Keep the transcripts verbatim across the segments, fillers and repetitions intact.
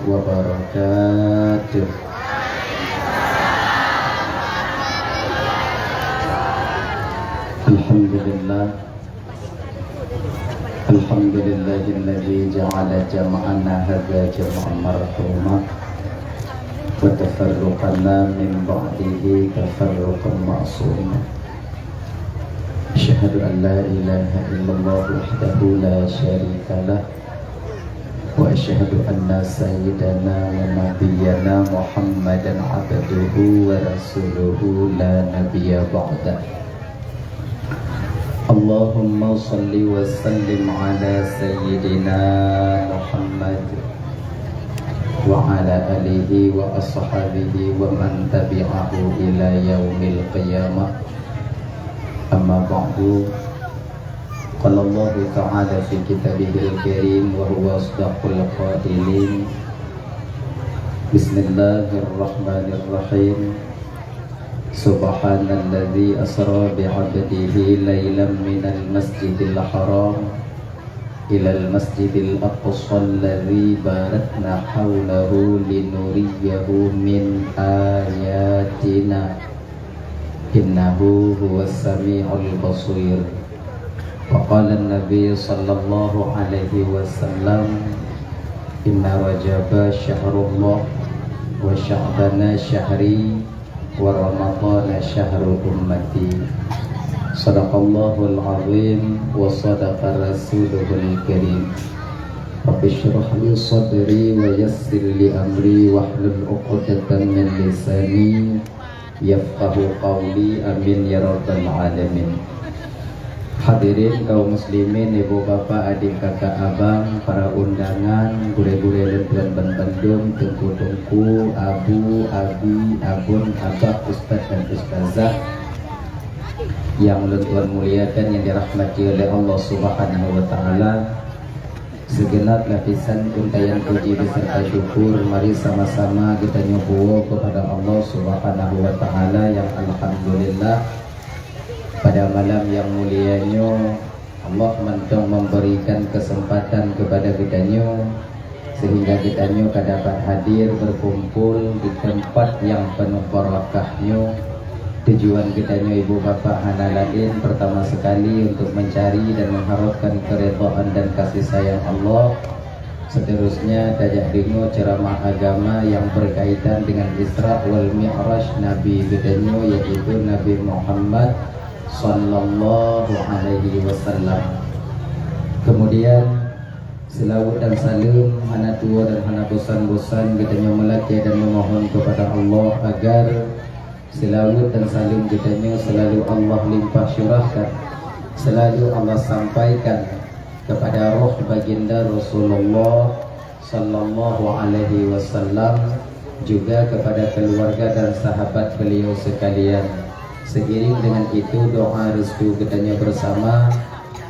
Wabarakatuh. Alhamdulillah. Alhamdulillahilladzi ja'ala jam'ana hadza jam'an marhuma wa tafarruqana min ba'dihi tafarruqan ma'suma. Asyhadu an la ilaha illallah wahdahu la syarika lah. Wa asyhadu anna sayyidana wa nabiyyana Muhammadan abduhu wa rasuluhu la nabiyya ba'dah. Allahumma shalli wa sallim ala sayyidina Muhammad wa ala alihi wa ashabihi wa man tabi'ahu ila yaumil qiyamah. Amma ba'du. Qala Allahu ta'ala fi kitabihil karim wa huwa asdaqul qailin. Bismillahirrahmanirrahim. Subhanalladzi asra bi 'abdihi lailan minal masjidil haram ilal masjidil aqsa alladzi barakna haulahu linuriyahu min ayatina. Innahu huwas sami'ul basir. Wa qala an-nabi sallallahu alaihi wasallam, "Inna rajaba syahrullah, wa sya'bana syahri, wa ramadana syahru ummati." Sadaqallahul azim, wa sadaqa rasuluhul karim. Rabbi shrah li sadri, wa yassir li amri, wahlul 'uqdatam min lisani, yafqahu qauli, amin ya rabbal alamin. Hadirin kaum muslimin, ibu bapak, adik kakak abang, para undangan, gurée-gurée lôn tuan ban bandum, teungku-teungku, abu, abi, abon, abah, ustaz dan ustazah yang lôn tuan muliakan, yang dirahmati oleh Allah Subhanahu wa taala. Sigeunab lapisan untayan puji beserta syukur, mari sama-sama geutanyoe puwoe keupada Allah Subhanahu wa Ta'ala nyang alhamdulillah, pada malam nyang mulia nyoe Allah mantong memberikan kesempatan keupada geutanyoe sehingga geutanyoe ka dapat hadir berkumpul di tempat nyang penuh barakah nyoe. Tujuan geutanyoe ibu bapak hana laén, pertama sekali untuk mencari dan mengharapkan keridhaan dan kasih sayang Allah. Seterusnya, tajak deungoe ceramah agama yang berkaitan dengan Isra wal Mi'raj Nabi geutanyoe, yaitu Nabi Muhammad sallallahu alaihi wasallam. Kemudian, selawat dan salam hana tuwoe dan hana bosan-bosan geutanyoe meulakée dan memohon keupada Allah agar selawat dan salam geutanyoe selalu Allah limpah curahkan, selalu Allah sampaikan kepada roh baginda Rasulullah sallallahu alaihi wasallam, juga kepada keluarga dan sahabat beliau sekalian. Seiring dengan itu, doa restu geutanyoe bersama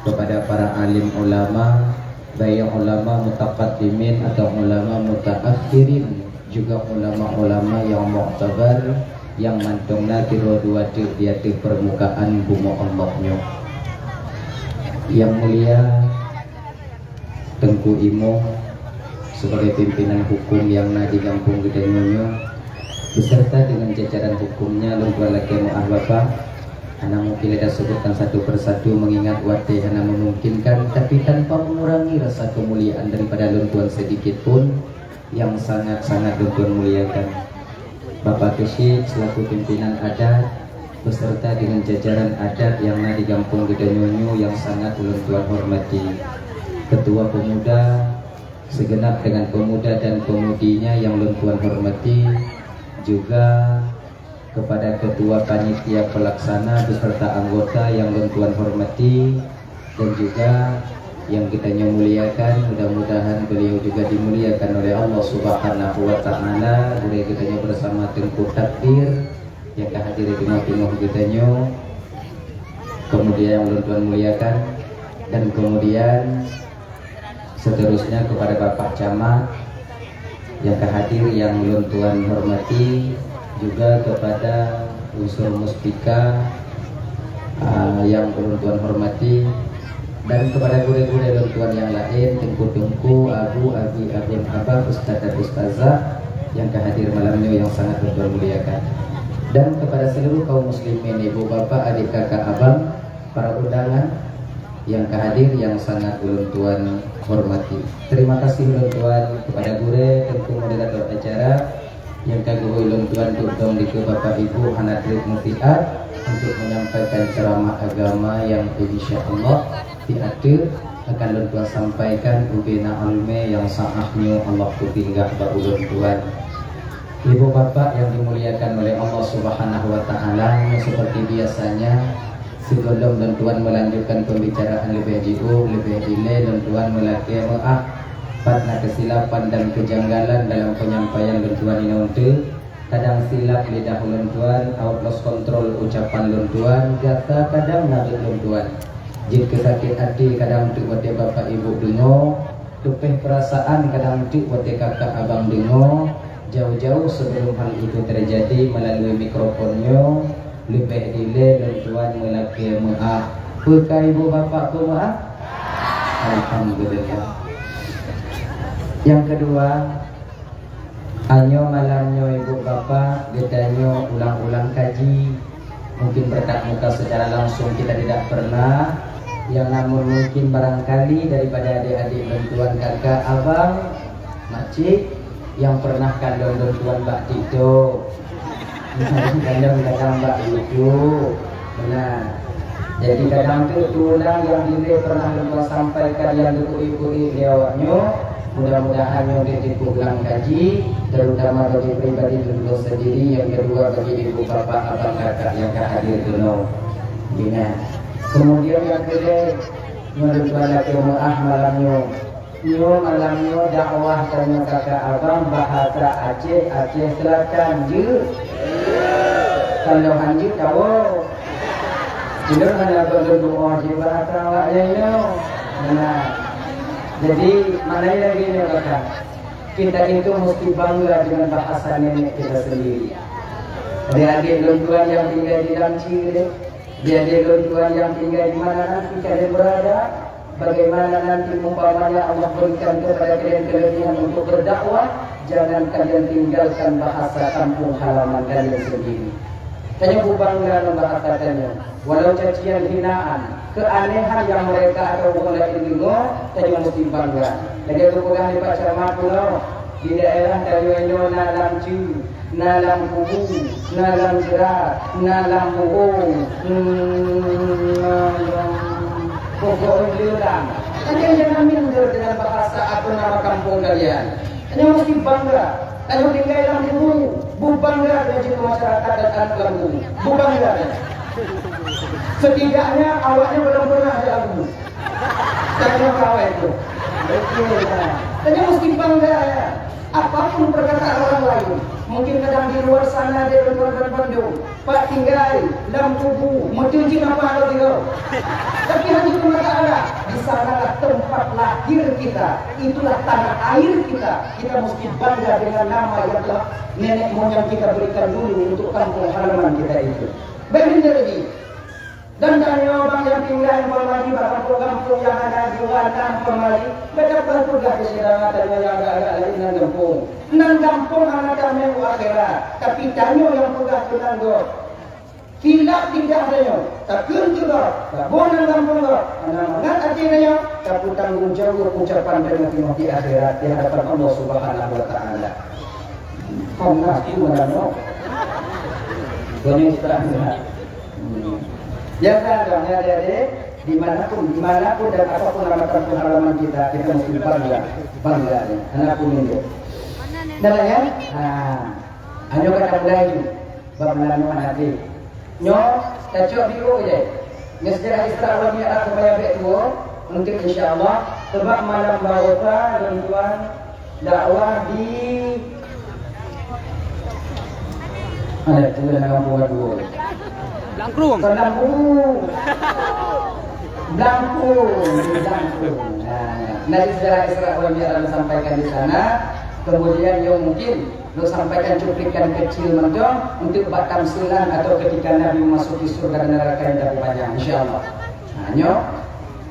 kepada para alim ulama, baik ulama mutaqaddimin atau ulama mutaakhirin, juga ulama-ulama yang muktabar, yang mantong na sidroe dua teuk di ateueh permukaan bumoe Allah nyoe. Yang mulia Teungku Imum sebagai pimpinan hukum yang na di gampông geutanyoe nyoe, beserta dengan jajaran hukumnya, lôn tuan lakée meu'ah Bapak. Hana mungkin lé tasebutkan satu persatu, mengingat watée hana memungkinkan, tapi tanpa mengurangi rasa kemuliaan daripada lôn tuan sedikit pun, yang sangat-sangat lôn tuan muliakan. Bapak Keuchik selaku pimpinan adat beserta dengan jajaran adat yang na di gampông geutanyoe nyoe yang sangat ulôn tuan hormati. Ketua pemuda, segenap dengan pemuda dan pemudinya yang lôn tuan hormati, juga kepada ketua panitia pelaksana beserta anggota yang lôn tuan hormati, dan juga yang geutanyoe muliakan, mudah-mudahan beliau juga dimuliakan oleh Allah Subhanahu wa Ta'ala. Gurée geutanyoe bersama Teungku Takdir yang ka hadir di teungoh-teungoh geutanyoe, kemudian yang ulôn tuan muliakan, dan kemudian seterusnya kepada Bapak Camat yang ka hadir yang ulôn tuan hormati, juga kepada unsur muspika, ah, yang ulôn tuan hormati, Dan kepada gurée-gurée lôn tuan nyang laén, teungku-teungku, abu, abi, abon, abah, ustaz dan ustazah nyang ka hadir malam nyoe nyang sangat lôn tuan muliakan. Dan kepada seluruh kaum muslimin, ibu, bapak, adik, kakak, abang, para undangan nyang ka hadir nyang sangat ulôn tuan hormati. Terima kasih ulôn tuan kepada gurée, teungku moderator acara, nyang ka geuhôi lôn tuan duek dong dikeue Bapak Ibu hana treb meusiat untuk menyampaikan ceramah agama nyang insya Allah di ateueh akan lôn tuan sampaikan ubena ilmu nyang sa'ah nyoe Allah peutinggai bak ulôn tuan. Ibu bapak yang dimuliakan oleh Allah Subhanahu wa Ta'ala, seperti biasanya, sigohlom lôn tuan melanjutkan pembicaraan leubeh jiôh, leubeh ilée lôn tuan meulakée meu'ah pat na keusilapan dan keujanggalan dalam penyampaian lôn tuan inong teuh. Kadang silap lidah lôn tuan, out lost control ucapan lôn tuan, gata kadang na beuet lôn tuan. Jeuet keu sakét até kadang teuk watée bapak ibu deungoe, teupeh peurasaan kadang teuk watée kakak abang deungoe. Jauh-jauh sebelum hal itu terjadi, melalui mikrofon nyoe, leubeh ilée lôn tuan meulakée meu'ah. Peu ka ibu bapak peumeu'ah? Alhamdulillah. Yang kedua, Anyoe malam nyoe ibu bapak geutanyoe ulang-ulang kaji. Mungkin bertatap muka secara langsung kita tidak pernah. Yang namun mungkin barangkali daripada adik-adik lôn tuan kakak abang, makcik yang pernah kalon lôn tuan bak TikTok. Kadang-kadang bak YouTube. Beuna. Jadi kadang tu tulang nyang dilée pernah lôn sampaikan nyang dipeuék-peuék lé awak nyoe, mudah-mudahan nyoe dipeuulang kaji, terutama bagi pribadi lôn sendiri, yang kedua bagi ibu bapak abang kakak nyang ka hadir keunoe. Beuna. Kemudian yang kedua, nyoe lôn lakée meu'ah malam nyoe. Nyoe malam nyoe dakwah tanyoe kakak abang bahasa Aceh, Aceh Selatan, jeuet? Kalau han jeuet, tawoe. Ulôn hana gohlom tu'oh jih bahasa awaknyan nyoe. Nah, jadi, makna lagée nyoe kakak. Kita itu mesti bangga dengan bahasa nenek kita sendiri. Adik-adik lôn tuan nyang tinggai di Lamci, adik-adik lôn tuan nyang tinggai di mana nanti kalian berada, Bagaimana nanti umpamanya Allah berikan kepada kalian kelebihan untuk berdakwah, jangan kalian tinggalkan bahasa kampung halaman kalian sendiri. Tanyoe bangga ngon bahasa tanyoe. Walau cacian, hinaan, keanehan yang mereka atau ureuëng laén deungoe, tanyoe mesti bangga. Lagée geupeugah lé Pak Camat keunoe, di daerah tanyoe nyoe na Lamci, Na lam kubu, na lam jeurat, na lam bubông, hmm, na lam pokok leulang. Kalian jangan minder dengan bahasa atau nama kampung kalian. Kalian mesti bangga. Kalian tinggal dalam kubu, bu bangga dengan jumlah masyarakat dan anak dalam kubu. Bu bangga. Setidaknya awaknya belum pernah ada kubu. Jangan kawai tu. Betul, ya. Kalian mesti bangga, ya. Apapun perkataan orang lain, mungkin kadang di luar sana dia berkorban bandung, Pak tinggai, lam kubu, meuteujeuet apa ada dia. Tapi hanya Allah, di sanalah tempat lahir kita, itulah tanah air kita. Kita mesti bangga dengan nama yang telah nenek moyang kita berikan dulu untuk kampung halaman kita itu. Baik, ini lagi. Dan tanyoe bang nyang tinggai umpama jih bak gampông-gampông nyang hana jiwana umpama jih, beda peugah keu syedara tanyoe nyang agak-agak laén nan gampông. Nan gampông hana tamé u akhirat, tapi tanyoe nyang peugah keu nan gob. Silap lidah tanyoe, takheun keu gob, saboh nan gampông gob, hana mangat até tanyoe, tapeutanggong jaweueb ucapan tanyoe timoh di akhirat di hadapan Allah Subhanahu wa Taala. Komnas itu menolong. Banyak istirahat. Hmm. Ya kan, dong, ya, adik-adik? Dimanapun, dimanapun dan apapun nama kampung halaman kita, kita mesti bangga, bangga, ya. Anakku minta. Dah lah, ya? Ha. Hanya kata mulai ni. Bab melalui anak dia. Nyoe, tacok biru je. Nyoe sejarah Isra wal Mi'raj keupada bek dua, mungkin insya Allah, sebab malam Baroka, tuan-tuan, dakwah di, ada tuan dalam buat dua. Blangkrung. Blangkrung. Blangkrung. Nah, nah, sejarah Isra wal Mi'raj disampaikan di sana. Kemudian yang mungkin Lôn sampaikan cuplikan kecil mantong untuk bak tamsilan atau ketika Nabi memasuki surga dan neraka yang tak panjang, insya Allah. Nah, nyoe,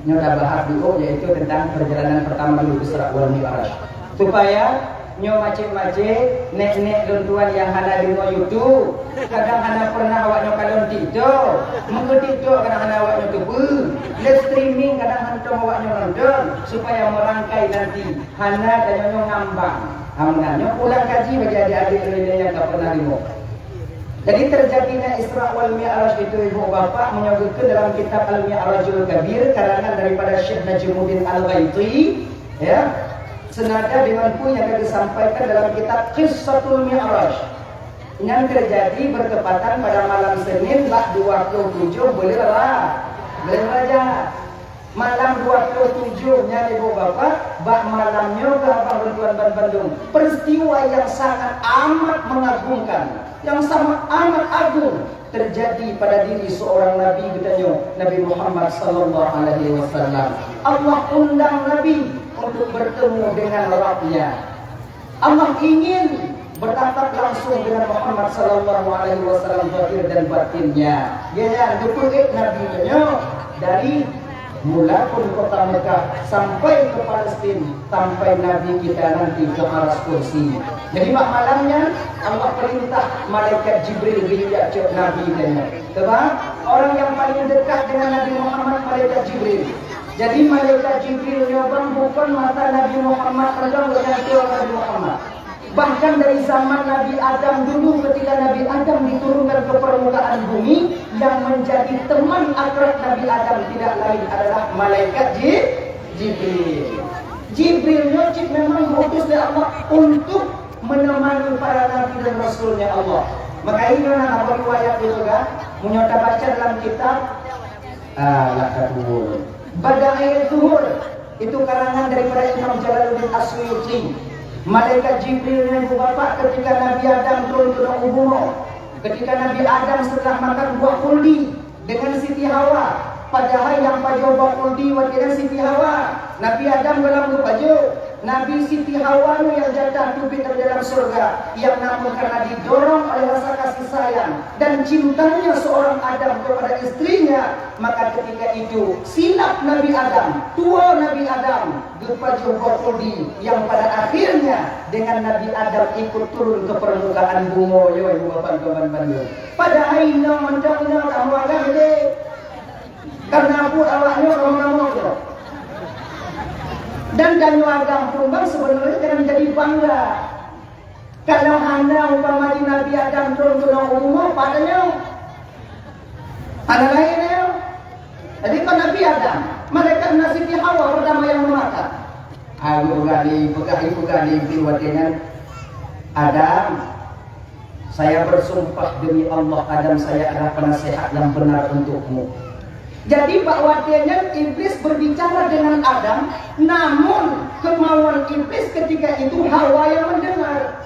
Nyoe tabahas dulu, yaitu tentang perjalanan pertama dulu Isra wal Mi'raj. Supaya nyoe macet-macet, nek-nek lôn tuan nyang hana deungoe YouTube, kadang hana pernah awak nyoe kalon TikTok, meukeue TikTok kadang hana awak nyoe teupeu, live streaming kadang hantom awak nyoe nonton, supaya meurangkai nanti hana tanyoe nyoe ngambang. Amun nyoe ulang kaji bagi adik-adik lôn nyang ka pernah deungoe. Jadi terjadinya Isra wal Mi'raj itu, ibu bapak, meunyoe geukheun dalam kitab Al-Mi'rajul Kabir karangan daripada Syekh Najmuddin Al-Ghaiti, ya, senada dengan peue nyang ka disampaikan dalam kitab Qissatul Mi'raj, yang terjadi bertepatan pada malam Senin bak dua puluh tujuh bulan Ra-, bulan Rajab. Malam dua puluh tujuh nyan, ibu bapak, bak malam nyoe keuh abang lôn tuan ban bandum, peristiwa yang sangat amat mengagumkan, yang sangat amat agung terjadi pada diri seorang nabi geutanyoe, Nabi Muhammad sallallahu alaihi wasallam. Allah undang Nabi untuk bertemu dengan Rabbnya. Allah ingin bertatap langsung dengan Muhammad sallallahu alaihi wasallam zahir dan batinnya. Dia nyan geupeuék Nabi nyoe dari mula pun kota Mekah sampai ke Palestin, sampai Nabi kita nanti ke Aras Kursi. Jadi bak malam nyan Allah perintah malaikat Jibril geuyue jak cok Nabi nyoe. Sebab orang yang paling dekat dengan Nabi Muhammad malaikat Jibril. Jadi malaikat Jibril nyoe bang bukon mata Nabi Muhammad, padahai gobnyan tuan Nabi Muhammad. Bahkan dari zaman Nabi Adam dulu, ketika Nabi Adam diturunkan ke permukaan bumi, yang menjadi teman akrab Nabi Adam tidak lain adalah malaikat Ji-, Jibril. Jibril nyoe cit memang diutus oleh Allah untuk menemani para nabi dan rasulnya Allah. Maka ini memang apa riwayat itu kan? Meunyoe tabaca dalam kitab, ah, lah ka tuwö. Bada'i Zuhur. Itu karangan daripada Imam Jalaluddin As-Suyuti. Malaikat Jibril nyan, ibu bapak, ketika Nabi Adam turun keunoe u bumoe, ketika Nabi Adam setelah makan buah khuldi dengan Siti Hawa, padahai nyang pajoh buah khuldi watèe nyan Siti Hawa, Nabi Adam gohlom geupajoh. Nabi, Siti Hawa nyoe nyang jatah teubiet dari dalam syurga, nyang namun karena didorong oleh rasa kasih sayang dan cintanya seorang Adam kepada istrinya, maka ketika itu silap Nabi Adam, tuwö Nabi Adam, geupajoh buah khuldi nyang pada akhirnya dengan Nabi Adam ikut turun ke permukaan bumoe, yo, ibu bapak, teman-teman, yo. Padahai inong mantong inong kamoe agam lé. Karena buet awak nyoe kamoe-kamoe nyoe. Dan tanyoe agam pun bang sebenarnya jangan jadi bangga. Kalau hana umpama di Nabi Adam turun keunoe u bumoe, pat tanyoe? Hana laén nyoe. Jadi kon Nabi Adam, malaikat na Siti Hawa pertama yang memakan. Ayo gani, peugah ibu gani, ibu watèe nyan, Adam, saya bersumpah demi Allah, Adam, saya adalah penasehat yang benar untukmu. Jadi bak watèe nyan Iblis berbicara dengan Adam, namun kemauan Iblis ketika itu Hawa yang mendengar.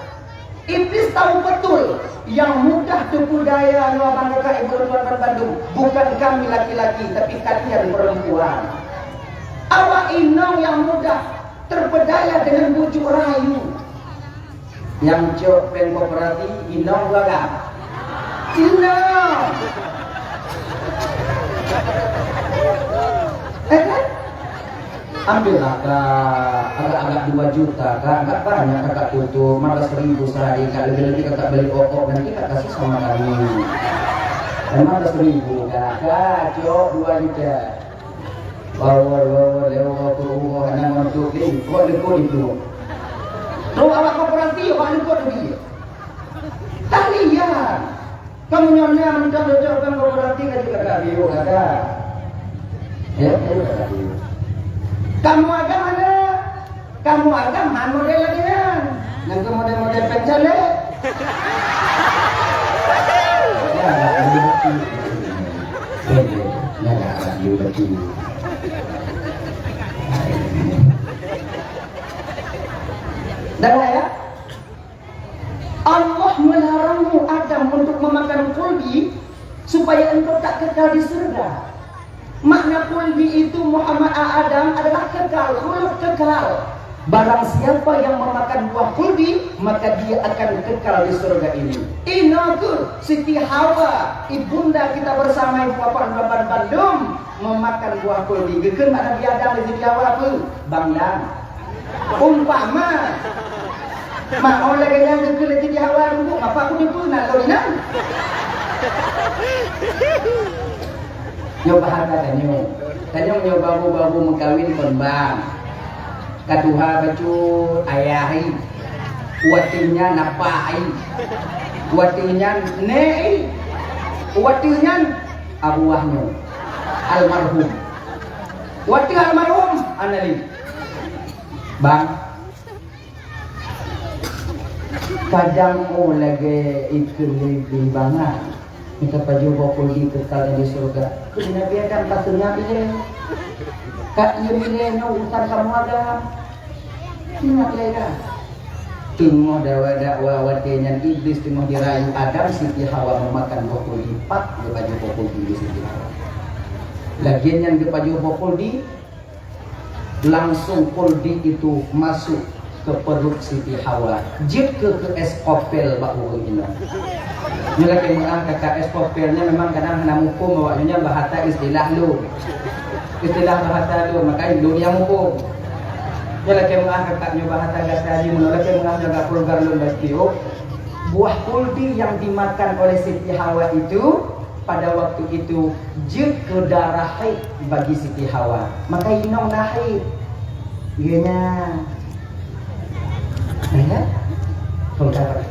Iblis tahu betul yang mudah tipu daya nyoe bang kakak ibu tuan dan bandum, bukan kami laki-laki, tapi kalian perempuan. Awak inong yang mudah terpedaya dengan bujuk rayu. Nyang cok péng koperasi inong gaga. Inong. Eh, kan? Ambillah, Kak, agak-agak dua juta, Kak. Agak banyak Kakak tuntut, lima belas ribu sehari, Kak. Lebih-lebih Kakak beli okok, nanti Kak kasih sama kami. Lima belas ribu, Kak. Kak, cok dua juta. Bawa, bawa, lewat ke rumah, anak mantu, eh, buat lekor itu. Terus awak koperasi, awak lekor tu dia. Tahliah. Kamu nyonya mentang dojok kan koperasi ka juga tak biu kata. Ya, ya, tak biu. Kamu agam mana? Kamu agam han model lagi kan? Nang ke model-model pencalek. Ya, tak biu lagi. Ya, ya, ya, tak biu lagi. Dah lah ya? Allah melarangmu, Adam, untuk memakan kuldi supaya engkau tak kekal di surga. Makna kuldi itu, Muhammad, a, Adam, adalah kekal, khulud kekal. Barang siapa yang memakan buah khuldi, maka dia akan kekal di surga ini. Inoe kheueh Siti Hawa, ibunda kita bersama ibu bapak dan bandum, memakan buah khuldi. Geukheun bak Nabi Adam lé Siti Hawa peue? Bang Dam. Umpama. Mak, oh, lagèe nyan geukheun lé Siti Hawa, "Teungku, mapa kuteupeu na lôn inan?" Nyoe bahasa tanyoe. Tanyoe nyoe baru-baru meukawen kon bang. Ka tuha bacut ayah ai. Watèe nyan apak ai. Watèe nyan nèk ai. Watèe nyan arwah nyoe. Almarhum. Watèe almarhum, hana lé. Bang. Kadang, oh, lagèe ikheun lé bimbangan. Mita pajoh boh khuldi kekal di syeuruga. Kheun Nabi Adam, ka seungab ilèe. Ka iem ilèe, nyoe urusan kamoe Adam. Seungab ilèe dah. Teungoh dakwa-dakwa watèe nyan Iblis teungoh jirayu Adam, Siti Hawa meumakan boh khuldi, pat geupajoh boh khuldi lé Siti Hawa. Lagèe nyan geupajoh boh khuldi, langsung khuldi itu masuk ke perut Siti Hawa. Jeuet keu, keu es kopel bak ureueng inong. Nyoe lakèe meu'ah kakak, es kopel nyan memang kadang hana muphom awak nyoe, nyan bahasa istilah lôn. Istilah bahasa lôn, makanya lôn nyang muphom. Nyoe lakèe meu'ah kakak, nyoe bahasa gata jih, meunoe lakèe meu'ah nyoe agak vulgar lôn bacut. Buah khuldi yang dimakan oleh Siti Hawa itu pada waktu itu jeuet keu darah haid bagi Siti Hawa. Maka inong na haid. Iya nya. Nah, ya. Kon ka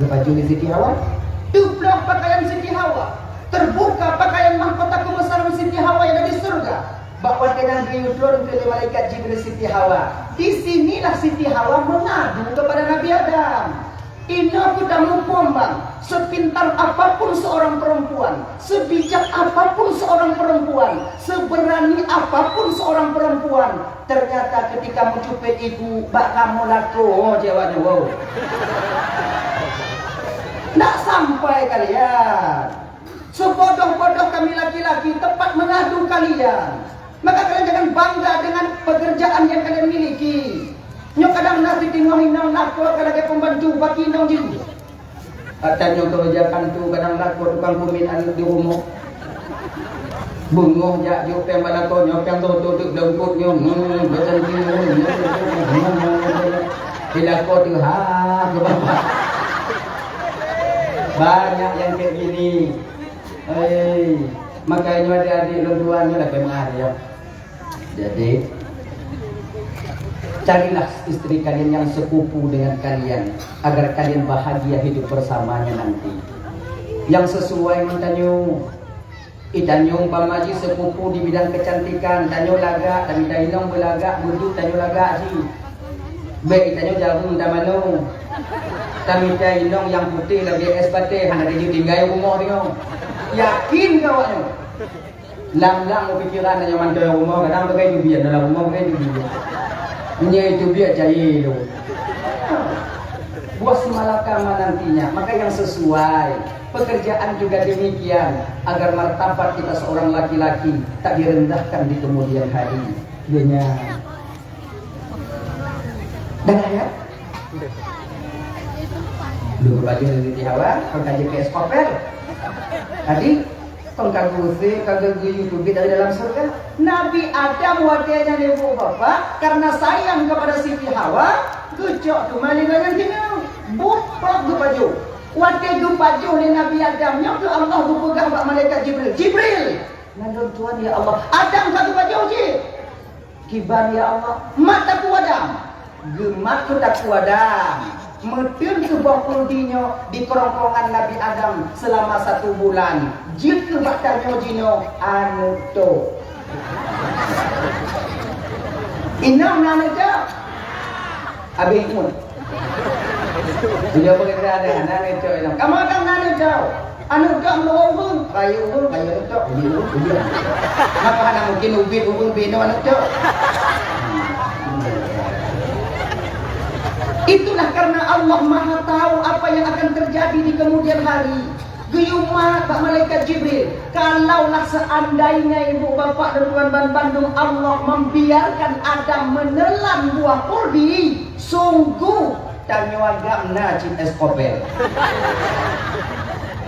geupajoh lé Siti Hawa. Teuploh pakaian Siti Hawa. Terbuka pakaian mahkota kebesaran Siti Hawa yang ada di surga. Bak watèe nyan geuyue tron keu lé malaikat Jibril Siti Hawa. Di sinilah Siti Hawa mengadu kepada Nabi Adam. Inoe keuh tamuphom, Bang, sepintar apapun seorang perempuan, sebijak apapun seorang perempuan, seberani apapun seorang perempuan, ternyata ketika meucupet ibu bak kamoe lakoe, oh, jawabnya, wow. Ndak sampai kalian. Sebodoh-bodoh kami laki-laki tempat mengadu kalian. Maka kalian jangan bangga dengan pekerjaan yang kalian miliki. Nyoe kadang na siteungoh inong lakoe ka lagèe pembantu bak inong jih. Ata nyoe keureuja kantô kadang lakoe tukang kumin aneuk di rumoh. Beungoh jak jok péng bak lakoe nyoe, péng tho-tho teuk leumpot nyoe. Hmm, beutôi nyoe. Di lakoe teuh ha keu bapak. Banyak nyang kayak gini. Hei, makanya adik-adik lôn tuan nyoe lakèe meu'ah ya. Jadi, carilah istri kalian yang sekufu dengan kalian agar kalian bahagia hidup bersamanya nanti. Yang sesuai ngon tanyoe. Ih, tanyoe umpama jih sekufu di bidang kecantikan, tanyoe lagak, tamita inong beulagak, beuduek tanyoe lagak jih. Bèk tanyoe jareueng tamanoe. Tamita inong nyang putéh lagèe és batèe, hana jijeuet tinggai rumoh tanyoe. Yakin keu awaknyoe. Lam-lam u pikeran tanyoe mantong rumoh, kadang pakai jubiet dalam rumoh, pakai jubiet. Meunyoe jubiet cair lôn. Buah si malakama nantinya, maka yang sesuai. Pekerjaan juga demikian, agar martabat kita seorang laki-laki tak direndahkan di kemudian hari. Iya nya. Dah, dah, ya? Dua baju dari Siti Hawa, kon ka jeuet keu es kopel. Tadi, kon ka geuseuk, ka geu-, geuyue teubiet dari dalam syeuruga. Nabi Adam watèe nyan ibu bapak, karena sayang kepada Siti Hawa, geucok teuma lé gobnyan keunoe. Buet pop geupajoh. Watèe geupajoh lé Nabi Adam nyoe keu Allah geupeugah bak malaikat Jibril, "Jibril, na lôn tuan ya Allah, Adam ka geupajoh jih." "Kiban ya Allah?" "Mat takue Adam." Geumat keu takue Adam. Meuteun keu boh khuldi nyoe di kerongkongan Nabi Adam selama satu bulan. Jeuet keu bak tanyoe jinoe aneuk tok. Inong na aneuk tok? Abéh ngon. Beliau bekerja ada, na aneuk tok inong. Kamoe kan na aneuk tok. Aneuk tok meulawan ureueng, rayeuk ureueng, rayeuk aneuk tok, ubit ureueng, ubit aneuk tok. Kenapa hana mungkin ubit ureueng binoe aneuk tok? Itulah karena Allah Maha tahu apa yang akan terjadi di kemudian hari. Geuyue mat bak malaikat Jibril, "Kalaulah seandainya ibu bapak dan tuan ban bandum Allah membiarkan Adam menelan buah khuldi, sungguh tanyoe agam na cit es kopel."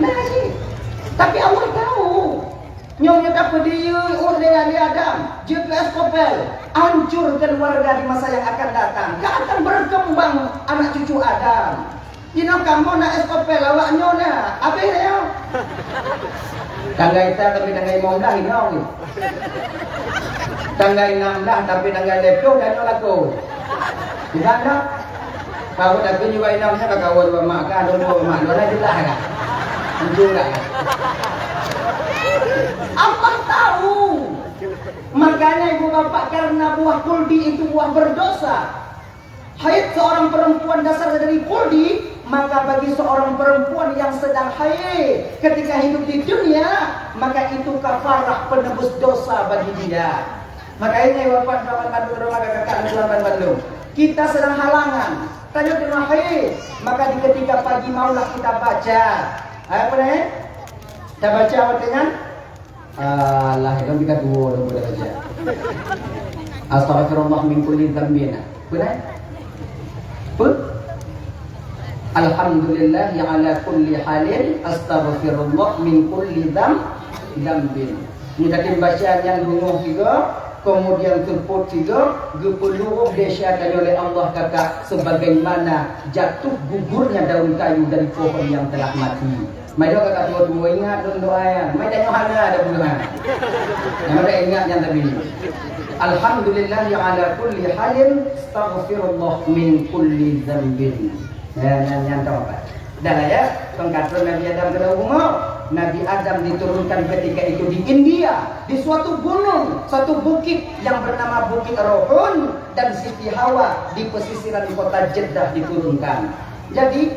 Na cit. Tapi Allah tahu. Nyoe nyoe tapeudiyeu ueh lé Adam, jeuet keu es kopel, hancur keluarga di masa yang akan datang. Ka akan berkembang anak cucu Adam. Jinoe kamoe na es kopel, awak nyoe na, habéh nyoe. Tanggai sa tapi tanggai limong blah inong. Tanggai enam blah tapi tanggai lhèe ploh dan nyoe lakoe. Tidak ada. Kawin aku juga inong nya kawin sama mak ka, dong mak dua lah jelas kan. Jujur kan. Allah tahu. Makanya ibu bapak, karena buah kuldi itu buah berdosa. Haid seorang perempuan dasar dari kuldi, maka bagi seorang perempuan yang sedang haid ketika hidup di dunia, maka itu kafarah penebus dosa bagi dia. Makanya wafat zaman bandum rumah kakak tuan bandum. Kita sedang halangan. Tanya terima haid, maka di ketika pagi maulah kita baca. Apa ni? Kita baca apa dengan? Alah, itu kita dua orang boleh baca. Astaghfirullah min kulli dzambin. Benar? Apa? Alhamdulillah ya ala kulli halin, astaghfirullah min kulli dzam-, dzambin. Ni tadi bacaan yang beungoh tiga, kemudian seupôt tiga, geupeuluruh desya tanyoe lé Allah kakak sebagaimana jatuh gugurnya daun kayu dari pohon yang telah mati. Mai doa ka tuha-tuha ingat lôn doa nyan. Mai tanyoe hana ada buleuen. Nyang ada ingat nyan tadi. Alhamdulillah ya ala kulli halin, astaghfirullah min kulli dzambin. Ya, nyan, nyan tahu apa? Dah lah ya, pengkatrôn Nabi Adam keunoe u bumoe. Nabi Adam diturunkan ketika itu di India, di suatu gunung, suatu bukit yang bernama Bukit Rohun dan Siti Hawa di pesisiran kota Jeddah diturunkan. Jadi,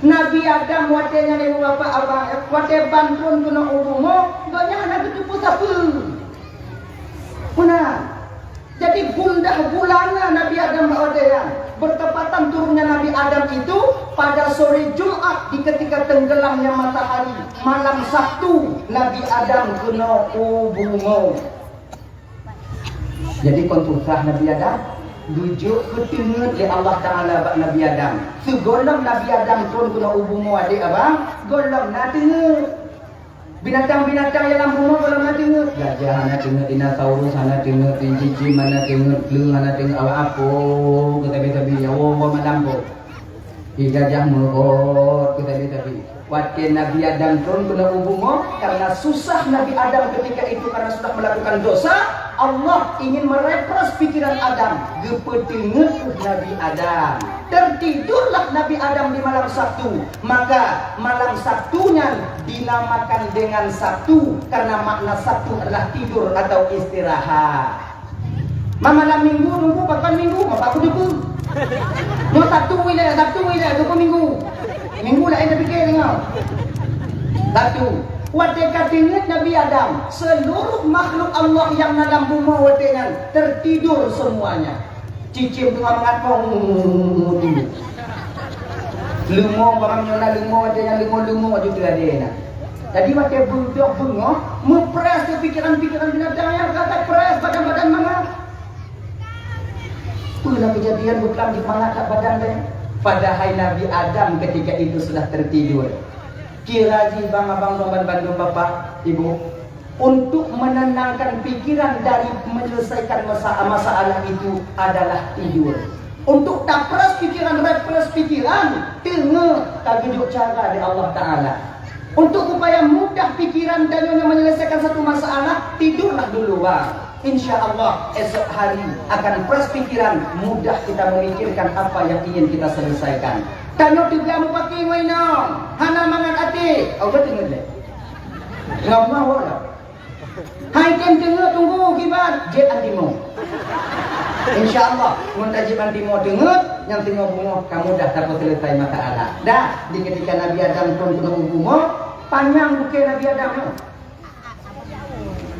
Nabi Adam watée nyan ibu bapak abang, watée ban trôn keunoe u bumoe, gobnyan hana geuteupeue sapeue. Meunan. Jadi gundah gulana Nabi Adam bak watée nyan. Bertepatan turunnya Nabi Adam itu pada sore Jumat di ketika tenggelamnya matahari, malam Sabtu Nabi Adam keunoe u bumoe. Jadi kon susah Nabi Adam, geujok geuteungeut lé Allah Taala bak Nabi Adam. Sigohlom Nabi Adam trôn keunoe u bumoe adék abang, gohlom na teungeut. Binatang-binatang nyang lam bumoe gohlom na teungeut. Gajah hana teungeut, dinosaurus hana teungeut, cicém hana teungeut, kleueng hana teungeut, awak apo keu tabi-tabi, nyawa malam po. Di gajah meuot keu tabi-tabi. Watée Nabi Adam trôn keunoe u bumoe, karena susah Nabi Adam ketika itu karena sudah melakukan dosa, Allah ingin merefresh pikiran Adam, geupeuteungeut Nabi Adam. Tertidurlah Nabi Adam di malam Sabtu, maka malam Sabtu nyan dinamakan dengan Sabtu karena makna Sabtu adalah tidur atau istirahat. Ma malam Minggu nunggu pakon Minggu, ma pakon Minggu. Nyoe Sabtu ilée, Sabtu ilée, nunggu Minggu. Minggu laén tapike deungoe. Sabtu. Watée ka teungeut Nabi Adam, seluruh makhluk Allah nyang na lam bumoe watée nyan tertidur semuanya. Cicém teungoh mangat pong. Leumo, barang nyoe na leumo, watée nyan leumo-leumo aju teuradée na. Jadi watée beudôh beungoh, meupreh pikiran-pikiran binatang nyang ka preh badan-badan mangat. Peue na keujadian beuklam jih mangat lam badan teuh? Padahai Nabi Adam ketika itu sudah tertidur. Kira jih bang abang ban bandum bapak, ibu, untuk menenangkan pikiran dari menyelesaikan masa-, masalah itu adalah tidur. Untuk tapres pikiran, refresh pikiran, teungeut tageujok cara di Allah Taala. Untuk supaya mudah pikiran dan nyonya menyelesaikan satu masalah, tidurlah dulu, bang. Insya Allah, esok hari akan fresh pikiran, mudah kita memikirkan apa yang ingin kita selesaikan. Tanyoe teuga mupaki ngon inong, hana mangat até. Oh, beutôi ngon lé. Ngon mah wala. Hai tem teungeut tunggu kiban, jép antimo. Insya Allah, mun tajép antimo teungeut, nyang teungoh bumoe ka mudah tapeuselesai masalah. Dah, di ketika Nabi Adam trôn keunoe u bumoe, panyang bukée Nabi Adam nyoe.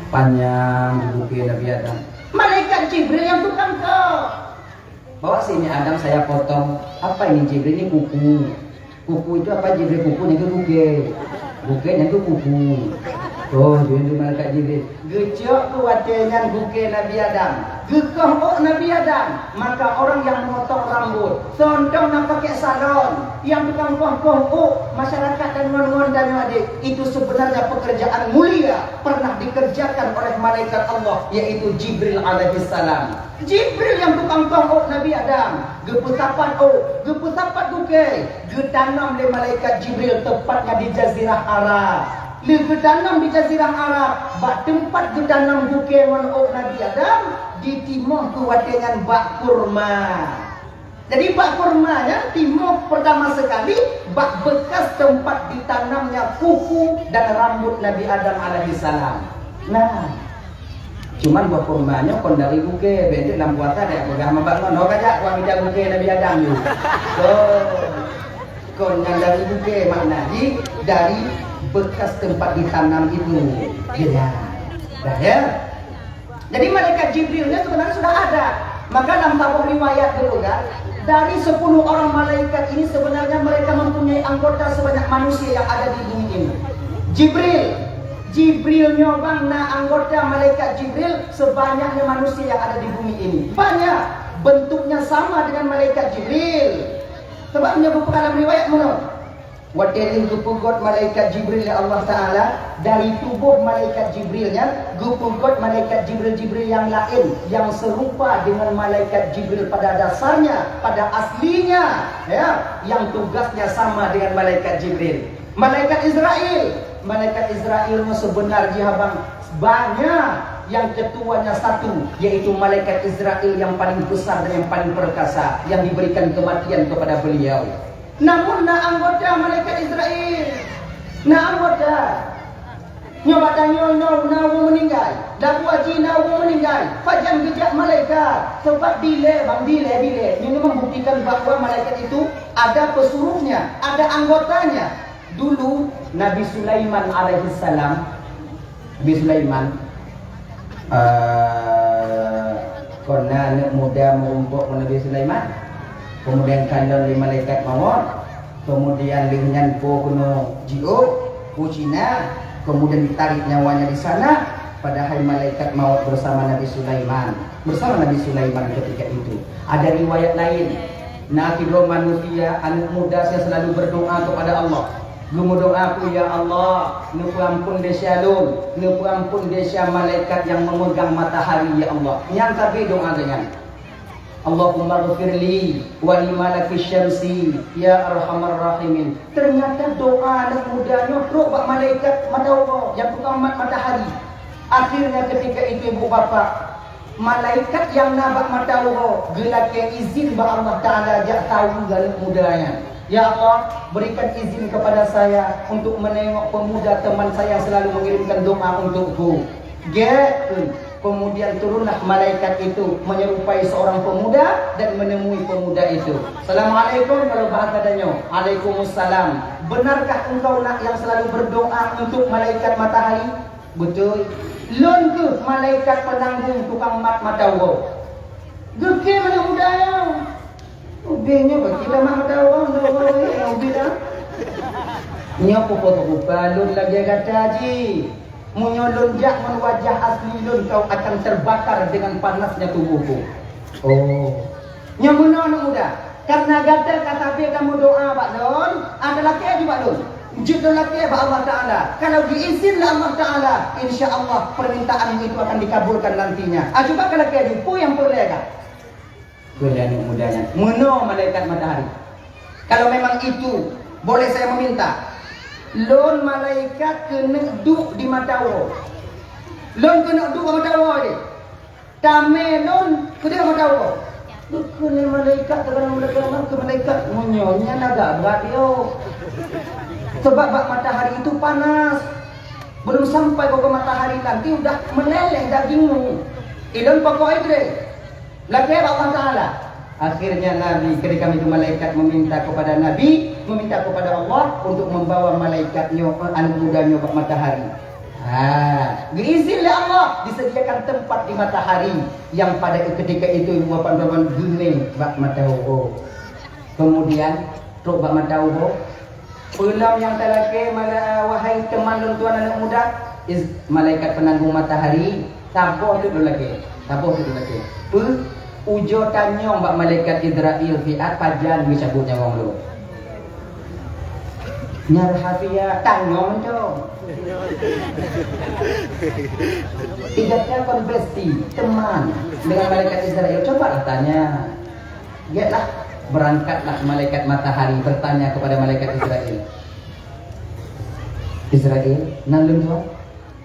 Panyang bukée Nabi Adam. Malaikat Jibril nyang tukang kok. Bawa sini Adam, saya potong. Apa ini Jibril? Ini kuku. Kuku itu apa Jibril? Kuku itu bukée. Bukée nyan tu kuku. Oh, jeuet di malaikat Jibril. Geucok keu watée nyan bukée Nabi Adam. Geukoh ôk Nabi Adam. Maka orang yang memotong rambut, sontong na pakai salon, yang tukang koh-koh ôk, masyarakat dan ngon-ngon dan nyoe adik, itu sebenarnya pekerjaan mulia pernah dikerjakan oleh malaikat Allah, yaitu Jibril alaihissalam. Jibril yang tukang koh ôk Nabi Adam, geupeusapat ôk, geupeusapat bukée, geutanam lé malaikat Jibril, tepatnya di Jazirah Arab. Lheueh geutanam di Jazirah Arab, bak teumpat geutanam bukée ngon ôk Nabi Adam, ditimoh keu watée nyan bak kurma. Jadi bak kurma nyan timoh pertama sekali bak bekas tempat ditanamnya kuku dan rambut Nabi Adam alaihissalam. Nah, cuman buah kurma nyoe kon dari bukée, bék lam puasa dak peugah mabak ngon, "Oh, kajak kuah mita bukée Nabi Adam nyoe." Oh. Kon nyan dari bukée, makna jih dari bekas tempat ditanam itu. Ya. Dah ya. Jadi malaikat Jibril ni sebenarnya sudah ada. Maka dalam saboh riwayat geupeugah, dari sepuluh orang malaikat ini sebenarnya mereka mempunyai anggota sebanyak manusia yang ada di bumi ini. Jibril, Jibril nyoe bang na anggota malaikat Jibril sebanyaknya manusia yang ada di bumi ini. Banyak, bentuknya sama dengan malaikat Jibril. Sebab meunyoe geupeugah lam riwayat meunoe, watée lheueh geupeugot malaikat Jibril lé Allah Taala, dari tuboh malaikat Jibril nyan geupeugot malaikat Jibril-Jibril nyang laén nyang seurupa deungon malaikat Jibril pada dasarnya, pada aslinya, ya, yang tugasnya sama dengan malaikat Jibril. Malaikat Israel, malaikat Israel nyoe seubeuna jih abang banyak, yang ketuanya satu, yaitu malaikat Israel yang paling besar dan yang paling perkasa, yang diberikan kematian kepada beliau. Namun na anggota malaikat Israel, na anggota. Nyoe bak tanyoe nyoe na ureuëng meuninggai, lagu haji na ureuëng meuninggai, pajan geujak malaikat, sebab dilée bang, dilée, dilée. Nyoe membuktikan bahwa malaikat itu ada pesuruhnya, ada anggotanya. Dulu Nabi Sulaiman alaihissalam, Nabi Sulaiman, eh, kon na aneuëk muda meurumpok ngon Nabi Sulaiman, kemudian kalon lé malaikat mawöt, kemudian lheueh nyan po keunoe jiôh u Cina, kemudian ditarik nyawanya di sana, padahai malaikat mawöt bersama Nabi Sulaiman, bersama Nabi Sulaiman ketika itu. Ada riwayat lain, na sidroe manusia, aneuëk muda yang selalu berdoa kepada Allah. Geumeudoa keu, "Ya Allah, neupeuampon desya lôn, neupeuampon desya malaikat nyang memegang matahari, ya Allah." Nyan sabe doa geuhnyan. "Allahummaghfirli wa li malaki syamsi, ya arhamar rahimin." Ternyata doa aneuëk muda nyoe trok bak malaikat mata uroe nyang tukang mat matahari. Akhirnya ketika itu ibu bapak, malaikat nyang na bak mata uroe geulakée izin bak Allah Taala jak tawi aneuëk muda nyan. "Ya Allah, berikan izin kepada saya untuk menengok pemuda teman saya yang selalu mengirimkan doa untukku." Gét, kemudian turunlah malaikat itu menyerupai seorang pemuda dan menemui pemuda itu. "Assalamualaikum," kalau bahasa tanyoe. "Alaikumussalam. Benarkah engkau nak yang selalu berdoa untuk malaikat matahari?" "Beutôi." "Lôn kheueh malaikat penanggung tukang mat mata uroe." Geukheun aneuëk muda nyan. Ubé nyoe bagi dah mat mata uroe, ubé dah. Nyoe peue rupa lôn lagée gata jih. Meunyoe lôn jak ngon wajah asli lôn, kau akan terbakar dengan panasnya tubuhku. Oh. Nyang meunoe aneuëk muda, karena gata ka sabe tameudoa bak lôn, ada lakée jih bak lôn. Jeuet lôn lakée bak Allah Taala. Kalau diizin lé Allah Taala, insya Allah permintaan itu akan dikabulkan nantinya. Ah, cuba ka lakée jih, peue nyang peureulée ka? Kheun lé aneuëk muda nyan, meunoe malaikat matahari. Kalau memang itu boleh saya meminta, lôn malaikat keuneuk duek di mata uroe. Lôn keuneuk duek di mata uroe jih. Tamé lôn keudeh mata uroe. Geukheun lé malaikat, teuka malaikat, keu malaikat, meunyoe nyan agak brat yo. Sebab bak matahari itu panas. Belum sampai keu matahari nanti udah meleleh dagingmu. Ilôn pokok itu deh. Lakée bak Allah Taala. Akhirnya Nabi, ketika itu malaikat meminta kepada Nabi, meminta kepada Allah untuk membawa malaikat nyoe, aneuëk muda nyoe bak matahari. Ha, diizin lé Allah disediakan tempat di matahari yang pada ketika itu ibu bapak teman geuné bak mata uroe. Kemudian trok bak mata uroe, Peue lom nyang talakée, mala-, wahai teman lôn tuan aneuk muda? Iz-, malaikat peunanggong matahari, saboh teuk lôn lakée, saboh teuk lôn lakée. Peue? Ujoe tanyong bak malaikat Izrail siat pajan geucabot nyawöng lôn. Nyan rahasia, tanyong cok. Ibaratnya kon bestie, teman dengan malaikat Izrail. Cobalah tanya. Lihatlah, berangkatlah malaikat matahari bertanya kepada malaikat Izrail. Izrail, nan lôn tuan?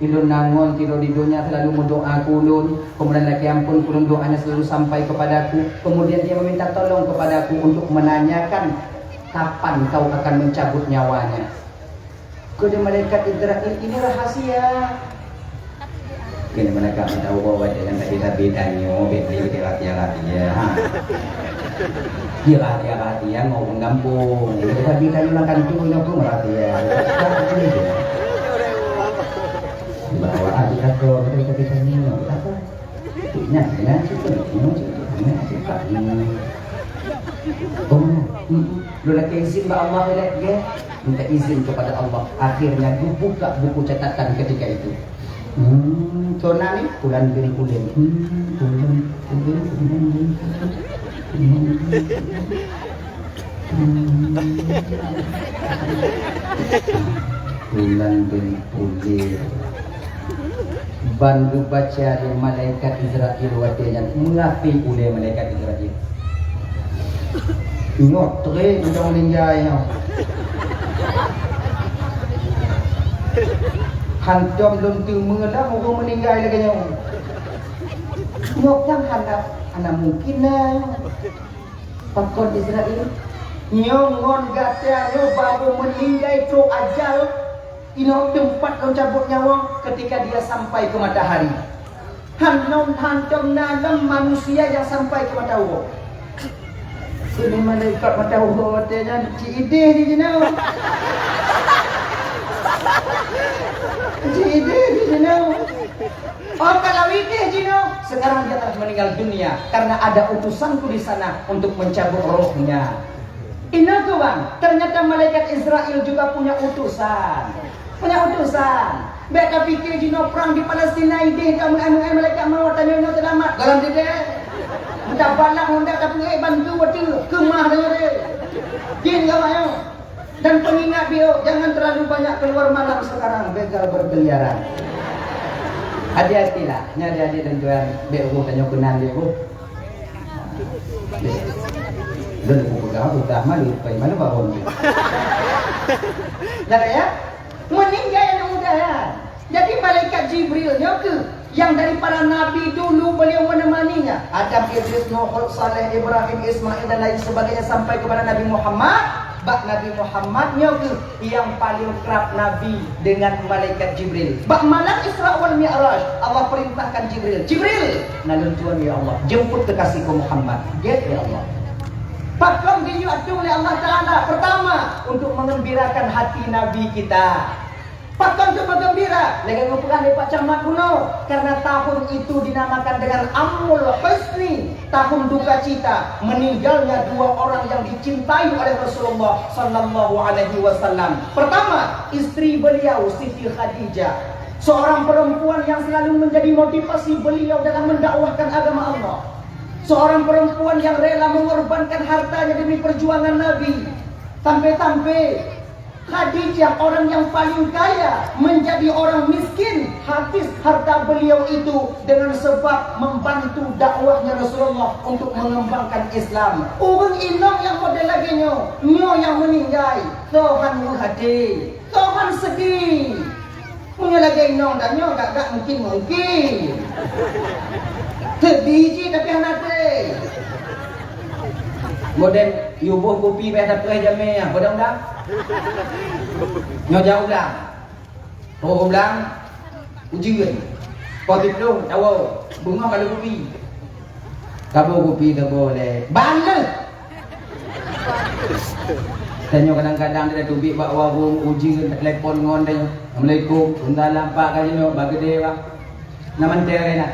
Ulôn na ngon tiroe di donya selalu meudoa keu ulôn, keumudian lakée amphon keu ulôn, doanya selalu sampai kepadaku. Kemudian dia meminta tolong kepadaku untuk menanyakan kapan kau akan mencabut nyawanya. Kheun malaikat Izrail, ini rahasia. Kheun malaikat meudawa watée nyan tabi-tabi tanyoe, bèk lé rahasia-rahasia, ha. Dia rahasia-rahasia ngon ureueng gampông. Tabi-tabi tanyoe lam kantô nyoe pun rahasia. Bahwa ada kata, ada kata tanya, apa? Nyan, nyan, situ, nyan, situ, nyan, situ. Oh, hmm, hmm. Lôn lakée izin bak Allah, lé, ya. Minta izin kepada Allah. Akhirnya, dibuka buku catatan ketika itu. Hmm, so na ni, Fulan bin Fulan. Hmm, Fulan, Fulan, Fulan bin Fulan. Hmm. Fulan bin Fulan. Ban geubaca lé malaikat Izrail watée nyan, meurapi ulée malaikat Izrail. Nyoe tré mantong meuninggai nyoe. Hantom lôn teumé lom ureueng meuninggai lagée nyoe. Nyoe kan hana, hana mungkin na. Pakon Izrail? Nyoe ngon gata nyoe baru meuninggai trok ajal, inoe teumpat lôn cabot nyawöng ketika dia sampai ke matahari. Hantom, hantom na lom manusia nyang sampai keu mata uroe. Kheun malaikat mata uroe watée nyan, ci idéh jih jinoe. Ci idéh jih jinoe. Oh, kalau idéh jinoe, sekarang dia telah meninggal dunia karena ada utusanku di sana untuk mencabut rohnya. Inoe keuh bang, ternyata malaikat Israel juga punya utusan. Punya utusan. Bèk tapike jinoe prang di Palestina idéh ka meu'èn-meu'èn malaikat maut, tanyoe nyoe seulamat. Dalam dideh. Meuta balang honda tapeuék bantu watèe keumah tanyoe deh. Jin ka mayoe. Dan pengingat biôk, jangan terlalu banyak keluar malam sekarang, begal berkeliaran. Hati-hatilah, nyan adik-adik dan tuan, bèk uroh tanyoe keunan deh, oh. Lôn peugah, peugah malu, pai malu bak ureueng. Dah ya? Meninggai aneuk muda ya. Jadi malaikat Jibril nyoe keuh yang dari para nabi dulu beliau menemaninya. Adam, Idris, Nuh, Hud, Saleh, Ibrahim, Ismail dan lain sebagainya sampai kepada Nabi Muhammad. Bak Nabi Muhammad nyoe keuh yang paling kerap Nabi dengan malaikat Jibril. Bak malam Isra wal Mi'raj, Allah perintahkan Jibril, "Jibril, na lôn tuan ya Allah, jemput kekasihku Muhammad." Gét ya Allah. Pakon geuyue atong lé Allah Taala? Pertama, untuk mengembirakan hati Nabi kita. Pakon keu meugeumbira? Lagèe geupeugah lé Pak Camat bunoe, karena tahun itu dinamakan dengan Amul Huzni, tahun duka cita, meninggalnya dua orang yang dicintai oleh Rasulullah sallallahu alaihi wasallam. Pertama, istri beliau Siti Khadijah, seorang perempuan yang selalu menjadi motivasi beliau dalam mendakwahkan agama Allah. Seorang perempuan yang rela mengorbankan hartanya demi perjuangan Nabi. Sampai-sampai Khadijah, orang yang paling kaya, menjadi orang miskin, habis harta beliau itu dengan sebab membantu dakwahnya Rasulullah untuk mengembangkan Islam. Ureueng inong nyang model lagèe nyoe, nyoe nyang meuninggai, Tuhan meuhadé, Tuhan seudeh. Meunyoe lagèe inong tanyoe, gak-gak mungkin-mungkin. Seudeh cit tapi hana tré. Model yue boh kupi bèk tapreh jamé, ah, boh dang-dang. Nyoe jak u blang. Trôk u blang, ujeuen. Poh siplôh, tawoe, beungoh ka lheueh kupi. Taboh kupi, taboh lé. Ban lheueh! Tanyoe kadang-kadang tateubiet bak warong, ujeuen, tatelepon ngon tanyoe. Assalamualaikum, waalaikumsalam, Pak, ka jinoe, bah geudeh, bah. Na mantong na.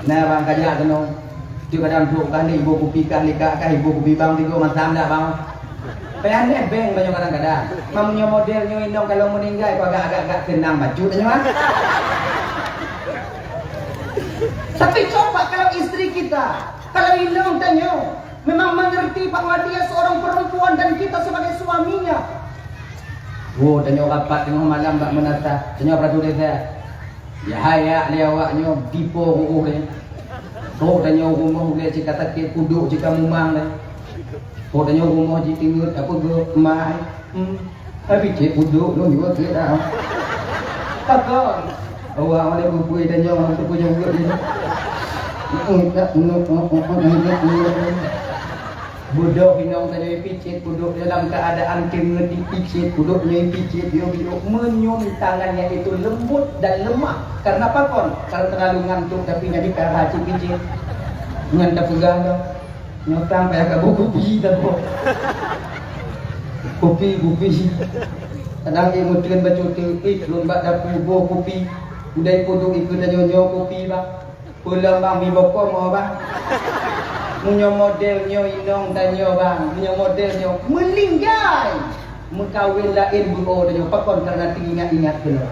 Na bang ka jak keunoe. Tiep kadang trôk kah lé iboh kupi kah lé kak kah iboh kupi bang tigo macam dak bang. Payah nebeng banyak kadang-kadang. Meunyoe model nyoe inong kalau meninggai, kok agak-agak keunang bacut nyoe, ah. Tapi coba kalau istri kita, kalau inong tanyoe memang mengerti bahwa dia seorang perempuan dan kita sebagai suaminya. Oh, tanyoe rapat tengah malam bak meunasah. Tanyoe peraturan saya. Ya, hai, ya, lé awak nyoe dipo ruuh lé. Trok tanyoe rumoh ulèe cit ka sakét, pudok cit ka mumang lé. Trok tanyoe rumoh jiteungeut, apa geuh, mak, eh? Hmm. Habis cit pudok lôn jua keu dah. Pakon? Awak ulèe bubui tanyoe, hana teupeujeuet lé. Budok inong tanyoe ipicit, budok dalam keadaan teungeut dipicit, budok nyoe ipicit, yuk, yuk, meunyoe tangan nyan itu lembut dan lemah. Karena pakon? Kalau terlalu ngantuk, tapi nyan dipara cit picit. Nyan tapeugah dah. Nyoe tang payah kabu kupi dah, boh. Kupi, kupi. Kadang dia meuteun bacut, eh, lôn bak dapu boh kupi. Udah ipuduk ikeu tanyoe nyoe kupi, bah. Peulom bang, mibokong oh bang. Meunyoe model nyoe inong tanyoe bang, meunyoe model nyoe meuninggai, meukawen laén beuo tanyoe, pakon? Karena teuingat-ingat keunoe.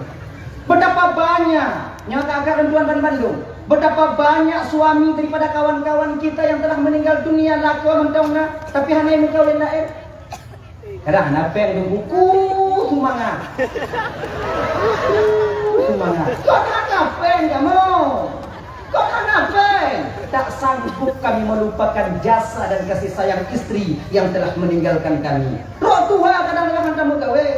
Betapa banyak, nyoe ka agak lôn tuan ban bandum, betapa banyak suami daripada kawan-kawan kita yang telah meninggal dunia lakoe mantong na, tapi hana meukawen laén. Kadang hana péng dong buku sumbangan. Buku sumbangan. Kok hana péng kamoe? Kok hana péng? Tak sanggup kami melupakan jasa dan kasih sayang istri yang telah meninggalkan kami. Rok tuha kadang-kadang hana meugawe.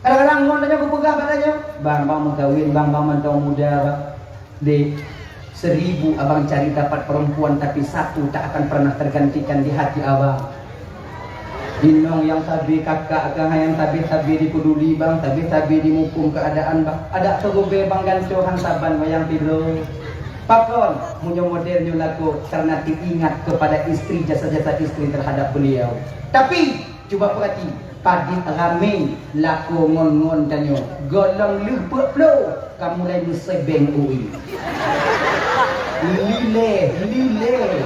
Kadang-kadang ngon tanyoe kupeugah bak tanyoe, "Bang, bang meukawen, bang, bang mantong muda, bang." Dek, seribu abang cari dapat perempuan, tapi satu tak akan pernah tergantikan di hati abang. Inong nyang sabe kakak kah, nyang sabe-sabe dipeduli bang, sabe-sabe dimukung keadaan bang. Adak teugube bang gantoe han saban wayang tido. Pakon, meunyoe model nyoe lakoe, karena teuingat kepada istri, jasa-jasa istri terhadap beliau. Tapi, cuba perhati, padit ramé lakoe ngon-ngon tanyoe. Gohlom lheueh peuet ploh, ka mulai meusebeng ui. Lileh, lileh.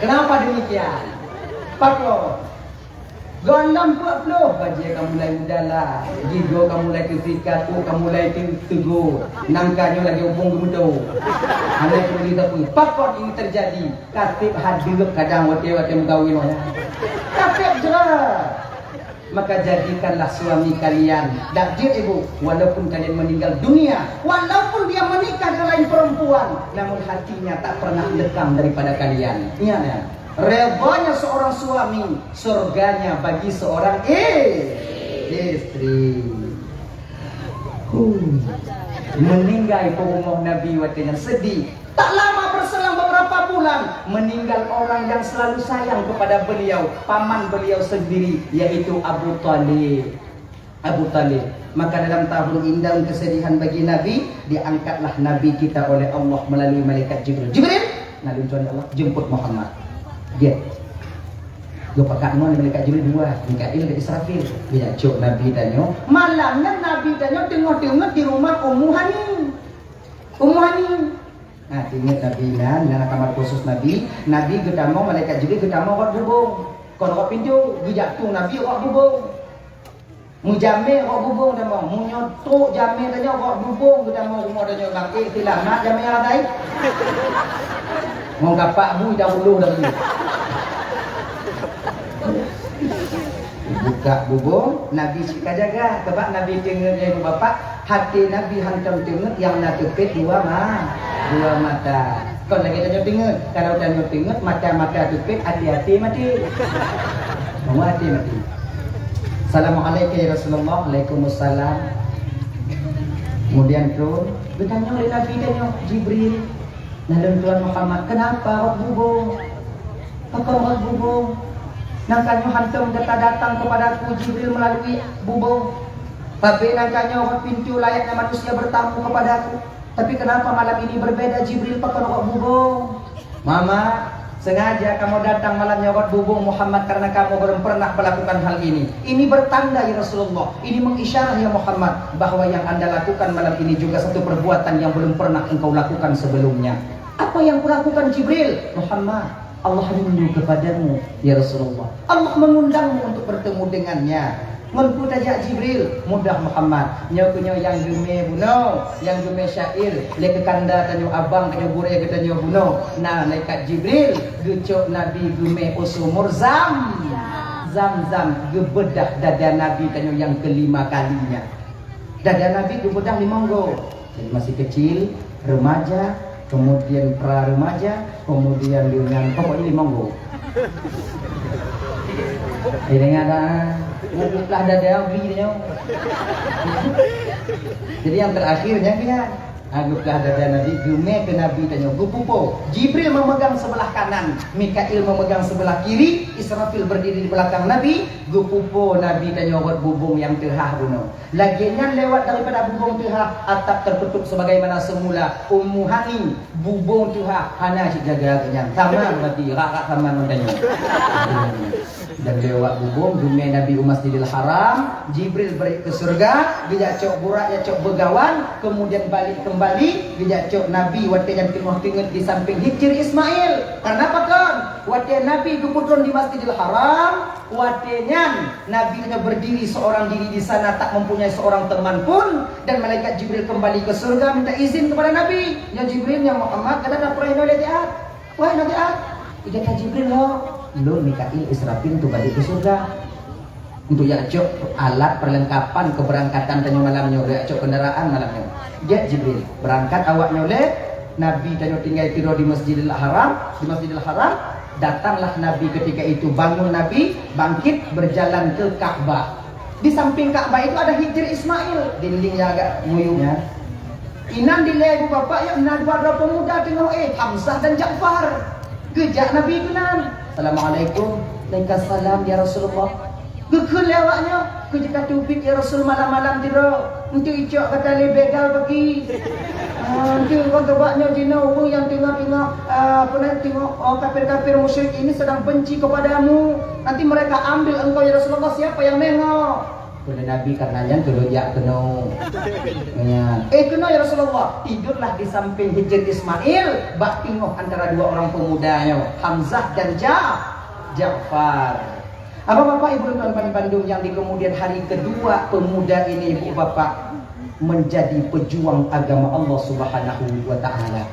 Kenapa demikian? Pakon? Gohlom peuet ploh, bajée ka mulai udala, gigoe ka mulai teusikat, ôk ka mulai teu-, teugo, nangka nyoe lagée ubong geumeudo. Hana peuduli sapeue. Pakon ini terjadi? Kaseb hadeup kadang watée-watée meukawen nyan. Kaseb jeuet. Maka jadikanlah suami kalian, dak jeuet ibu, walaupun kalian meninggal dunia, walaupun dia menikah dengan lain perempuan, namun hatinya tak pernah lekang daripada kalian. Ingat ya, redanya seorang suami, surganya bagi seorang i-, istri. Huh. Meninggai peurumoh Nabi watée nyan sedih. Tak lama berselang beberapa bulan, meninggal orang yang selalu sayang kepada beliau, paman beliau sendiri, yaitu Abu Thalib. Abu Thalib. Maka dalam tahun indah kesedihan bagi Nabi, diangkatlah Nabi kita oleh Allah melalui malaikat Jibril. "Jibril, na lôn tuan Allah, jemput Muhammad." Gét. Geupakat ngon malaikat Jibril dua, Mikail dan Israfil. Geujak cok Nabi tanyoe. Malam nyan Nabi tanyoe teungoh teungeut di rumah Ummu Hani. Ummu Hani. Nah, teungeut Nabi nan, nan kamar khusus Nabi. Nabi geutamong, malaikat Jibril geutamong rot bubông. Kon rot pintoe, geujak tueng Nabi rot bubông. Meujamé rot bubông tamong. Meunyoe trok jamé tanyoe rot bubông geutamong rumoh tanyoe bang. Eh, seulamat jamé nyang asai. Ngon kapak bui dah uloh dah bui. Buka bubông, Nabi cit ka jaga. Sabab Nabi teungeut lé bapak, até Nabi hantom teungeut nyang na teupet dua ma-, dua mata. Kon lagée tanyoe teungeut. Kalau tanyoe teungeut, mata-mata teupet, até-até maté. Semua até maté. "Assalamualaikum ya Rasulullah." "Waalaikumsalam." Kemudian turun, geutanyoe lé Nabi tanyoe, "Jibril, na lôn tuan Muhammad, kenapa rot bubông?" Pakon rot bubông? Nangka nyoe hantom gata datang kepadaku Jibril melalui bubông. Tapi nangka nyoe rot pintoe layaknya manusia bertamu kepadaku. Tapi kenapa malam ini berbeda Jibril, pakon rot bubông? Mama, sengaja kamu datang malam nyoe rot bubông Muhammad karena kamu belum pernah melakukan hal ini. Ini bertanda ya Rasulullah. Ini mengisyarah ya Muhammad bahwa yang anda lakukan malam ini juga satu perbuatan yang belum pernah engkau lakukan sebelumnya. Apa yang kulakukan Jibril? Muhammad, Allah rindu kepadamu, ya Rasulullah. Allah mengundangmu untuk bertemu dengannya. Ngon peue tajak Jibril, mudah Muhammad. Nyoe keuh nyoe nyang geumé bunoe, nyang geumé syair, lé keukanda tanyoe abang tanyoe gurée geutanyoe bunoe. Na malaikat Jibril geucok Nabi geumé u sumur Zam. Zam-Zam, geubeudah dada Nabi tanyoe nyang keulima kalinya. Dada Nabi geubeudah limong goe. Jadi masih kecil, remaja, kemudian pra remaja, kemudian dengan pokoknya limong goe. Eh, dengan ada, ah, geubeudah dada beli dia. Jadi yang terakhirnya dia. Ah, geubeudah dada Nabi, geumé keu Nabi tanyoe, geupupo. Jibril memegang sebelah kanan, Mikail memegang sebelah kiri, Israfil berdiri di belakang Nabi, geupupo Nabi tanyoe rot bubông nyang teuhah bunoe. Lagée nyan lewat daripada bubông teuhah, atap tertutup sebagaimana semula. Ummu Hani, bubông teuhah, hana cit jaga geuh nyan. Sama berarti, rak-rak sama ngon tanyoe. Dan lewat bubông, geumé Nabi u Masjidil Haram, Jibril bri keu syeuruga, geujak cok burak, jak cok beugawan, kemudian balik kembali, geujak cok Nabi watée nyan teungoh teungeut di samping Hijri Ismail. Karena apa kon? Watée Nabi geupeutron di Masjidil Haram, watée nyan Nabi hanya berdiri seorang diri di sana, tak mempunyai seorang teman pun, dan malaikat Jibril kembali ke surga minta izin kepada Nabi. "Ya Jibril, ya Muhammad, gata na peureunoe lé siat?" "Wahai Nabi, ah, ija ka Jibril ho." "Lôn Mikail Israfil tu balik ke surga. Untuk jak cok alat perlengkapan keberangkatan tanyoe malam nyoe, jak cok kendaraan malam nyoe." "Jeuet Jibril, berangkat awak nyoe lé." Nabi tanyoe tinggai tiroe di Masjidil Haram, di Masjidil Haram, datanglah Nabi ketika itu, bangun Nabi, bangkit, berjalan ke Ka'bah. Di samping Ka'bah itu ada Hijri Ismail, dinding yang agak nguyup nyan. Inan dilée ibu bapak, ya, na dua droe pemuda teungoh, eh, Hamzah dan Ja'far. Geujak Nabi keunan. "Assalamualaikum." "Waalaikumsalam, ya Rasulullah." Geukheun lé awak nyoe, "Keu jih ka teubiet, ya Rasul, malam-malam tiroe. Enteuk icok gata lé begal pagi." Ah, enteuk kon geuba nyoe jinoe ureuëng nyang teungoh-teungoh, ah, peue nan teungoh, oh, kafir-kafir musyrik ini sedang benci kepadamu. Nanti mereka ambil engkau, ya Rasulullah, siapa yang nengok?" Kheun lé Nabi, "Karena nyan keu lôn jak keunoe." Nyan. "Eh, keunoe, ya Rasulullah." Tidurlah di samping Hijri Ismail, bak teungoh antara dua orang pemuda nyoe, Hamzah dan Ja-, Ja'far. Apa Bapak Ibu dan Tuan bandum yang di kemudian hari kedua pemuda ini, Ibu Bapak, menjadi pejuang agama Allah Subhanahu wa Ta'ala?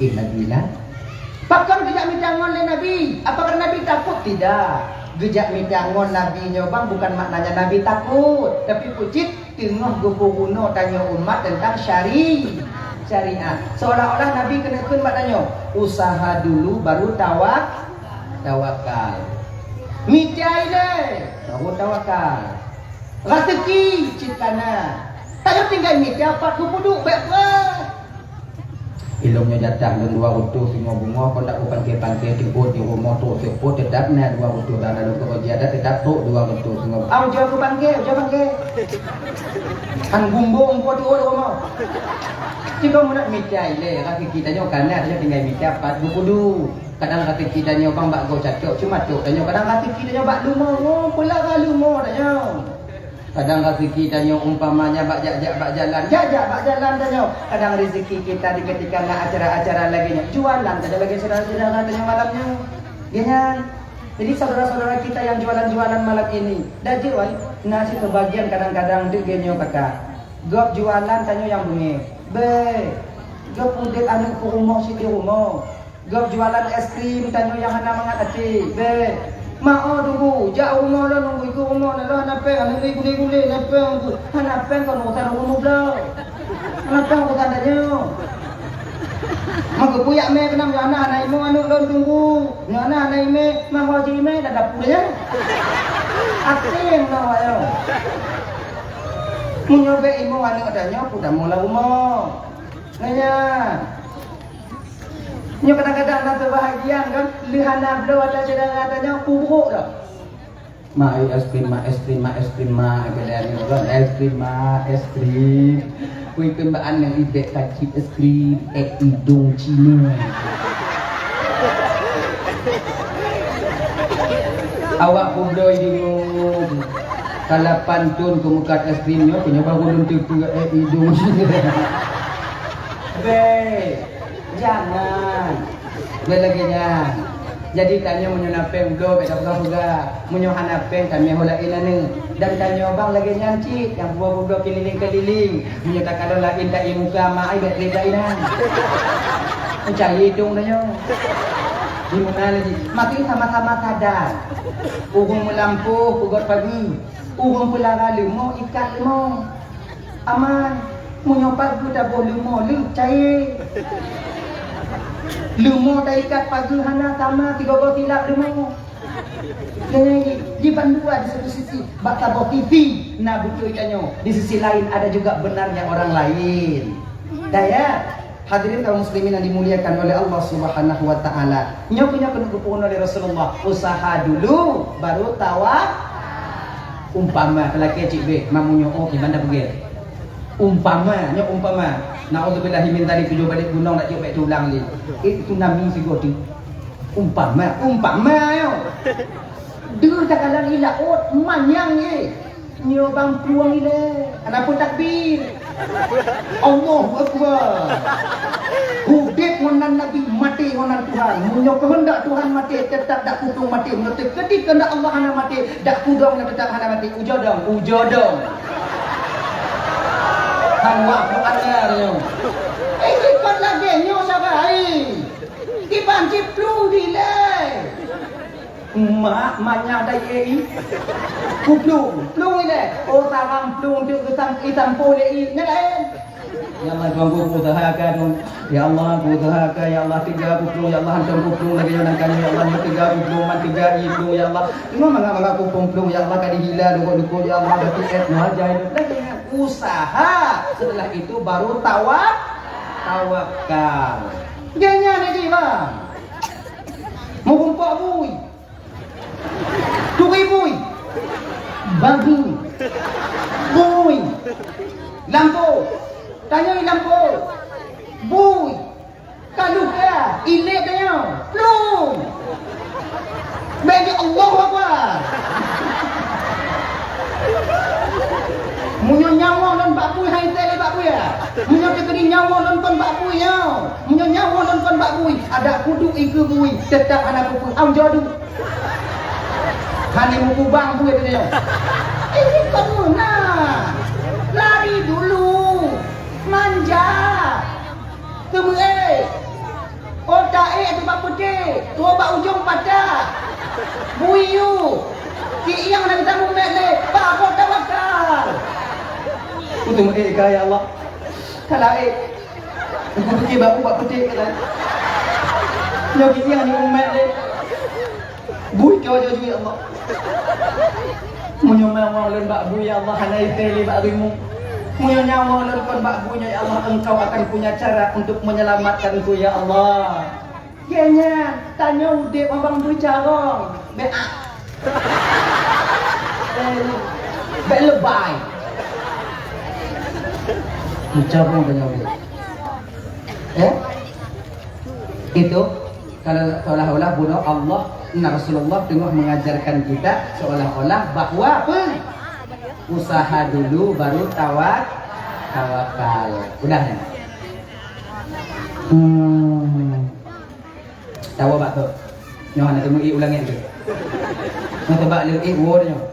Eh, Nabi lah. Pakon geujak mita ngon lé Nabi? Apakah Nabi takut? Tidak. Geujak mita ngon Nabi nyoe bang bukan maknanya Nabi takut, tapi pucit teungoh geupeurunoe tanyoe umat tentang syari-, syariat. Seolah-olah Nabi keuneuk kheun bak tanyoe, "Usaha dulu baru tawak-, tawakal. Mita ilée baru tawakal. Raseuki cit kana. Tanyoe tinggai mita pat geupeuduek bék preh." Ilong nyoe jatah lôn dua reutôh singoh beungoh, kon dak kupangke-pangke, teupot di rumoh trok seupôt, teutap na dua reutôh, dan lalu keu jiadat teutap trok dua reutôh singoh. Au, jeuet kupangke, jeuet pangke. An gumbong po tuwoe di rumoh. Cit kon meunan mita ilée, raseuki tanyoe kana, tanyoe tinggai mita pat geupeuduek. Kadang raseuki tanyoe bang bak goe catok, cuma tok tanyoe, kadang raseuki tanyoe bak lumoh, oh, peulara lumoh tanyoe. Kadang raseuki tanyoe umpamanya bak jak-jak bak jalan, jak-jak bak jalan tanyoe. Kadang rezeki kita di ketika na acara-acara lagée nyoe, jualan tanyoe lagée syedara-syedara tanyoe malam nyoe. Nyan. Jadi saudara-saudara kita yang jualan-jualan malam ini, dak jeuet wai, na cit teubagian kadang-kadang deuek geuh nyoe kakak. Gob jualan tanyoe nyang beungéh. Bék. Gob udeb aneuëk peurumoh cit di rumoh. Gob jualan es krim tanyoe nyang hana mangat até. Bék. Mak, oh, tunggu, jak u rumoh lôn nunggu, i keu rumoh na lôn hana péng, hana lé gulé-gulé, hana péng, hana péng kon urusan ureuëng mubloe. Hana péng urusan tanyoe. Meugeupeuyak mé keunong nyoe hana, hana imoe aneuëk lôn tunggu. Nyoe hana, hana imé, mah ho ji imé, dak dapu nyan. Até nyang na wayang. Meunyoe bék imoe aneuëk tanyoe, peue tamong lam rumoh. Nyan. Nyoe kadang-kadang na teubahagian kan, lheueh hana bloe ata syedara tanyoe, pubroe dah. "Ma, ai es krim, ma, es krim, ma, es krim, ma," kata nyoe kan, "es krim, ma, es krim." Kui peumbaan nyang ibek ka cit es krim, ék idong Cina. Awak peubloe deungoe, ka lapan thon keumeukat es krim nyoe, keu nyoe baru lôn teupeue ék idong Cina. Bék, jangan. Bék lagée nyan. Jadi tanyoe meunyoe na péng bloe bèk tapeugah-peugah, meunyoe hana péng tameuhôi laén aneuk. Dan tanyoe bang lagèe nyan cit nyang peubloe-peubloe keulileng-keulileng. Meunyoe takalon laén ta-i muka mak ai bèk trép inan. Meucayé dong tanyoe. Di meunan lagi. Makin sama-sama sadar. Ureueng meulampôh peugöt pageue. Ureueng peulara leumo ikat leumo. Aman, meunyoe pageue taboh leumo leuh cayé. Leumo taikat pageue hana sama sigoe-goe silap leumo. Jadi, di bandua di satu sisi, bak saboh sisi na beutôi tanyoe, di sisi lain ada juga benarnya orang lain. Daya, hadirin kaum muslimin yang dimuliakan oleh Allah Subhanahu wa taala. Nyoe keuh nyoe keuneuk geupeurunoe lé Rasulullah, usaha dulu baru tawakal. Umpama, peulakèe cit bèk, mamu nyoe oh kiban dah peugèt. Umpama, nyoe umpama. Naudzubillahi min dzalik, tujoh balek gunong dak jeuet bèk tulang lé. Eh, tsunami sigoe teuk. Umpama, umpama nyoe. Deuh takalon i laôt manyang jih. Nyoe bang plueng ilèe. Hana peue takbir. Allahu Akbar. Udép ngon nan Nabi, maté ngon nan Tuhan. Meunyoe keuheundak Tuhan maté, teutap dak kudong maté. Meunyoe teukeudi keuheundak Allah hana maté, dak kudong na teutap hana maté. Ujoe dong, ujoe dong. Han wak Quran nyoe. Eh, kon lagèe nyoe sagai. Kiban cit plueng dilèe. Mak, manyang dayé i. Kuplueng, plueng ilèe. Oh, sarang plueng teuk geusam-, isampoe lé i. Nyan laén. Ya Allah, Tuhanku, kuuseuhakan. Ya Allah, kuuseuhakan. Ya Allah, teuga kuplueng. Ya Allah, hantom kuplueng lagèe nyoe nan ka nyoe. Ya Allah, teuga kuplueng, man teuga i plueng. Ya Allah, nyoe mangat-mangat kuplueng-plueng. Ya Allah, ka dihila lukot-lukot. Ya Allah, ka tiet nyoe aja. Lagèe nyan usaha. Setelah itu baru tawa-, tawakal. Geuhnyan lagèe, bang. Meurumpok bui. Turi bui. Babi. Bui. Lampôh. Tanyoe lampôh. Bui. Ka lheueh ka. Ilèe tanyoe. Plueng. Bèk di Allahu Akbar. Meunyoe nyawa lôn bak bui, hai teuh lé bak bui, ya. Meunyoe teukeudi nyawa lôn kon bak bui, ya. Meunyoe nyawa lôn kon bak bui, adak kuduek ikeue bui, teutap hana peue-peue. Am jodoh. Hana meukubang bui teuh nyoe. Ini kon meunan. Lari dulu. Manja. Teumeu'ék. Oh, taék tu bak peuté, tu bak ujong patah. Bui yu. Ki ieng na geutanyoe meu'ék lé, bak kota wakal. Ku teumeu'ék ka, ya Allah. Ka laék. Ku peuté bak u bak peuté ka laék. Nyoe ki ieng ni umat lé. Bui keu ajoe jih, ya Allah. Meunyoe nyawa lôn bak bui, ya Allah, hana itéh lé bak rimueng. Meunyoe nyawa lôn kon bak bui nyoe, ya Allah, Engkau akan punya cara untuk menyelamatkanku, ya Allah. Keu nyan, tanyoe udép abang beucarông. Bèk, ah. Eh, bèk leubèh. Beucarông tanyoe udép. Eh? Itu kalau seolah-olah bunoe Allah, na Rasulullah teungoh mengajarkan kita seolah-olah bahwa apa? Usaha dulu baru tawa-, tawakal. Udah ya? Hmm. Tawa bak tu. Nyoe hana teumeu'ék ulang tu. Nyoe teubak lé ék woe nyoe.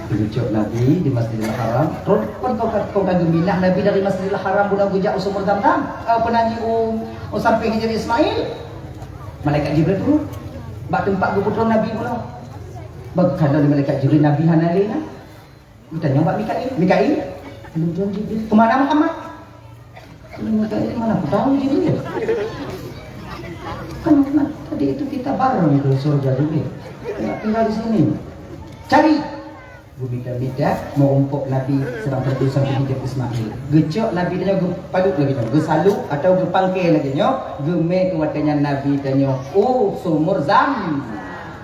Geucok Nabi di Masjidil Haram. Rot kon kau ka, kau ka geuminah Nabi dari Masjidil Haram bunoe geujak u Sumur Zamzam? Kau pernah ji u, u sampéng Hajar Ismail? Malaikat Jibril turun bak teumpat geupeutron Nabi bunoe. Bak keunan malaikat Jibril Nabi hana lé na. Geutanyong bak Mikail, "Mikail, lôn tuan Jibril, keu mana Muhammad?" Mikail, "Mana aku tahu Jibril? Kan tadi itu kita bareng ke surga Jibril. Ya, tinggal di sini. Cari." Geumita-mita, meurumpok Nabi sedang berdua sampai Hajar Ismail. Geucok Nabi tanyoe geupalut lagèe nyoe, geusalok atau geupangke lagèe nyoe, geumè keu watèe nyan Nabi tanyoe, oh, sumur Zam-,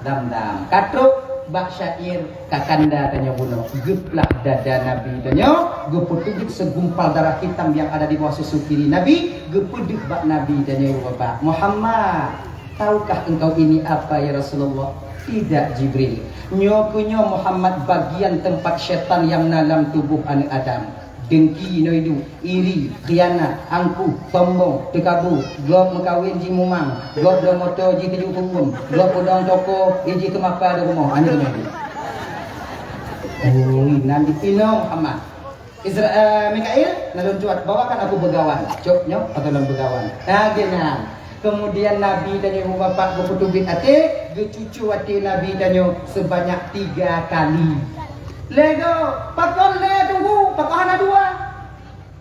Zamzam. Ka trok bak syair Kakanda tanyoe bunoe, geuplah dada Nabi tanyoe, geupeuteubiet segumpal darah hitam yang ada di bawah susu kiri Nabi, geupeudeuh bak Nabi tanyoe, "Wahai Muhammad, tahukah engkau ini apa, ya Rasulullah?" "Tidak, Jibril." "Nyoe keuh nyoe, Muhammad, bagian teumpat syaitan nyang na lam tuboh aneuk Adam. Dengki inoe iduek, iri, khianat, angkuh, sombong, teukabu, gob meukawen jimumang, gob bloe moto jiteuju keu phon, gob peudong toko jih teumapa di rumoh, aneuëk nyoe. Ui, nan di inoe Muhammad. Isra-, eh, Mikail, na lôn cuat, bawakan aku begawan. Cok nyoe, atau lôn begawan. Lagée nyan. Kemudian Nabi tanyoe bapak geupeuteubiet até, geucucu até Nabi tanyoe sebanyak tiga kali. Lego, pakon lé tunggu, pakon hana dua?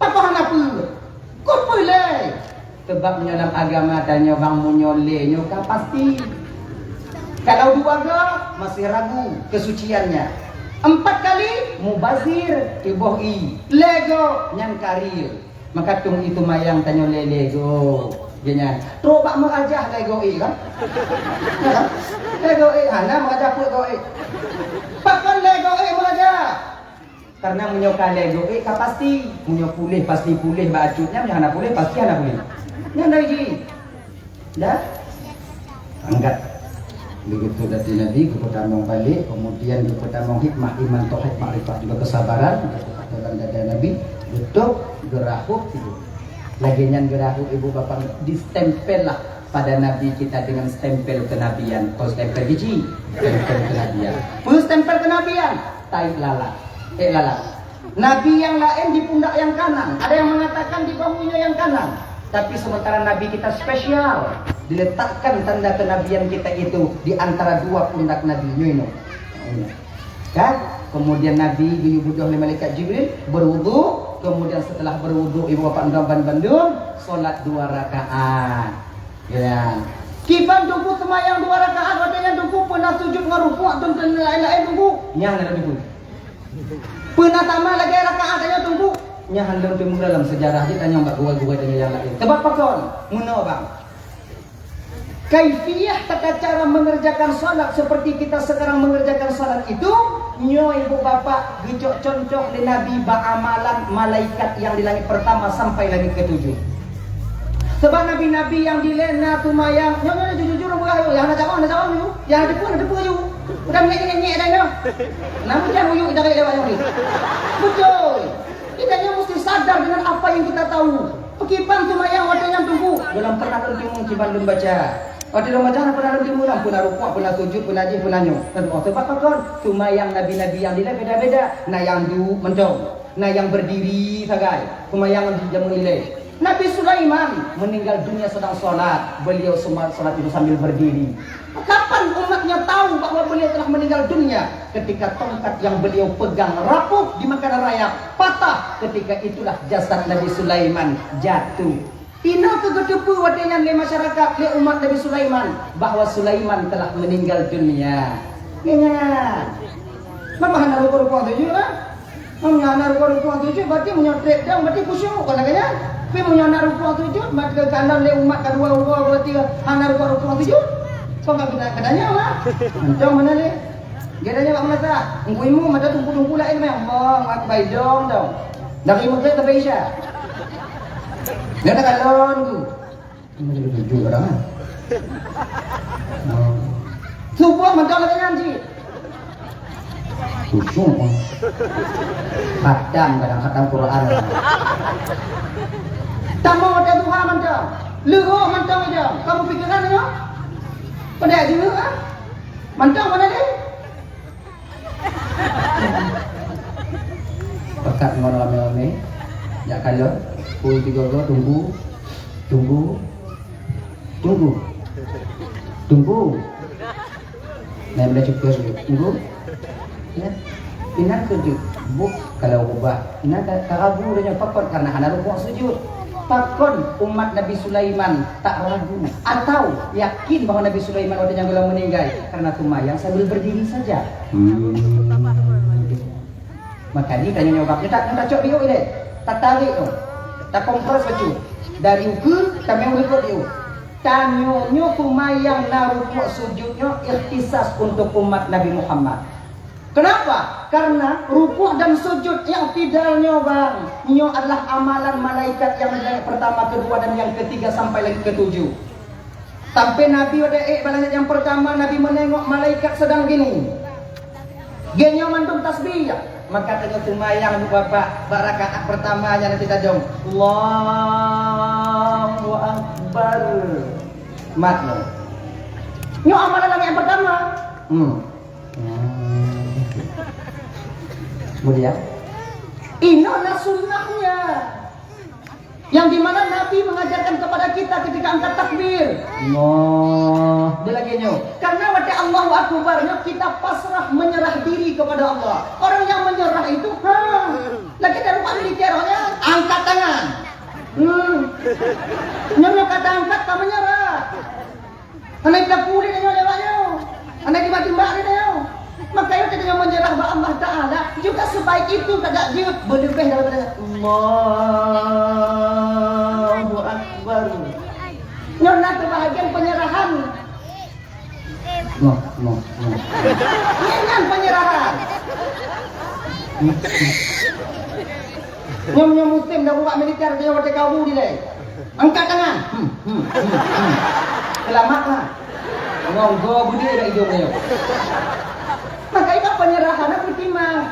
Pakon hana peue? Kok peue lé? Sebab nyoe lam agama tanyoe bang meunyoe lé nyoe ka pasti. Kalau dua go, masih ragu kesuciannya. Empat kali, mubazir, tuboh i. Lego, nyan karil. Maka tung itu mayang tanyoe lé-lé go. Dia nyan. Trok bak meurajah lé go i kan? Ya kan? Lé go i, hana meurajah peuet go i. Pakon lé go i meurajah? Karena meunyoe ka lé go i ka pasti. Meunyoe puléh pasti puléh bak acut nyan, meunyoe hana puléh pasti hana puléh. Nyan dari jih. Dah? Angkat. Begitu dari Nabi, geupeutanyong balik, kemudian geupeutanyong hikmah iman, tauhid, makrifat, juga kesabaran, geupeutanyong dada Nabi, beutôb, geurahôb, ibu. Lagée nyan geurahôb ibu bapak, distempel lah pada Nabi kita dengan stempel kenabian. Oh, stempel biji, stempel kenabian. Peue stempel kenabian? Taib lalat. Eh, lalat. Nabi yang lain di pundak yang kanan, ada yang mengatakan di bahunya yang kanan. Tapi sementara Nabi kita spesial, diletakkan tanda kenabian kita itu di antara dua pundak Nabi. Nyoe inoe. Kan? Kemudian Nabi geuyue beudôh lé malaikat Jibril, berwudu, kemudian setelah berwudu, ibu bapak ban bandum, salat dua rakaat. Ya. Kiban tunggu semayang dua rakaat, watée nyan tunggu peuna sujud ngon rukuk, teuntèe laén-laén tunggu. Nyan ada tunggu. Peuna sama lagée rakaat tanyoe tunggu. Nyan hana lôn teumé dalam sejarah jih tanyoe bak gurée-gurée tanyoe nyang laén. Sebab pakon? Meunoe bang. Kaifiyah tata cara mengerjakan salat seperti kita sekarang mengerjakan salat itu, nyoe ibu bapak geucok contoh lé Nabi bak amalan malaikat yang di langit pertama sampai langit ketujuh. Sebab nabi-nabi yang dilée na tumayang, nyoe, nyoe, jujur, jujur, murah, yuk. Yang hana jawab, hana jawab, yuk. Yang hana depan, hana depan, yuk. Udah nyek, nyek, nyek, dah, yuk. Namun jangan, yuk, jangan lewat, yuk. Betul. Kita nyoe mesti sadar dengan apa yang kita tahu. Pekiban tumayang watée nyan tunggu. Dalam pernah lôn tunggu kiban lôn baca. Watée lôn baca, pernah lôn tunggu, peuna rukuk, peuna sujud, peuna jih, peuna nyoe. Tentu, oh, sebab apa kon? Tumayang nabi-nabi yang dilée beda-beda. Na yang duek mantong. Na yang berdiri sagai, peumayang di jameun ilée. Nabi Sulaiman meninggal dunia sedang salat, beliau sema-, salat itu sambil berdiri. Kapan umatnya tahu bahwa beliau telah meninggal dunia? Ketika tongkat yang beliau pegang rapuh di makanan rayap, patah. Ketika itulah jasad Nabi Sulaiman jatuh. Inoe keuh geuteupeue watée nyan lé masyarakat, lé umat Nabi Sulaiman, bahwa Sulaiman telah meninggal dunia. Nyan. Maka hana rukuk-rukuk sujud lah. Meunyoe hana rukuk-rukuk sujud, berarti meunyoe trép dong, berarti khusyuk, kon lagée nyan. Tapi meunyoe hana rukuk sujud, maka kalon lé umat kadua uroe, berarti hana rukuk-rukuk sujud. Kon ka keuda-, keudanyang lah. Mantong mana lé? Dia tanya bak meunasah, "Engku imeum ada tungku-tungku laén meh?" Allahu Akbar, dong, dong. Dari Mekah sampai Isya. Dia tak kalon tu. Ini jujur orang, ah. Oh. Subuh mantong lagée nyan cit. Khusyuk, ah. Khatam kadang, khatam Quran. Tamong ada duha mantong. Leuhoh mantong idong. Kamu pikiran nyoe? Pada jeuet, ah? Mantong mana deh? Pakat ngon ramé-ramé, jak kalon, pukul tiga belas, tunggu, tunggu, tunggu, tunggu. Nah, boleh cukup, tunggu. Ya. Inan keuh jeuet, buh kalau ubah. Inan ka, ka ragu donya pakon karena hana rukuk sujud. Pakon umat Nabi Sulaiman tak ragu atau yakin bahwa Nabi Sulaiman waktu nyan geulong meuninggai karena tumayang sambil berdiri saja? Hmm. Makanya tanya nyoe bak, "Nyoe ta-, nyoe tacok diuk ilée, tatarék nyoe, takompres bacut dari ukeue tamé u likot diuk." Tanyoe nyoe tumayang na rukuk sujud nyoe ikhtisas untuk umat Nabi Muhammad. Kenapa? Karena rukuk dan sujud i'tidal nyoe, bang, nyoe adalah amalan malaikat yang dari langit pertama, kedua, dan yang ketiga sampai langit ketujuh. Sampai Nabi watée ék bak langit nyang pertama, Nabi meunengok malaikat sedang gini. Geuh nyoe mandum tasbih. Maka tanyoe seumayang bak Bapak, bak rakaat pertama nyan nanti tajong, Allahu Akbar. Mat nyoe. Nyoe amalan langit yang pertama. Hmm. Kemudian, inoe na sunnahnya. Yang di mana Nabi mengajarkan kepada kita ketika angkat takbir. Allah. Dia lagi nyoe. Karena watèe Allahu Akbar nyoe kita pasrah, menyerah diri kepada Allah. Orang yang menyerah itu, ha, lagi dalam militer nyan, angkat tangan. Hmm. Nyoe, nyoe kata angkat, ka menyerah. Hana tapeulit tanyoe lewat nyoe. Hana timbak-timbak lé tanyoe. Maka nyoe tanyoe menyerah bak Allah Taala juga sebaik itu, ka jak jeuet, beuleubeh daripada Allahu Akbar. Nyoe na keubahagiaan penyerahan. Noh, noh, noh. Nyan penyerahan. Nyoe, nyoe musém dah buat militer, dia watèe kabu dilèe. Angkat tangan. Hmm, hmm, hmm, hmm. Selamat lah. Ngong go beudé dak idong nyoe. Maka itu penyerahan aku timang.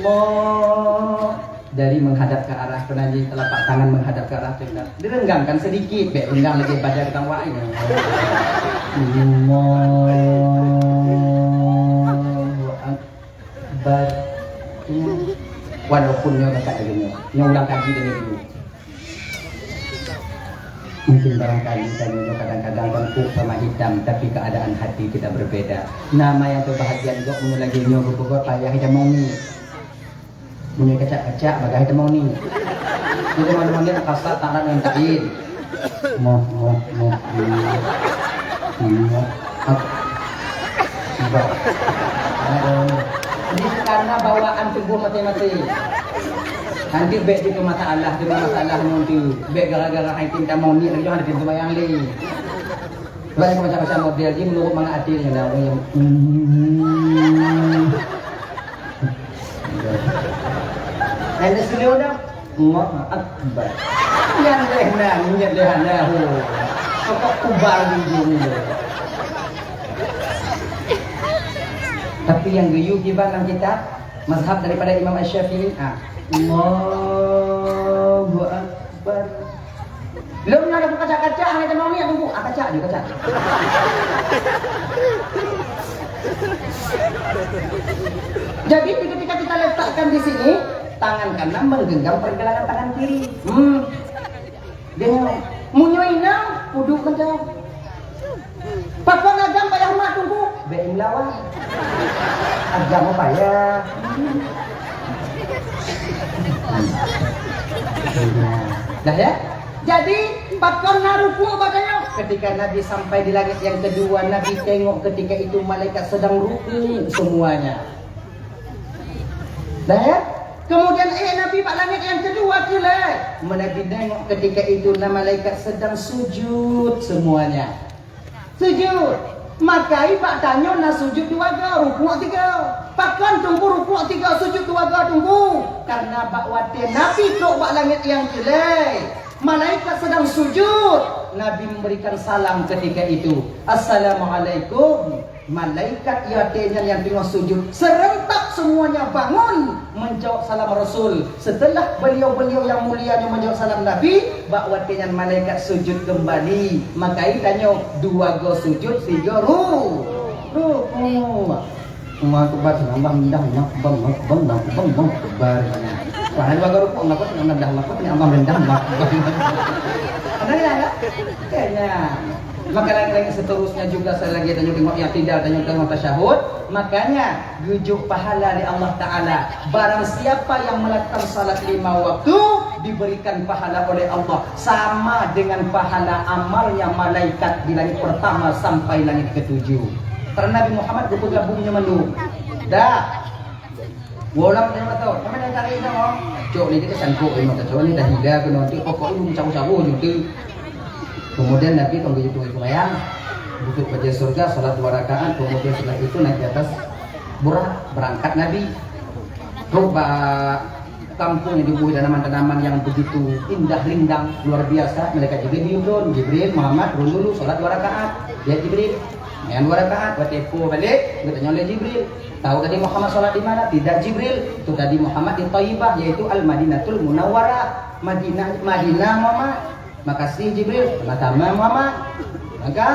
Allah. Dari menghadap ke arah peunanjing, telapak tangan menghadap ke arah kiblat. Direnggangkan sedikit, bèk renggang lagi badan kita wak ini. Allahu Akbar. Bar. Walaupun nyoe kakak lagèe nyoe. Nyoe ulang kaji lagèe dulu. Mungkin barangkali tanyoe nyoe kadang-kadang kan putih sama hitam, tapi keadaan hati kita berbeda. Nama yang terbahagia juga meunyoe lagèe nyoe, beupeugot payah hitam moni. Meunyoe kacak-kacak, bagah hitam moni. Jadi mana-mana kasar tak nak dengan tain. Moh, moh, moh, moh. Moh. Ak-, Bah. Aduh. Ini karena bawaan tubuh masing-masing. Nanti bèk itu masalah, itu masalah nanti. Bèk gara-gara hai cinta monyet lagi, ada pintu bayang li. Sebab macam-macam model ni menurut mana adil ni dah. Hmm. Yang di sini udah, Allahu Akbar. Yang leh nah, niat leh nah, ho. Pokok kubar di ujung tu. Tapi yang geuyue kiban dalam kitab mazhab daripada Imam Asy-Syafi'i, ah, Allahu Akbar. Lôn nyoe ada kacak-kacak, hana teumanyong, tunggu. Ah, kacak je, kacak. Jadi, ketika kita letakkan di sini, tangan kanan menggenggam pergelangan tangan kiri. Hmm. Dia nyoe. Meunyoe inong, uduk mantong. Pakon agam payah mat, Teungku? Bèk meulawan. Agam payah. Dah ya? Jadi, pakon na rukuk badannya? Ketika Nabi sampai di langit yang kedua, Nabi tengok ketika itu malaikat sedang rukuk semuanya. Dah ya? Kemudian, eh, Nabi bak langit yang kedua tu lah. Nabi tengok ketika itu na malaikat sedang sujud semuanya. Sujud. Maka i bak tanyoe na sujud dua go, rukuk tiga. Pakon Teungku rukuk tiga, sujud dua go Teungku? Karena bak watèe Nabi trok bak langit nyang keulhèe, malaikat sedang sujud. Nabi memberikan salam ketika itu. Assalamualaikum. Malaikat watèe nyan nyang teungoh sujud, serentak semuanya bangun menjawab salam Rasul. Setelah beliau-beliau yang mulia nyoe menjawab salam Nabi, bak watèe nyan malaikat sujud kembali. Maka i tanyoe dua go sujud, tiga ru-, rukuk. Allahu Akbar, Allah rendah, Allah akbar, Allah akbar, Allah akbar, Allah akbar. Wah, dua go rukuk, Allah akbar, Allah rendah, Allah akbar, Allah rendah, Allah akbar. Ada ya, ya? Kayaknya. Maka lagi-lagi seterusnya juga, selagi tanyoe tengok i'tidal, tanyoe tengok tasyahud, makanya geujok pahala lé Allah Taala. Barang siapa yang melakukan salat lima waktu, diberikan pahala oleh Allah sama dengan pahala amalnya malaikat di langit pertama sampai langit ketujuh. Karena Nabi Muhammad geupeugah bum nyoe mandum. Dah. Wolam teurimong tau. Kami dah tarik dah, oh. Cok ni kita sangkut rimong tau. Cok ni dah hila kena nanti pokok ni cabut-cabut je tu. Kemudian Nabi kan begitu itu mayang. Butuh kerja surga, salat dua rakaat, kemudian setelah itu naik di atas burak, berangkat Nabi. Trok bak kampung yang dibuih tanaman-tanaman yang begitu indah rindang, luar biasa. Malaikat Jibril diutus, Jibril, Muhammad, turun dulu, salat dua rakaat. Ya Jibril, Nyang dua rakaat, watée po balek, geutanyong lé Jibril, "Tahu tadi Muhammad sholat di mana?" "Tidak, Jibril. Itu tadi Muhammad di Thayyibah, yaitu Al-Madinatul Munawwarah." Madinah, Madinah, Muhammad. "Makasih, Jibril. Sama-sama, Muhammad." Maka,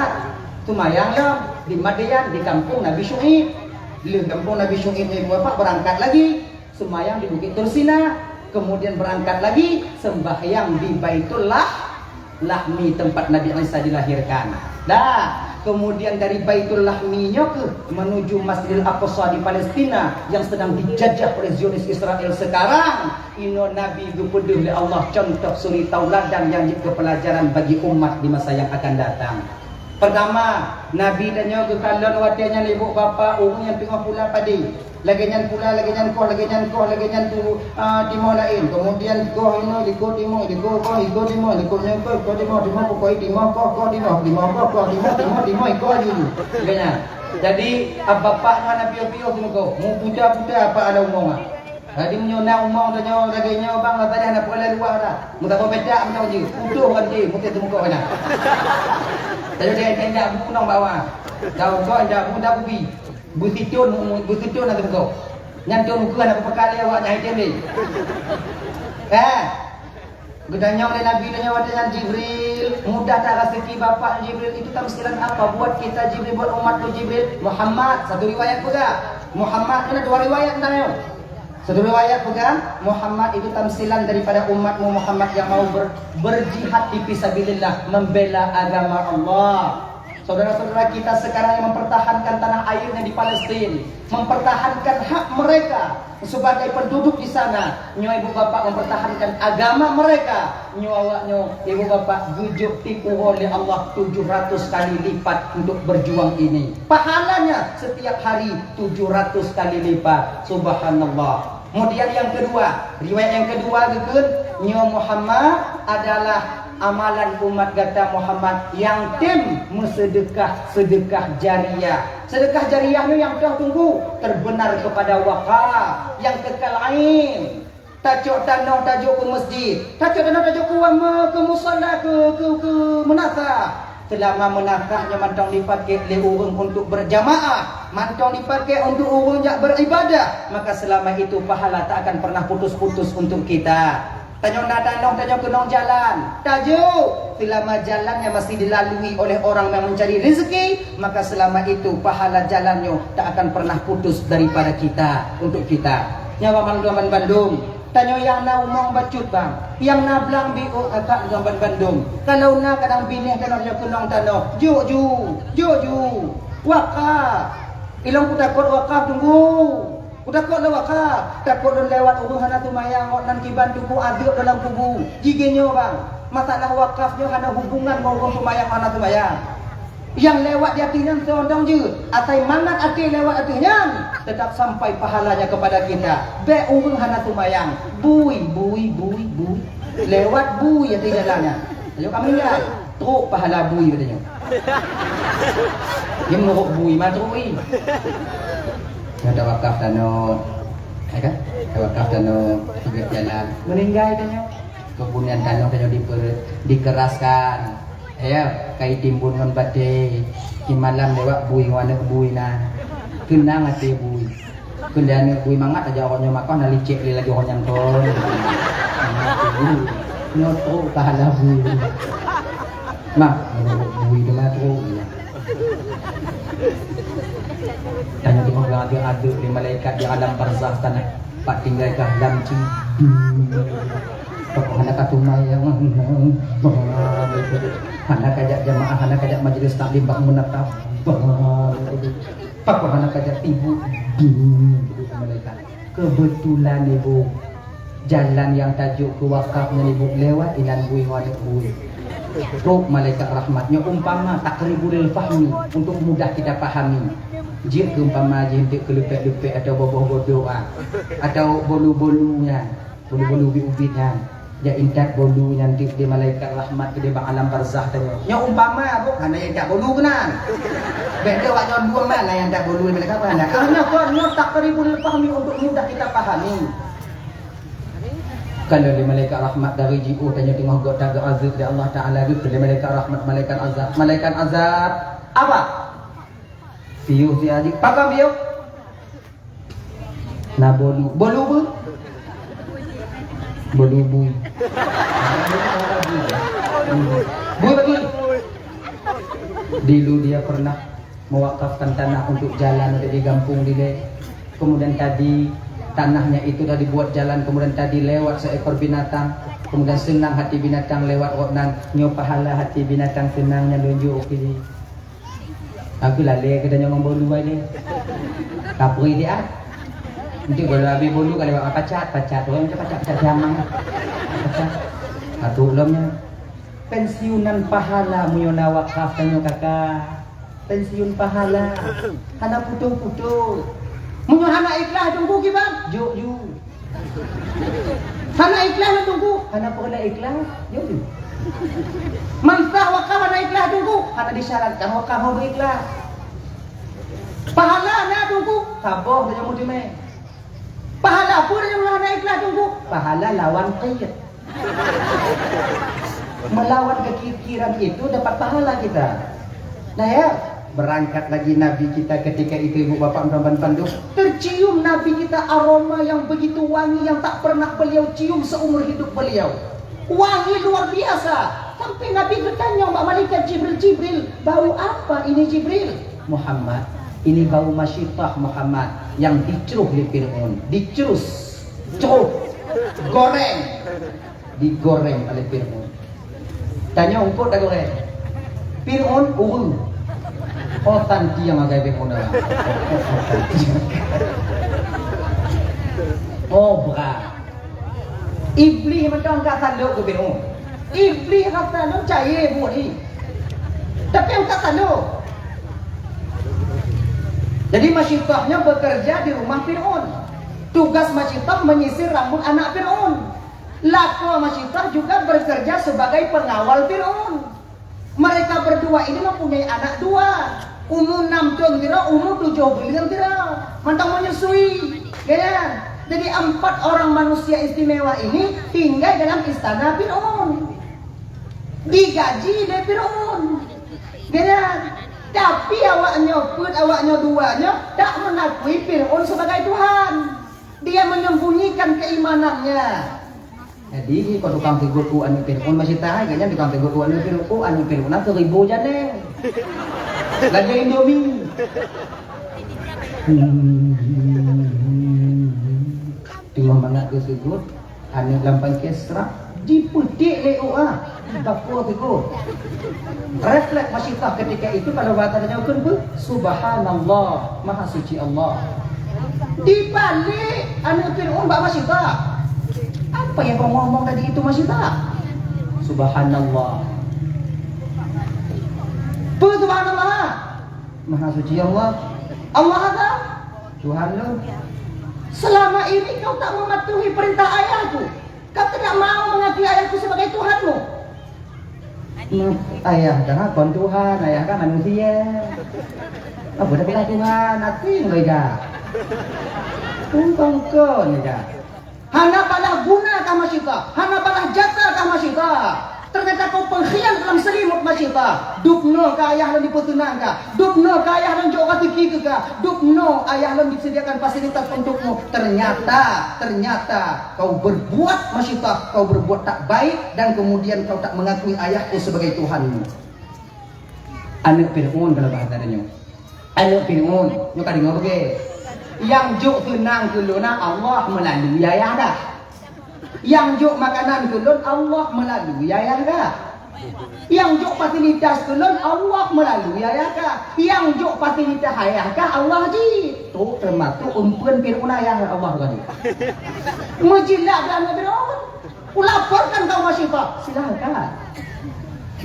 seumayang lom di Madyan, di kampung Nabi Syu'aib. Lheueh kampung Nabi Syu'aib nyan, Ibu Bapak, berangkat lagi. Seumayang di Bukit Tursina, kemudian berangkat lagi sembahyang di Baitul Lah-, Lahmi, tempat Nabi Isa dilahirkan. Dah, kemudian dari Baitul Lahmi nyoe keuh menuju Masjidil Aqsa di Palestina yang sedang dijajah oleh Zionis Israel sekarang. Inoe Nabi geupeudeuh lé Allah contoh suri tauladan nyang jeuet keu peulajaran bagi umat di masa yang akan datang. Pertama, Nabi tanyoe geukalon watée nyan lé ibu bapak ureuëng nyang teungoh pula padé. Lagée nyan pula, lagée nyan koh, lagée nyan koh, lagée nyan tu, ah, timoh laén. Kemudian koh inoe likot timoh, likot koh, likot timoh, likot nyoe koh, likot timoh, timoh pukoi timoh, koh, koh timoh, timoh koh, koh timoh, timoh, timoh, ikoh laju. Lagée nyan. Jadi, ah, bapak ngon anak piôh-piôh tu muka, mu puta-puta apa ada umong ah. Jadi meunyoe na umong tanyoe lagée nyoe bang, rasa dah na peureulée luwah dah. Meusaboh petak meunyoe jih, utoh kan jih, mungkin teumeukoh na. Tanyoe dah indak bu nong bawah. Daun kok indak bu dah bubi. Beusitôn, beusitôn na teumeukoh. Nyan tôn ukeue na peukali awak nyang item deh. Eh. Geutanyong lé Nabi tanyoe watée nyan Jibril, mudah tak rezeki bapak Jibril, itu tamsilan apa buat kita Jibril, buat umatku Jibril? Muhammad, satu riwayat peugah. Muhammad, kena dua riwayat tentang nyoe. Satu riwayat peugah, Muhammad itu tamsilan daripada umatmu Muhammad yang mau ber-, berjihad di fisabilillah, membela agama Allah. Saudara-saudara kita sekarang yang mempertahankan tanah airnya di Palestina, mempertahankan hak mereka sebagai penduduk di sana, nyoe ibu bapak mempertahankan agama mereka, nyoe awak nyoe ibu bapak geujok tipu oleh Allah tujuh ratus kali lipat untuk berjuang ini. Pahalanya setiap hari tujuh ratus kali lipat. Subhanallah. Kemudian yang kedua, riwayat yang kedua geukheun, nyoe Muhammad adalah amalan umat gata Muhammad nyang tem meuseudeukah, seudeukah jariah. Seudeukah jariah nyoe nyang toh teungku, terbenar kepada wakaf, nyang kekal ain. Tacok tanoh tajok keu masjid, tacok tanoh tajok keu wama, keu musala, keu, keu, keu meunasah. Seulama meunasah nyoe mantong dipaké lé ureuëng untuk berjamaah, mantong dipaké untuk ureuëng jak beribadah, maka selama itu pahala tak akan pernah putus-putus untuk kita. Tanyoe na tanoh, tanyoe keunong jalan, tajok. Selama jalan yang masih dilalui oleh orang yang mencari rezeki, maka selama itu pahala jalan nyoe tak akan pernah putus daripada kita, untuk kita. Nyawa mandum bandum. Tanyoe nyang na umong bacut bang, nyang na blang biôk akak ngon bandum. Kalau na kadang binéh tanoh nyoe keunong tanoh, jok ju, jok ju. Wakaf. Ilong kutakot wakaf tunggu. Kutakot lé wakaf. Takot lôn lewat ureuëng hana seumayang, awak nan kiban tuku adeuek dalam kubu. Jigé nyoe bang, masalah wakaf nyoe hana hubungan ngon ureuëng seumayang hana seumayang. Nyang lewat di ateueh nyan seundong jeuet, asai mangat até lewat ateueh nyan, tetap sampai pahalanya kepada kita. Bék ureuëng hana seumayang, bui, bui, bui, bui. Lewat bui ateueh jalan nyan. Ayo ka meuninggai, trok pahala bui katanya. Dia meurok bui ma trok i. Nyoe tawakaf tanoh, ya kan? Tawakaf tanoh tiga jalan. Meuninggai tanyoe. Keubun nyang tanoh tanyoe diper-, dikeraskan. Ya, kai timbun ngon batée. Di malam lewat bui ngon aneuk bui na. Keunang até bui. Keu lé aneuk bui mangat aja awak nyoe makoh na licek lé laju awak nyan kon. Nyoe trok pahala bui. Nah, aneuk bui teuma trok. Tanyoe teungoh geuadeuek-adeuek lé malaikat di alam barzakh tanoh. Pat tinggai kah lam ci. Pakon hana ka seumayang, hana ka jak jamaah, hana ka jak majlis taklim bak meunatap. Pakon hana ka jak tibu. Malaikat. Keubeutulan ibu, jalan nyang tajok keu wakaf nyan ibu lewat inan bui ngon aneuk bui. Trok malaikat rahmat nyoe umpama taqribul fahmi, untuk mudah kita pahami. Jeuet keu umpama jih eunteuk keu leupek-leupek atawa boboh bodoh ah, atawa bolu-bolu nyan, bolu-bolu ubit-ubit nyan. Jak intat bolu nyan teuk di malaikat rahmat keudeh bak alam barzakh tanyoe. Nyoe umpama, bu, hana intat bolu keunan. Bék deuh awak nyoe dua malah nyang intat bolu di malaikat rahmat. Karena nyoe, nyoe taqribul fahmi, untuk mudah kita pahami. Kalau lé malaikat rahmat dari jiôh tanyoe teungoh gok tageuazeueb lé Allah Taala, geukheun lé malaikat rahmat, malaikat azab. Malaikat azab, apa? Piôh si Haji. Pakon piôh? Na bolu. Bolu bu? Bolu bui. Bui betul. Dulu dia pernah mewakafkan tanah untuk jalan ada di gampông dilèe. Kemudian tadi tanahnya itu dah dibuat jalan, kemudian tadi lewat seekor binatang, kemudian senang hati binatang lewat gobnyan, nyoe pahala hati binatang senangnya lunjuk kiri. Aku lalé kita nyong bolu aja. Kapui dia. Nanti kalau habis bolu kalau awak pacat, pacat orang tu pacat, pacat siamang. Pacat. Aku belumnya. Pensiunan pahala meunyoe na wakaf tanyoe kakak. Pensiun pahala. Hana putôh-putôh. Meunyoe hana ikhlas teungku kiban, jok ju. Hana ikhlas teungku, hana peureulèe ikhlas, jok ju. Meunyoe wakaf hana ikhlas teungku, hana disyaratkan wakaf hana ikhlas. Pahala na teungku, saboh saja meuteumé. Pahala peue nyang hana ikhlas teungku? Pahala lawan qait. Melawan kekikiran itu dapat pahala kita. Nah ya, berangkat lagi Nabi kita ketika itu, ibu bapak dan bandum. Tercium Nabi kita aroma yang begitu wangi yang tak pernah beliau cium seumur hidup beliau. Wangi luar biasa. Sampai Nabi geutanyong bak malaikat Jibril, "Jibril, bau apa ini, Jibril?" "Muhammad, ini bau masyitah, Muhammad, yang dicruh lé Fir'aun." Dicrus, cruh, goreng. Digoreng oleh Fir'aun. Tanyong, "Eungkôt tagoreng?" Fir'aun ureueng. Oh, tan tiang agai Fir'aun dah. Oh, brat. Iblih mantong ka salôk keu Fir'aun. Iblih rasa lom cayée buet jih. Tapi angkat salôk. Jadi masyitah nyoe bekerja di rumah Fir'aun. Tugas masyitah menyisir rambut anak Fir'aun. Lakoe masyitah juga bekerja sebagai pengawal Fir'aun. Mereka berdua ini mempunyai anak dua. Umu nam thôn sidroe, umu tujoh buleuen sidroe. Mantong menyusui. Ya, ya. Jadi empat orang manusia istimewa ini tinggal dalam istana Fir'aun. Digaji lé Fir'aun. Ya, ya. Tapi awak nyoe peuet, awak nyoe dua nyoe tak mengakui Fir'aun sebagai Tuhan. Dia menyembunyikan keimanannya. Jadi, kon tukang teugot u aneuk Fir'aun masyitah, gobnyan tukang teugot u aneuk Fir'aun, u aneuk Fir'aun na seribu janeng. Lagèe Indomie. Teuma mangat geuseugot, aneuk lam pangké srap, jipeutik lé uak, bakoe teugot. Refleks masyitah ketika itu kalau bahasa tanyoe kheun peue? Subhanallah, Maha Suci Allah. Dibalik aneuk Fir'aun bak masyitah. Apa yang kau ngomong tadi itu masyitah? Subhanallah. Peue subhanallah? Maha Suci Allah. Allah apa? Tuhan lôn. Selama ini kau tak mematuhi perintah ayahku. Kau tidak mau mengakui ayahku sebagai Tuhanmu. Hmm, ayah kan kon Tuhan, ayah kan manusia. Apa dah pernah Tuhan, asing lagi dah. Tumpang kon dah. Hana balah guna kah masyitah, hana balah jasa kah masyitah. Ternyata kau pengkhianat dalam selimut masyitah. Dubnoe ka ayah lôn dipeuseunang kah? Dubnoe ka ayah lôn jok raseuki keu kah? Dubnoe ayah lôn disediakan fasilitas untukmu. Ternyata, ternyata kau berbuat masyitah, kau berbuat tak baik dan kemudian kau tak mengakui ayahku sebagai Tuhanmu. Aneuk Fir'aun kalau bahasa tanyoe. Aneuk Fir'aun, nyoe ka deungoe beugèt. Nyang jok seunang keu lôn na Allah meulalu ayah dah. Nyang jok makanan keu lôn Allah meulalu ayah dah. Nyang jok fasilitas keu lôn Allah meulalu ayah kah. Nyang jok fasilitas ayah kah Allah jih. Tu teumasok eumpeuen Fir'aun ayah Allah tadi. Meujilat dah aneuk Fir'aun. Kulaporkan kau masyitah. Silakan.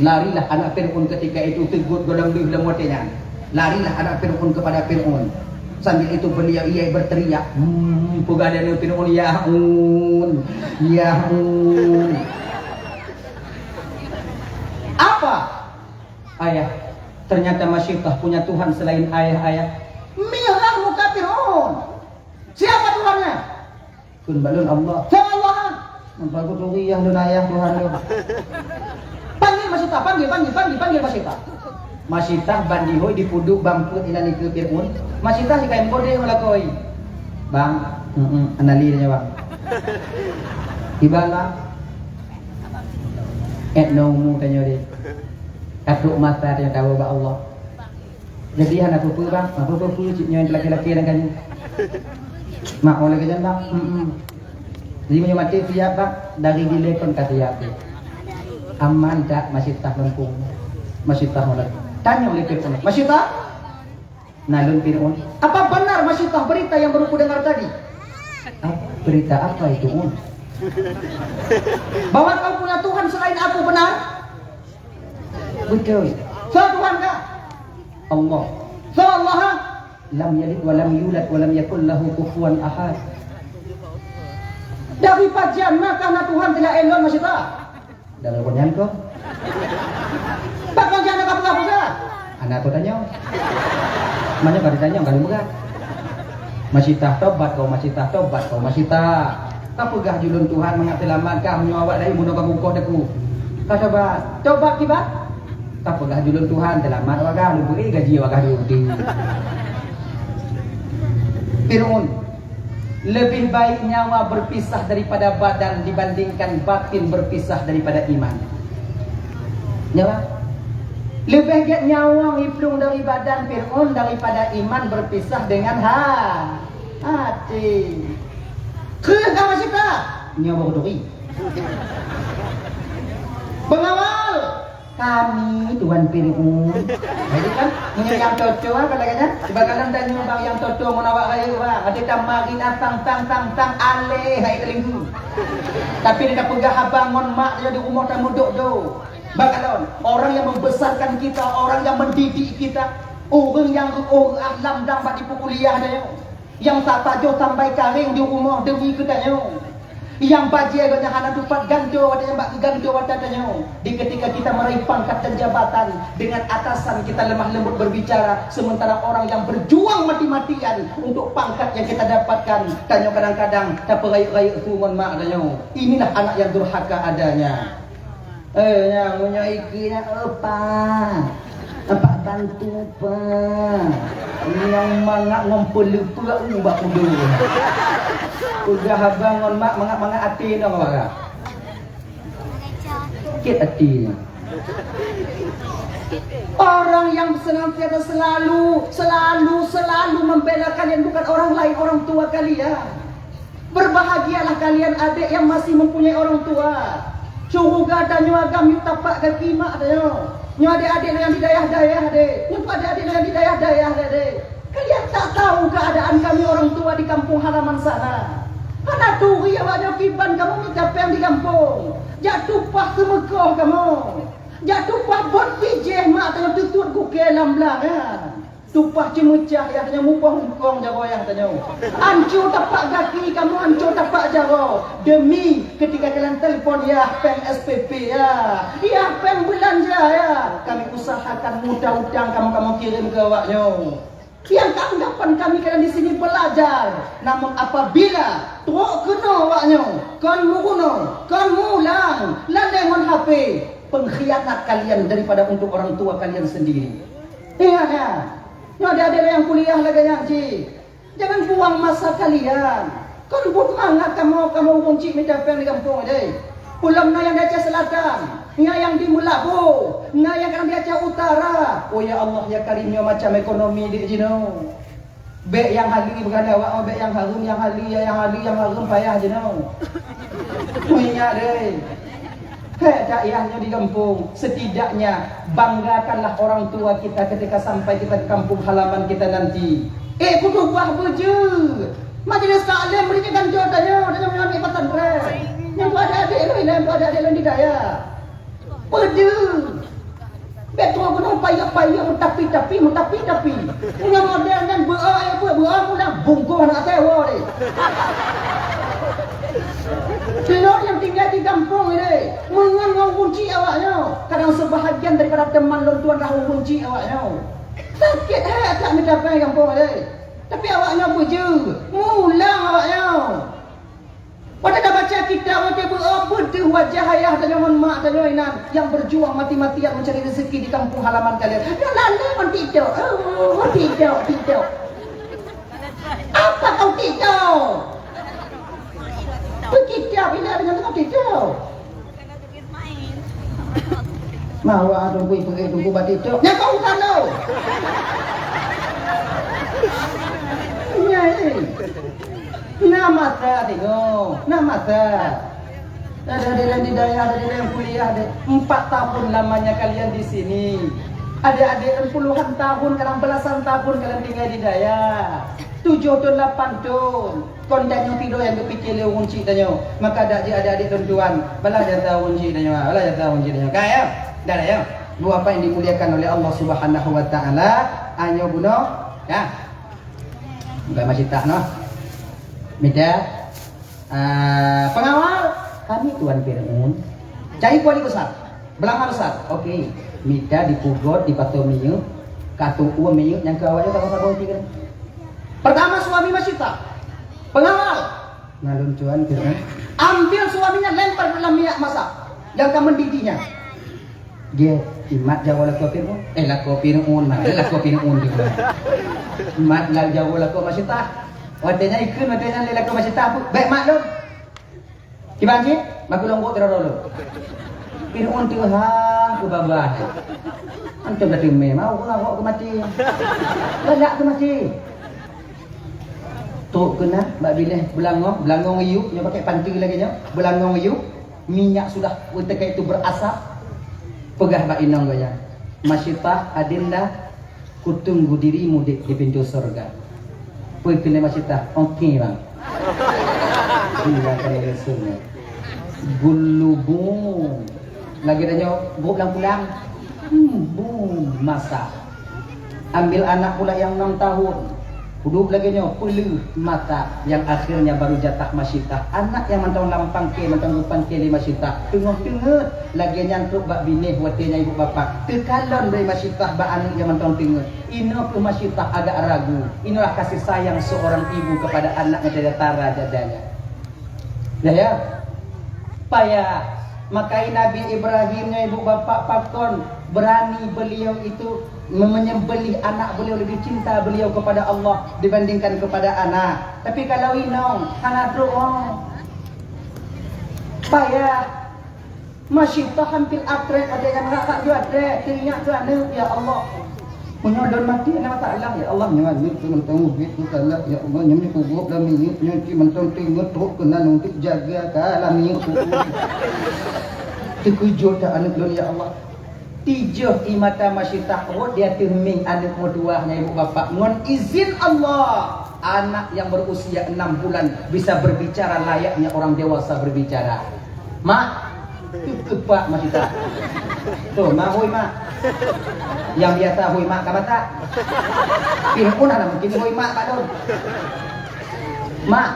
Larilah anak Fir'aun ketika itu, teugot gohlom deuh lam watèe nyan. Larilah anak Fir'aun kepada Fir'aun. Sambil itu beliau ia berteriak, hmm, peugah lé aneuk Fir'aun, "Ya Un, ya Un." Apa? Ayah, ternyata masyitah punya Tuhan selain ayah, Ayah. Mirah muka Fir'aun. Siapa Tuhannya? Kheun bak lôn Allah. Siapa Allah? Nampak ku turi ayah lôn, ayah Tuhan lôn. Panggil masyitah, panggil, panggil, panggil, panggil masyitah. Masitah ban jihôi dipeuduek bang peuet inan ikeue Fir'aun. Masitah jikayém kode meulakôi. Bang, mm-mm, anali nyoe bang. Iban bang. Et no umu tanyoe deh. Ka trok masa tanyoe tawoe bak Allah. Jadi hana peue-peue bang, hana peue-peue cit nyoe laki-laki dan kayém. Mak oleh kejam bang. Mm-mm. Jadi meunyoe maté siap bang, dari dilée kon ka siap deh. Aman tak Masitah lempung. Masitah oleh. Tanya oleh Fir'aun. Masitah? Nah, lôn Fir'aun. Apa benar Masitah berita yang baru kudengar tadi? Ah, berita apa itu, Un? Bahwa kau punya Tuhan selain aku, benar? Betul. Siapa Tuhan kah? Allah. Siapa Allah? Lam yalid wa lam yulad wa lam yakul lahu kufuwan ahad. Dari pajan maka na Tuhan tidak elon Masitah? Dari pajan kau? Pak pajan ada apa-apa? Anak aku tanya. Mana pada tanya kalau murah? Masitah tobat kau, Masitah tobat kau, Masitah. Tapeugah julun Tuhan mangat seulamat kah meunyoe awak dari bunoe ka bungkôh teku. Ka tobat. Tobat kiban? Tapeugah julun Tuhan seulamat awak kah, lubui gaji awak kah diuti. Fir'aun, lebih baik nyawa berpisah daripada badan dibandingkan batin berpisah daripada iman. Nyawa? Lebih gét nyawa iplueng dari badan Fir'aun daripada iman berpisah dengan ha-, hati. Kheun ka Masitah, nyoe baru turi. Pengawal, kami Tuan Fir'aun. Jadi kan, meunyoe nyang toto kan lagèe nyan, sibagoe lôn tanyoe bang nyang toto ngon awak rayeuk bang, até tamari na tang tang tang tang alé hai teulinggu. Tapi dia peugah abang ngon mak dia di rumah tamu dok-dok. Bang kalon, orang yang membesarkan kita, orang yang mendidik kita, ureueng nyang reuôh reuah lam dang bak jipeue kuliah tanyoe. Nyang tapajoh tambai karéng di rumoh deumi keu tanyoe. Nyang bajèe gobnyan hana tupat gantoe watèe nyang bak geugantoe watèe tanyoe. Di ketika kita meraih pangkat dan jabatan, dengan atasan kita lemah lembut berbicara, sementara orang yang berjuang mati-matian untuk pangkat yang kita dapatkan, tanyoe kadang-kadang tapeurayeuk-rayeuk su ngon mak tanyoe. Inilah anak yang durhaka adanya. Eh, nyang meunyoe iké nyan, eh, Pak. Pak bantu, Pak. Nyang mangat ngon peuleupeuk u bak kudo. Peugah abang ngon mak mangat-mangat até nong awak. Sakét até. Orang yang senantiasa selalu, selalu, selalu membela kalian bukan orang lain, orang tua kalian. Berbahagialah kalian adek yang masih mempunyai orang tua. Syeuruga tanyoe agam yue tapak gaki mak tanyoe. Nyoe adek-adek nyang di dayah-dayah deh. Nyoe adek-adek nyang di dayah-dayah deh. Kalian tak tahu keadaan kami orang tua di kampung halaman sana. Hana turi awak nyoe kiban kamoe mita péng di gampông. Jak tumpah seumeukoh kamoe. Jak tumpah bot bijéh mak tanyoe teutuet gukée lam blang nyan. Tumpah ceumeucah yah tanyoe mupoh eungkong jaroe yah tanyoe. Anco tapak gaki kamoe, anco tapak jaroe. Demi ketika kalian telepon yah péng S P P yah, yah péng beulanja yah, kami usahakan mudah utang kamoe, kamoe kirém keu awak nyoe. Nyang keuanggapan kami kalian di sini belajar. Namun apabila trok keunoe awak nyoe, kon meurunoe, kon mulang, lalée ngon H P, pengkhianat kalian daripada untuk orang tua kalian sendiri. Ingat ya, nyoe adek-adek nyang kuliah lagée nyan cit. Jangan buang masa kalian. Kon buet mangat kamoe, kamoe ureueng chik mita péng di gampông deh. Peulom na nyang di Aceh Selatan, na nyang di Meulaboh, na nyang kadang di Aceh Utara. Oh ya Allah ya Karim, nyoe macam ekonomi di jinoe. Bék nyang hali beugana awak, bék nyang hareuem nyang hali, nyang hali nyang hareuem payah jinoe. Ingat deh. Hék, dakwah nyoe di gampông, setidaknya banggakanlah orang tua kita ketika sampai kita ke kampung halaman kita nanti. Eh, kutumpah beujeuet. Majelis taklim bri nyan gantoe tanyoe, tanyoe nyoe aneuk pesantren. Nyang tu adek-adek lôn, nyang tu adek-adek lôn di dayah. Peudeuh. Bék trok keunoe payah-payah, meutapi-tapi, meutapi-tapi. Meunyoe model nyan beuo, eh, beuo, beuo mulang, bungkôh aneuk asèe woe deh. Lôn nyang tinggai di gampông deh, meungon ngon ureueng chik awak nyoe. Kadang seubahagian daripada teuma lôn tuan rhah ureueng chik awak nyoe. Sakét hai atak mita péng gampông deh. Tapi awak nyoe beujeuet, mulang awak nyoe. Watèe tabaca kitab, watèe beuo, beuet Wajah ayah tanyoe ngon mak tanyoe inan nyang berjuang mati-matian mencari rezeki di kampung halaman kalian. Nyoe lalu ngon TikTok. Oh, TikTok, TikTok. Apa kau TikTok? Pergi tiap bila dengan tengok TikTok. Mau ada kui pergi tunggu batik tu. Nyakau talo. Nyai. Nama saya tengok. Nama saya. Ada-ada yang di dayah, ada-ada yang kuliah, ada empat tahun lamanya kalian di sini. Adik-adik puluhan tahun, kadang belasan tahun kalian tinggal di dayah. Tujuh tahun, lapan tahun. Kon tanyoe tidoe nyang geupike lé ureueng chik tanyoe. Maka dak jeuet adik-adik lôn tuan. Balah jasa ureueng chik tanyoe, balah jasa ureueng chik tanyoe. Ka ya? Dah ya? Dua apa yang dimuliakan oleh Allah Subhanahu wa taala, anyo bunoe, ya. Bukan masih tak noh. Mita, ah, pengawal kami Tuan Firaun. Cari kuali besar. Belanga besar. Okey. Mita dipugot, dipatong minyeuk, katu'uem minyeuk nyang keu awak nyoe tak saboh tiga. Pertama suami masih tak. Pengawal. Nalun tuan kira. Ambil suaminya lempar ke dalam minyak masak yang akan mendidihnya. Dia imat jawa lakoe Firaun. Eh, lakoe Firaun, nah, lakoe Firaun dia. Mat lau jawa lakoe masitah. Watèe nyan ikheun, watèe nyan lé lakoe masitah, baik maklum. Kiban cit, baku longgok tiro dulu. Firaun tu ha ku babah. Antum dah teumé mau ku ngawak ku mati. Galak ku mati. Trok keunan bak binéh beulangong, beulangong iyup, nyoe pakai panti lagèe nyoe, beulangong iyup, minyak sudah ketika itu berasap, peugah bak inong geuh nyan, "Masitah, adinda, kutunggu dirimu di, di pintu surga." Peue kheun lé Masitah, "Oke, Bang." Tinggai keu Rasul nyan. Gulubung. Lagèe tanyoe, buet lam pulang. Hmm, bum, masak. Ambil anak pula yang enam tahun. Udop lagèe nyoe, peuleueh mata yang akhirnya baru jatah Masitah. Anak yang mantong lam pangke, mantong geupangke lé Masitah. Teungoh teungeut, lagèe nyan trok bak binéh watèe nyan ibu bapak. Teukalon lé Masitah bak aneuk nyang mantong teungeut. Inoe keuh Masitah agak ragu. Inilah kasih sayang seorang ibu kepada anak nyang tiada tara jadanya. Ya, ya. Payah. Makanya Nabi Ibrahim nyoe ibu bapak pakon berani beliau itu me-, menyembelih anak beliau, lebih cinta beliau kepada Allah dibandingkan kepada anak. Tapi kalau inong, hana trok, oh. Payah. Masih tahan pil atrek, ada yang ngakak juga atrek, teringat ke aneuk, ya Allah. Meunyoe lôn maté, na masalah, ya Allah, nyoe aneuk tu mantong ubit tu salah, ya Allah, nyoe meunyoe kugob lam minyeuk, nyoe cit mantong teungeut trok keunan untuk jaga ka lam minyeuk tu. Teukeujot dah aneuk lôn, ya Allah. Tijeuh ie mata Masitah rhot di ateueh mieng aneuk meutuwah nyan ibu bapak. Ngon izin Allah, anak yang berusia enam bulan bisa berbicara layaknya orang dewasa berbicara. "Mak, keupak Masitah." Tuh, mak hôi mak. Yang biasa hôi mak ka masak. Pih pun hana mungkin hôi mak bak lôn. "Mak,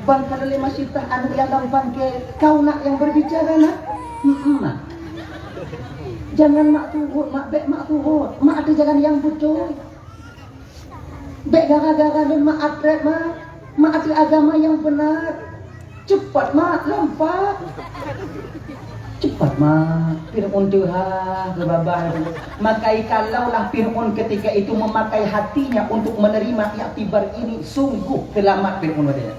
bang ka lôn lé Masitah aneuk nyang gampang keu kau nak yang berbicara nak?" "Heeh, Mak." "Jangan mak tuhot, Mak, bèk mak tuhot. Mak ada jalan yang beutôi." Bèk gara-gara lôn mak atrek, mak. Mak ateueh agama nyang beunar. Cepat, mak, lompat. Cepat, mak. Fir'aun teuhah keu babah. Maka kalaulah Fir'aun ketika itu memakai hatinya untuk menerima iktibar ini, sungguh selamat Fir'aun watèe nyan.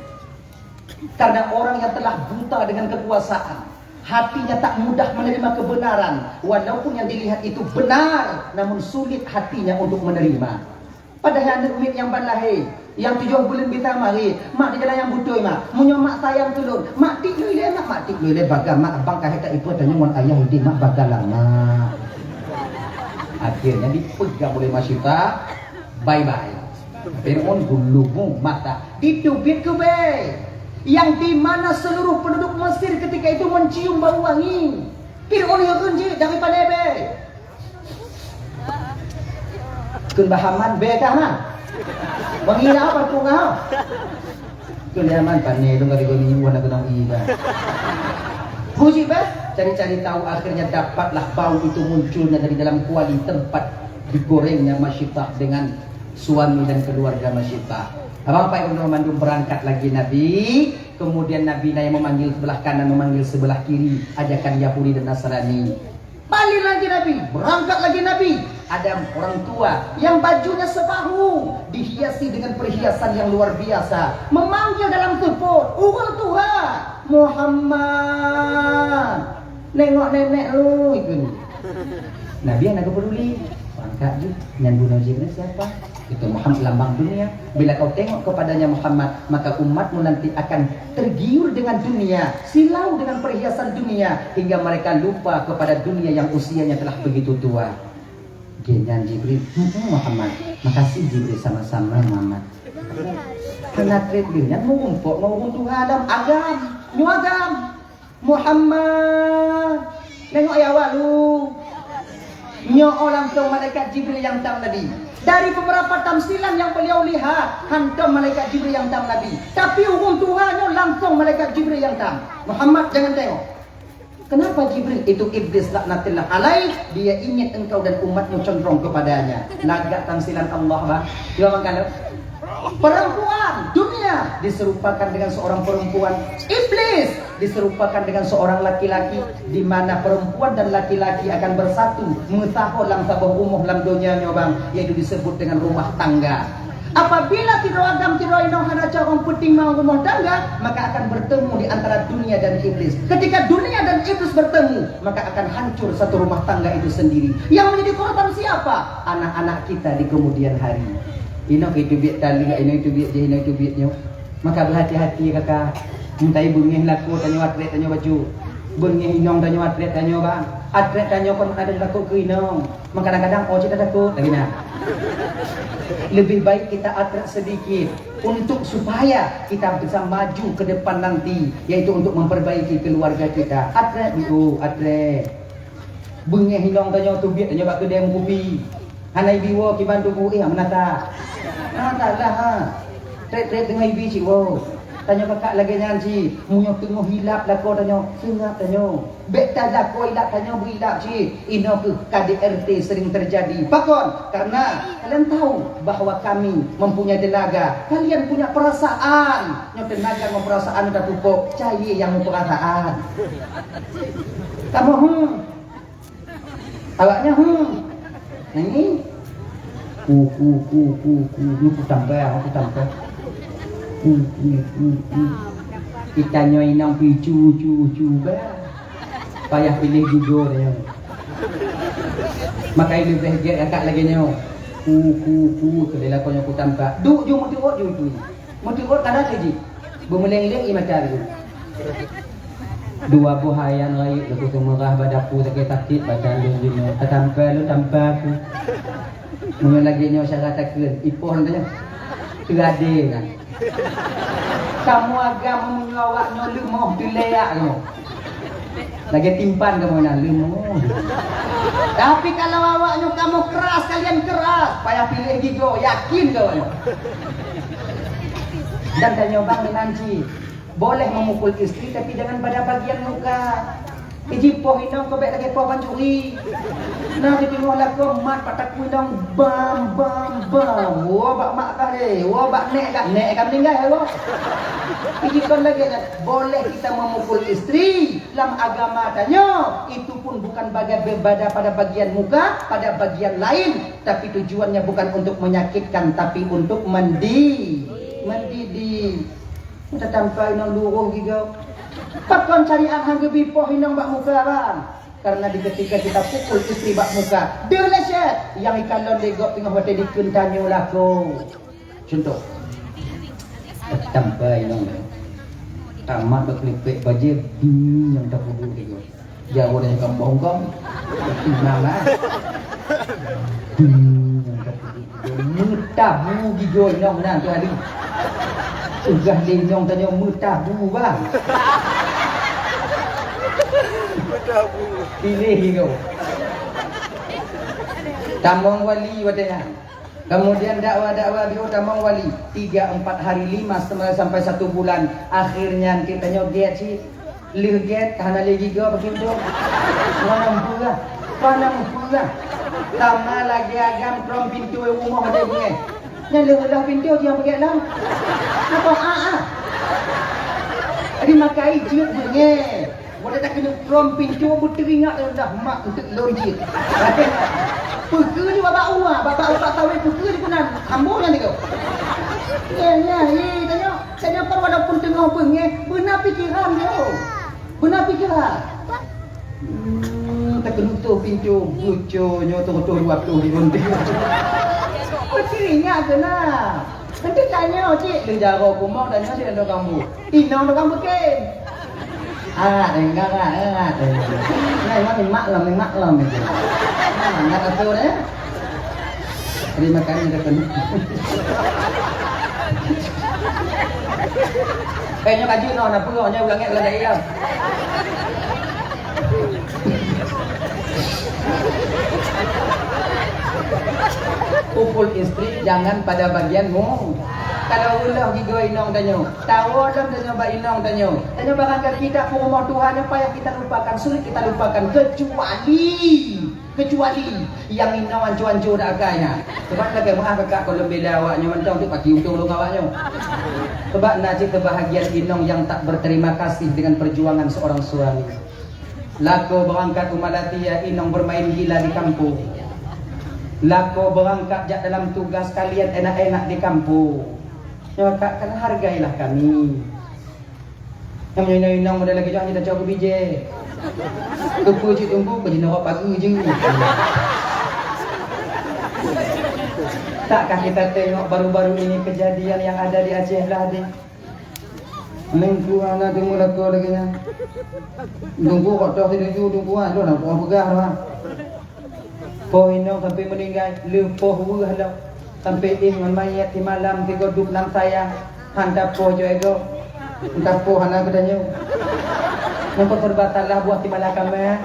Karena orang yang telah buta dengan kekuasaan, hatinya tak mudah menerima kebenaran, walaupun yang dilihat itu benar, namun sulit hatinya untuk menerima. Padahai aneuk miet nyang ban lahé, nyang tujoh buleuen bisa marit, mak di jalan nyang beutôi, mak. Meunyoe mak sayang keu lôn, mak tiek lôn ilèe, mak, mak tiek lôn ilèe, bagaimana mak abang ka hèk ka ipeue tanyoe ngon ayah idéh mak bagaimana mak. Akhirnya dipeugah oleh Masita, bye-bye. Fir'aun gulubong mata, diteubiet keu bèe. Yang di mana seluruh penduduk Mesir ketika itu mencium bau wangi. Fir'aun nyang keunjeuet dari pandai bèe. Kheun bak Haman, bèe kah na? Wangi na apa pun kah? Kheun lé Haman, pané dong kali goni wan aku nang iba. Puji bèe, cari-cari tahu, akhirnya dapatlah bau itu munculnya dari dalam kuali tempat digorengnya Masita dengan Suami dan keluarga masih bah. Abang Pak Ibnu mandum berangkat lagi Nabi. Kemudian Nabi na yang memanggil sebelah kanan, memanggil sebelah kiri, ajakan Yahudi dan Nasrani. Balik lagi Nabi, berangkat lagi Nabi. Ada orang tua yang bajunya sebahu, dihiasi dengan perhiasan yang luar biasa, memanggil dalam seupôt, "Ureueng tuha, Muhammad, nengok nenek lu itu." Nabi hana geupeduli. Angkat jih, nyan bunoe jih, "Siapa?" Itu Muhammad lambang dunia. Bila kau tengok kepadanya Muhammad, maka umatmu nanti akan tergiur dengan dunia, silau dengan perhiasan dunia, hingga mereka lupa kepada dunia yang usianya telah begitu tua. Gobnyan Jibril, "Hmm, Muhammad." "Makasih Jibril, sama-sama Muhammad." Kena treb gobnyan meurumpok ngon ureueng tuha lam agam. Nyoe agam. "Muhammad, nengok ya awak lu." Nyoe langsung malaikat Jibril nyang tam Nabi. Dari beberapa tamsilan yang beliau lihat, hantom malaikat Jibril nyang tam Nabi. Tapi ureueng tuha nyoe langsung malaikat Jibril nyang tam. "Muhammad, jangan tengok." "Kenapa Jibril?" "Itu iblis laknatullah alaih, dia ingin engkau dan umatmu condrong kepadanya." Lagak tamsilan Allah, bah. Cuba mangkalon. Perempuan, dunia diserupakan dengan seorang perempuan. Iblis diserupakan dengan seorang laki-laki, di mana perempuan dan laki-laki akan bersatu, meusaho lam saboh rumoh lam donya nyoe, bang, yaitu disebut dengan rumah tangga. Apabila sidroe agam sidroe inong hana carông peutimang rumoh tangga, maka akan bertemu di antara dunia dan iblis. Ketika dunia dan iblis bertemu, maka akan hancur satu rumah tangga itu sendiri. Yang menjadi korban siapa? Anak-anak kita di kemudian hari. Inong itu biet taleuek, inong itu biet jih, inong itu biet nyoe. Maka berhati-hati kakak. Meutai beungéh lakoe tanyoe atrét tanyoe bacut. Beungéh inong tanyoe atrét tanyoe bang. Atrét tanyoe kon ada lakoe keu inong. Maka kadang-kadang oh cit takot lagi nah. Lebih baik kita atrét sedikit untuk supaya kita bisa maju ke depan nanti, yaitu untuk memperbaiki keluarga kita. Atrét biu, atrét. Beungéh inong tanyoe teubiet tanyoe bak keudè meukupi. Hana ibi woe kiban tuboh, eh, meunata. Meunata lah, ha. Trép-trép teungoh ibi cit woe. Tanyoe kakak lagèe nyan cit. Meunyoe teungoh ilap lakoe tanyoe, seungab tanyoe. Bèk talakoe ilap tanyoe beuilap cit. Inoe keuh K D R T sering terjadi. Pakon? Karena kalian tahu bahwa kami mempunyai tenaga. Kalian punya perasaan. Nyoe tenaga ngon perasaan udah pupuk. Cayée nyang meupeurasaan. Kamoe, hmm. Awaknyan, hmm. Nyan ngieng. Ku, ku, ku, ku, ku. Nyoe kutampa, kutampa. Ku, ku, ku, ku. Geutanyoe inong pih cu, cu, cu bah. Payah piléh gigoe nyoe. Maka leubeh gèt kakak lagèe nyoe. Ku, ku, ku. Keudéh lakoe nyoe kutampa. Duek ju meuteuôt ju, ju. Meuteuôt ka lheueh jih. Beumeuleng-leng ié mata laju. Dua boh ayam rayeuk laju teumeurah bak dapu sakét-sakét badan lôn jinoe. Tatampa lôn tampa kheueh. Meunyoe lagèe nyoe cara takheun, ipoh lôn tanyong. Teuadé na. Kamoe agam meunyoe awak nyoe leumoh teuleak nyoe. Lagèe timphan kamoe na leumoh. Tapi kalau awak nyoe kamoe keras, kalian keras, payah piléh gigoe, yakin keu awak nyoe. Dan tanyoe bang meunan cit, boleh memukul istri tapi jangan pada bagian muka. Iji poh inong keu bèk lagèe poh pancuri. Na jiteungoh lakoe mat bak takue inong bam, bam, bam. Woe bak mak kah lé, woe bak nèk kah, nèk kah meuninggai woe. Iji kon lagèe nyan, boleh kita memukul istri. Lam agama tanyoe, itu pun bukan baga-, pada, pada bagian muka, pada bagian lain, tapi tujuannya bukan untuk menyakitkan, tapi untuk mendi-, mendidik. Tatampa inong luroh gigoe. Pakon syariat han geubri poh inong bak muka, bang? Karena di ketika kita pukul istri bak muka, dia lecet. Nyang ikalon lé gob teungoh watèe dikheun tanyoe lakoe. Contoh, tampa inong nyoe. Tamat bak keulipek bajèe, bing nyang tapeuduek lé gob. Jaroe dan kampong-kampong. Imam lah. Bing nyang tapeuduek lé gob. Meutabu gigoe inong nyan tu hari. Peugah lé inong tanyoe meutabu, bang. Piléh gigoe. Tamong wali watèe nyan. Kemudian dakwa-dakwa biôh tamong wali, tiga, empat hari, lima, sampai satu bulan. Akhirnya geutanyoe gèt cit. Lheueh gèt, hana lé gigoe bak pintoe. Hana meupeugah. Hana meupeugah. Sama lagèe agam trom pintoe rumoh watèe beungèh. Nyan lheueh pintoe jiang beuget lom. Napa, ah, ah. Jadi makai jeuet beungèh. Watèe takeuneuk krom pintoe beuteuringat dah mak eunteuk lôn jeuet. Peue keuh nyoe babah uwa, babah uwa sawét peue keuh nyoe keunan. Hambô nyan tiga. Ya, ya, ye, tanyoe, tanyoe kan walaupun teungoh beungèh, beuna pikeran nyoe. Beuna pikeran. Hmm, takeuneuk pintoe bucô nyoe teuh-teuh dua ploh ribu. Peucirinya keunan. Nanti tanyoe cit, leujaroe kumong tanyoe cit nang tukang bu. Inong tukang beuken. Ah, dengar ah, dengar. Nah, memang mak lom, mak lom itu. Nah, nak betul ya. Terima kasih dah kena. Eh, nyoe kaju noh, napa nyoe ulang eh, ulang eh. Pukul istri jangan pada bagianmu. Kalau ulah gigoe inong tanyoe, tawa lom tanyoe bak inong tanyoe. Tanyoe barangkali kita peurumoh Tuhan, apa yang kita lupakan, sulit kita lupakan, kecuali, kecuali yang inong anco-anco dak akai nyan. Sebab lagèe meu'ah kakak kon lôn bela awak nyoe mantong tu pati untông lôn awak nyoe. Sebab na cit kebahagiaan inong yang tak berterima kasih dengan perjuangan seorang suami. Lakoe beurangkat u Malatya, inong bermain gila di kampung. Lakoe beurangkat jak dalam tugas, kalian enak-enak di kampung. Nyoe kak, kan hargailah kami. Nyang meunyoe inong model lagèe nyoe hana tacok keu bijèh. Keupeue cit teungku, keu jinorok pageue jeuet. Takkah kita tengok baru-baru ini kejadian yang ada di Aceh Belah deh? Lingkungan na teungoh lakoe lagèe nyan. Teungku kok toh sijuju teungku ah, lôn hana peugah dah. Poh inong sampai meuninggai, lheueh poh weueh lom. Sampai éh ngon manyèt simalam sigoe duek lam sayang. Han tapoh jok éh gob. Tapoh hana geutanyoe. Nyoe serba salah buah simalam kamé.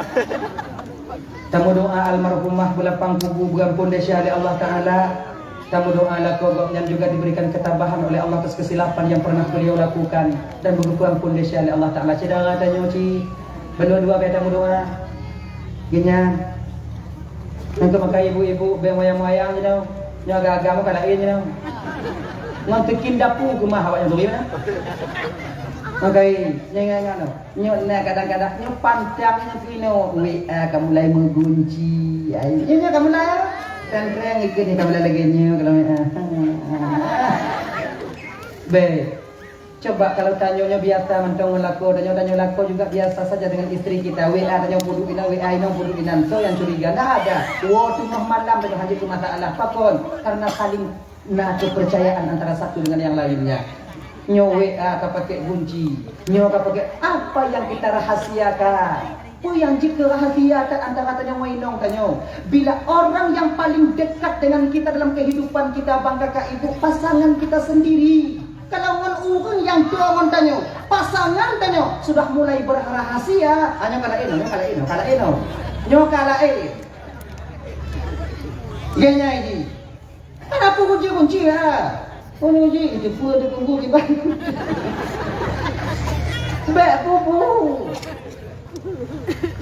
Tameudoa almarhumah beulapang kubu beuampôn desya lé Allah Taala. Tameudoa lakoe gobnyan juga diberikan ketabahan oleh Allah atas kesilapan yang pernah beliau lakukan dan beugeupeue ampôn desya lé Allah Taala. Syedara tanyoe cit, bandua dua bèk tameudoa. Geuhnyan. Nyan keuh maka ibu-ibu bèk moyang-moyang jinoe. Nyoe agam-agam ka laén jinoe. Ngon teukin dapu keumah awak nyan turi mana? Maka nyan ingat-ingat nyoe. Nyoe na kadang-kadang nyoe pantang nyoe keunoe W A ka mulai meugunci. Ai, nyoe, nyoe ka mulai. Kreng-kreng ikeu nyoe ka mulai lagèe nyoe kalau W A. Bèk. Coba kalau tanyoe nyoe biasa mantong ngon lakoe, tanyoe, tanyoe lakoe juga biasa saja dengan istri kita. W A tanyoe peuduek inan, W A inong peuduek inan. Soe nyang curiga? Ndak ada. Woe teungoh malam tanyoe hana jeuet keu masalah. Pakon? Karena saling na kepercayaan antara satu dengan yang lainnya. Nyoe W A ka pakai gunci, nyoe ka pakai, apa yang kita rahasiakan? Peue nyang jeuet keu rahasia that antara tanyoe ngon inong tanyoe? Bila orang yang paling dekat dengan kita dalam kehidupan kita, bang kakak ibu, pasangan kita sendiri. Kalau ngon ureueng nyang tuwo ngon tanyoe, pasangan tanyoe sudah mulai berrahasia, ah, nyoe ka laén, nyoe ka laén, nyoe ka laén, nyoe. Nyoe ka laén. Nyan, nyan jih. Kan aku kunci-kunci ha. Kunci-kunci, itu pun ada tunggu di bang. Bèk bubu.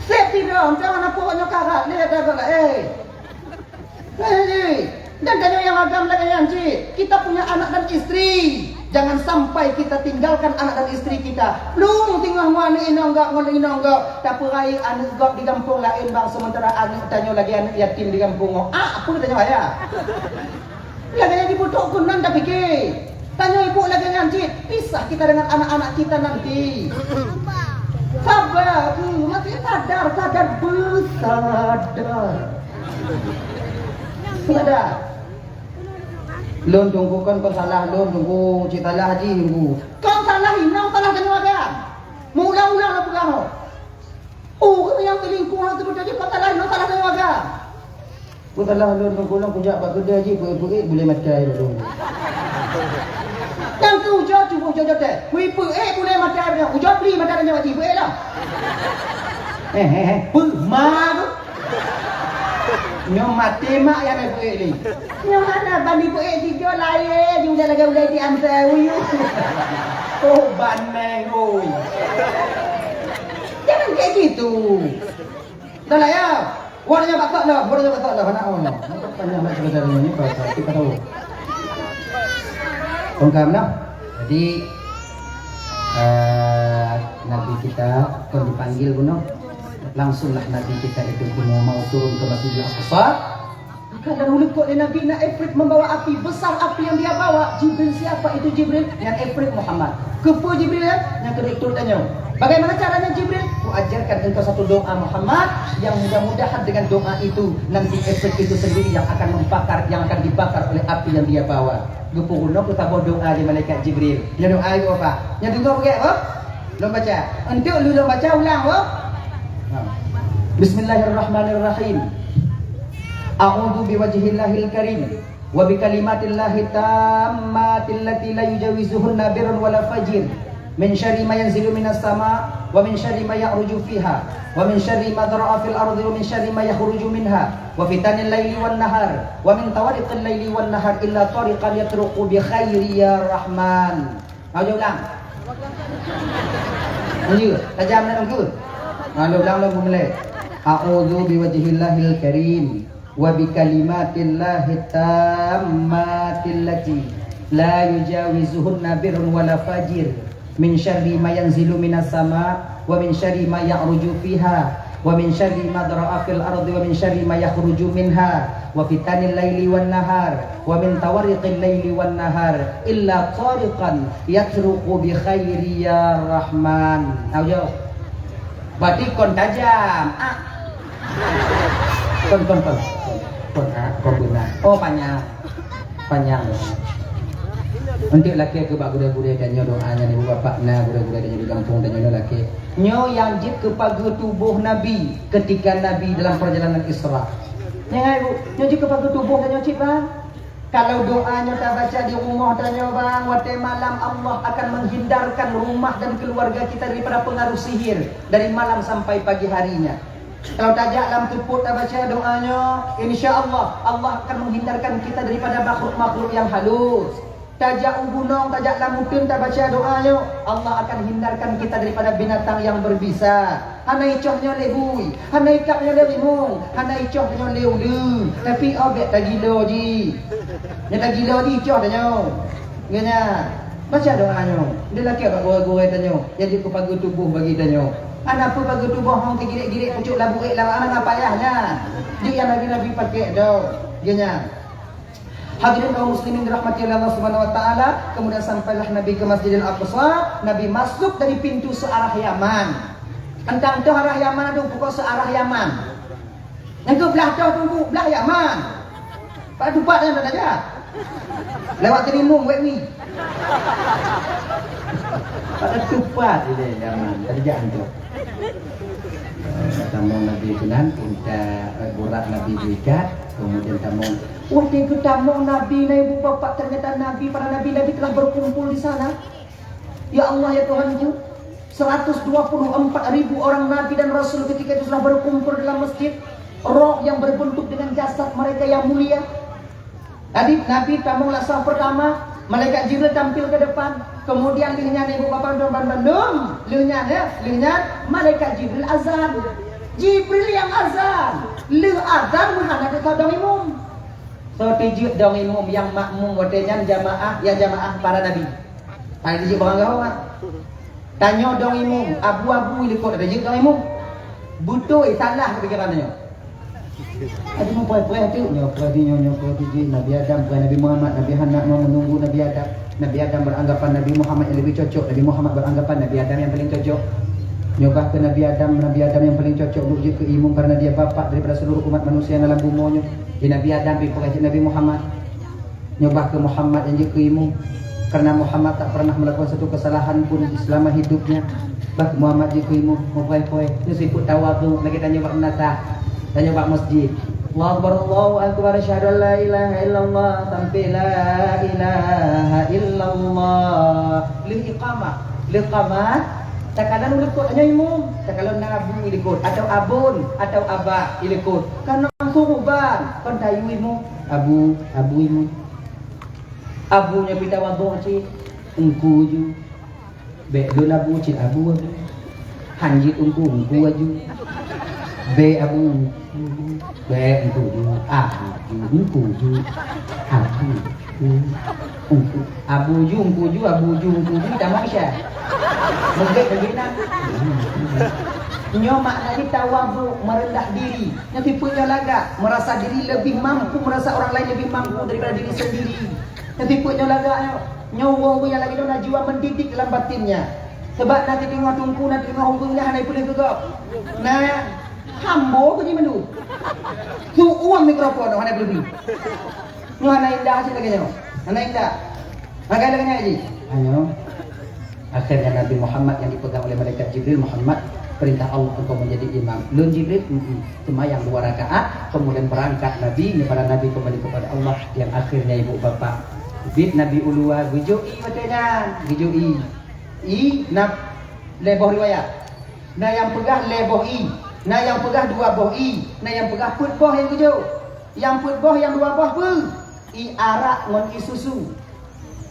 Sép sidroe, jangan aku nyoe karat, lihat dah kau lah, eh. Eh, eh. Dan tanyoe nyang agam lagèe nyan cit. Kita punya anak dan istri. Jangan sampai kita tinggalkan anak dan istri kita. Lôn teungoh ngon aneuk inong gob, ngon inong gob. Tapeurayeuk aneuk gob di gampông laén bang, sementara aneuk tanyoe lagèe aneuk yatim di gampông nyoe. Ah, apa tanyoe ayah? Lagèe nyan jipeutrok keunan tapike. Tanyoe ibu lagèe nyan cit, pisah kita dengan anak-anak kita nanti. Sabar, eh, masih sadar, sadar, bersadar. Sadar. Lôn teungku kon, kon salah lôn teungku, cit salah jih teungku. Kon salah inong, salah tanyoe agam. Meuulang-ulang lôn peugah ho. Ureueng nyang teulingkuh nyang teubeutôi jih kon salah inong, salah tanyoe agam. Kon salah lôn teungku, lôn kujak bak keudè jih peuék-peuék bulèe mata lôn. Nyang keu ujoe cuba ujoe jote. Kui peuék bulèe mata lôn, ujoe bli mata lôn jih peuék lah. Eh, eh, eh, peue ma tu? Nyoe maté mak nyang na peuék lé. Nyoe hana bani peuék sigoe laén, jeuet lagèe ulèe di amsai uyu. Oh, baneng, oi. Jangan kayak gitu. Dah lah ya. Wah, nyoe bakak lah, wah, nyoe bakak lah, anak Allah. Panjang nak cerita ni, ni pasal kita tahu. Kon ka meunan. Jadi, eh, Nabi kita kon dipanggil bunoe. Langsunglah Nabi kita itu mau turun ke Masjidil Aqsa. Maka dan ulukok lé Nabi na ifrit membawa api besar, api yang dia bawa. Jibril, siapa itu Jibril? Yang ifrit Muhammad. Kepo Jibril ya? Yang kedua turun tanya. Bagaimana caranya Jibril? Kuajarkan engkau satu doa Muhammad, yang mudah-mudahan dengan doa itu nanti efek itu sendiri yang akan membakar, yang akan dibakar oleh api yang dia bawa. Geupeurunoe keu saboh doa di malaikat Jibril. Nyoe doa ibu bapak. Nyoe deungoe beugét, oh? Lôn baca. Entuk lu lôn baca ulang, oh? Ha. Bismillahirrahmanirrahim. A'udzu biwajhillahil karim. Wa bi kalimatillahit tammati allati la yujawizuhunna barrun wala fajir, min syarri ma yanzilu minas sama, wa min syarri ma ya'ruju fiha, wa min syarri ma dhara'a fil ardi, wa min syarri ma yakhruju minha, wa fitanil laili wan nahar, wa min tawariqil laili wan nahar illa tariqan yatruqu bi khairi ya Rahman. Mau ulang? Lanjut, tajam nak nunggu. Ha, ulang lom mulai. A'udzu biwajhillahil karim. Wa bi kalimatillahit tammati allati la yujawizuhunna barrun wala fajir, min syarri ma yanzilu minas sama, wa min syarri ma ya'ruju fiha, wa min syarri ma dhara'a fil ardi, wa min syarri ma yakhruju minha, wa fitanil laili wan nahar, wa min tawariqil laili wan nahar, illa tariqan yatruqu bi khairi ya Rahman. Tahu jawab? Berarti kon tajam. Ah. Kon, kon, kon. Kon, ah, kon beuna. Oh, panyang. Panyang. Untuk lakée keu bak gurée-gurée tanyoe doa nyan, ibu bapak na gurée-gurée tanyoe di gampông tanyoe nyoe lakée. Nyoe nyang jeuet keu pageue tuboh Nabi ketika Nabi dalam perjalanan Isra. Nyan, ibu, nyoe jeuet keu pageue tuboh tanyoe cit, bang. Kalau doa nyoe tabaca di rumoh tanyoe, bang, watée malam Allah akan menghindarkan rumah dan keluarga kita daripada pengaruh sihir dari malam sampai pagi harinya. Kalau tajak lam teupot tabaca doa nyoe, insya Allah, Allah akan menghindarkan kita daripada makhluk-makhluk yang halus. Tajak u gunong, tajak lam uteuen tabaca doa nyoe, Allah akan hindarkan kita daripada binatang yang berbisa. Hana icoh nyoe lé bui, hana ikab nyoe lé limong, hana icoh nyoe lé uleue, tapi oh bék tagilo jih. Nyoe tagilo jih icoh tanyoe. Nyoe nyan, baca doa nyoe. Dilakée bak gurée-gurée tanyoe, nyang jeuet keu pageue tuboh bagi tanyoe. Hana peue pageue tuboh hong teugirek-girek pucok labuek lam aneuk payah nyan. Jeuet nyang nabi-nabi pakék do. Nyoe nyan. Hadirin kaum muslimin dirahmati Allah Subhanahu wa taala, kemudian sampailah Nabi ke Masjidil Aqsa, Nabi masuk dari pintu searah Yaman. Teuntang toh arah Yaman, aduh, pokok searah Yaman. Nyang keu blah toh teungku, blah Yaman. Pak tupat nyan dah saja. Lewat Tirimong, wek wi. Pada tupat ile Yaman, tadi jangan tu. Eh, tamong Nabi keunan, unta, eh, burak Nabi diikat, kemudian tamong. Wah, geutamong Nabi, na ibu bapak, ternyata Nabi, para nabi-nabi telah berkumpul di sana. Ya Allah, ya Tuhanku, seratus dua puluh empat ribu orang nabi dan rasul ketika itu sudah berkumpul dalam masjid. Roh yang berbentuk dengan jasad mereka yang mulia. Tadi Nabi tamong lam saf pertama, malaikat Jibril tampil ke depan. Kemudian lheueh nyan ibu bapa dan bandum, lheueh nyan ya, lheueh nyan malaikat Jibril azan. Jibril yang azan. Lheueh azan meuhana teuka dong imum. Soe teujeuet dong imum nyang makmum watée nyan jamaah, ya jamaah para nabi. Hai teujeuet barang gawa. Tanyoe dong imum, abu-abu likot ada jeuet dong imum. Beutôi salah keupikiran tanyoe. Aduh, nyoe preh-preh tu, nyoe preh di nyoe, nyoe preh di jih, Nabi Adam, preh Nabi Muhammad, Nabi Hana, nyoe menunggu Nabi Adam. Nabi Adam beranggapan Nabi Muhammad yang lebih cocok, Nabi Muhammad beranggapan Nabi Adam yang paling cocok. Nyoe bah ke Nabi Adam, Nabi Adam yang paling cocok untuk jeuet keu imum karena dia bapak daripada seluruh umat manusia dalam bumoe nyoe. Di Nabi Adam pi preh jeuet Nabi Muhammad. Nyoe bah keu Muhammad nyang jeuet keu imum, karena Muhammad tak pernah melakukan satu kesalahan pun selama hidupnya. Bah keu Muhammad jeuet keu imum, meupoe-poe, nyoe sifeuet tawadhu, lagée tanyoe bak meunasah, tanyoe bak masjid. Allahu Akbar, Allahu Akbar, asyhadu an la ilaha illallah, sampai la ilaha illallah. Lheueh iqamah, lheueh qamat, takalon likot nyoe imum, takalon na abu likot, atau abon, atau aba likot. Karena kurban, kon tayue imum, abu, abu imum. Abu nyoe pih tawadhu cit, Teungku ju. Bék lôn abu cit abu. Han jeuet Teungku, Teungku aju. Bék abu, bék Teungku ju. Abu ju, Teungku ju. Abu ju. Abu Ju, Teungku Ju, Abu Ju, Teungku Ju, tamong Syekh. Meugét lagèe nyan. Nyoe makna jih tawadhu, meureundah diri. Nyoe tipe nyoe lagak, merasa diri lebih mampu, merasa orang lain lebih mampu daripada diri sendiri. Nyoe tipe nyoe lagak nyoe. Nyoe ureueng nyang lagèe nyoe na jiwa mendidik dalam batinnya. Sebab na teudeungoe teungku, na teudeungoe ureueng nyan hana ipeuleueh keu gob. Na hambo keu jih mandum. Su uang mikrofon hana ipeuleueh. Nyoe hana indah cit lagèe nyoe. Hana indah. Pakai lagèe nyan jih. Ayo. Akhirnya Nabi Muhammad yang dipegang oleh malaikat Jibril, "Muhammad, perintah Allah engkau menjadi imam." "Lôn Jibril?" "Mm-mm." Seumayang dua rakaat, kemudian berangkat Nabi, nyoe para Nabi kembali kepada Allah, yang akhirnya ibu bapak. Bit Nabi ulua geujok ie watèe nyan, geujok ie. Ie na lhèe boh riwayat. Na nyang peugah lhèe boh ie, na nyang peugah dua boh ie, na nyang peugah peuet boh nyang geujok. Nyang peuet boh, nyang dua boh peue? Ie arak ngon ie susu.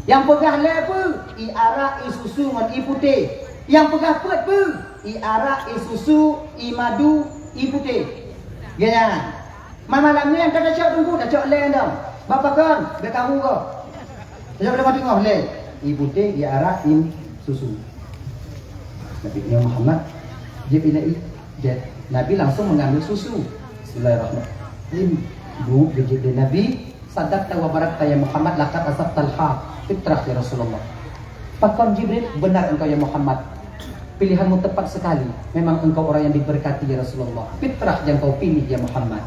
Nyang peugah lhèe peue? Ie arak, ie susu ngon ie putéh. Nyang peugah peuet peue? Ie arak, ie susu, ie madu, ie putéh. Geuh nyan. Malam nyoe nyang ka tacok teungku, tacok lhèe nyoe. Bak pakon, bèk karu goe. Tacok lam teungoh lhèe. Ie putéh, ie arak, ie susu. Nabi nyoe Muhammad, jép ie lé ie. Jép. Nabi langsung mengambil susu. Bismillahirrahmanirrahim. Bu, geujép lé Nabi, "Sadaqta wa barakta ya Muhammad, laqad asabtal haq." Fitrah ya Rasulullah. Pakon Jibril, "Benar engkau ya Muhammad. Pilihanmu tepat sekali. Memang engkau orang yang diberkati ya Rasulullah. Fitrah yang kau pilih ya Muhammad."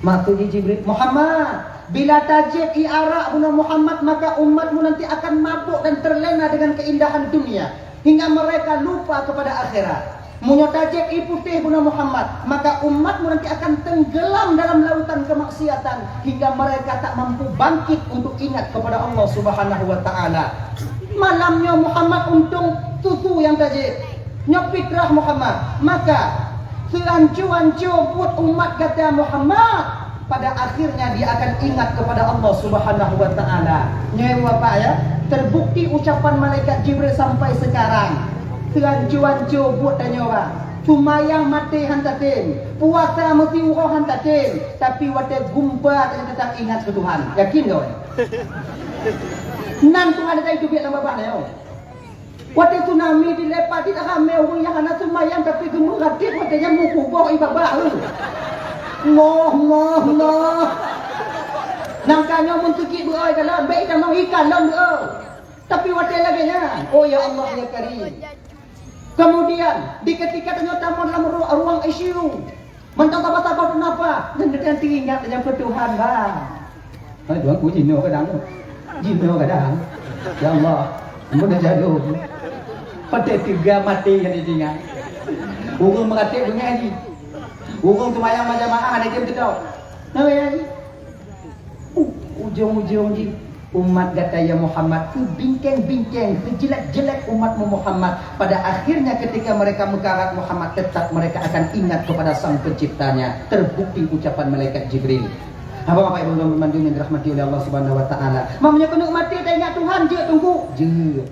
Maksudnya Jibril, "Muhammad, bila tajép ie arak bunoe Muhammad, maka umatmu nanti akan mabuk dan terlena dengan keindahan dunia, hingga mereka lupa kepada akhirat. Meunyoe tajép ie putéh bunoe Muhammad, maka umatmu nanti akan tenggelam dalam lautan kemaksiatan, hingga mereka tak mampu bangkit untuk ingat kepada Allah Subhanahu wa Ta'ala." Malam nyoe Muhammad untông susu nyang tajép. Nyoe fitrah Muhammad. Maka, seuanco-anco buet umat gata Muhammad, pada akhirnya dia akan ingat kepada Allah Subhanahu wa Ta'ala. Nyoe Bapak ya, terbukti ucapan malaikat Jibril sampai sekarang. Seuanco-anco buet tanyoe, Bang. Seumayang maté han tatem, puasa meusiuroe han tatem, tapi watèe gumba tanyoe teutap ingat keu Tuhan. Yakin kah? Nan Tuhan ata itu biet lam babah nyoe. Watèe tsunami dileupah di ramé ureueng nyang hana seumayang tapi geumeuratéb watèe nyan meukuboh ie babah, eh. Ngoh, ngoh, ngoh. Nangka nyoe mun teukik beuoi kalon, bèk itamong ikalon beuoi. Tapi watèe lagèe nyan, oh ya Allah ya Karim. Kemudian, di ketika tanyoe tamong lam ru-, ruang I C U, mantong saboh-saboh teunapa, dan teuingat nyang keu Tuhan, Bang. Hai, Tuhan, ku jinoe kadang. Jinoe kadang. Ya Allah, ampun dah jadum. Pada tiga mati yang ditinggal. Ureueng meuratéb beungèh jih. Ureueng seumayang berjamaah, ada jam teudoh. Nah, ya, jih. U-, ujong-ujong jih, umat gata ya Muhammad, seubingkeng-bingkeng, seujelek-jelek umatmu Muhammad. Pada akhirnya ketika mereka meukarat Muhammad, tetap mereka akan ingat kepada Sang Penciptanya. Terbukti ucapan malaikat Jibril. Haba Bapak Ibu dan bandum yang dirahmati oleh Allah Subhanahu wa Ta'ala. Meunyoe keuneuk maté taingat Tuhan, jeuet teungku. Jeuet.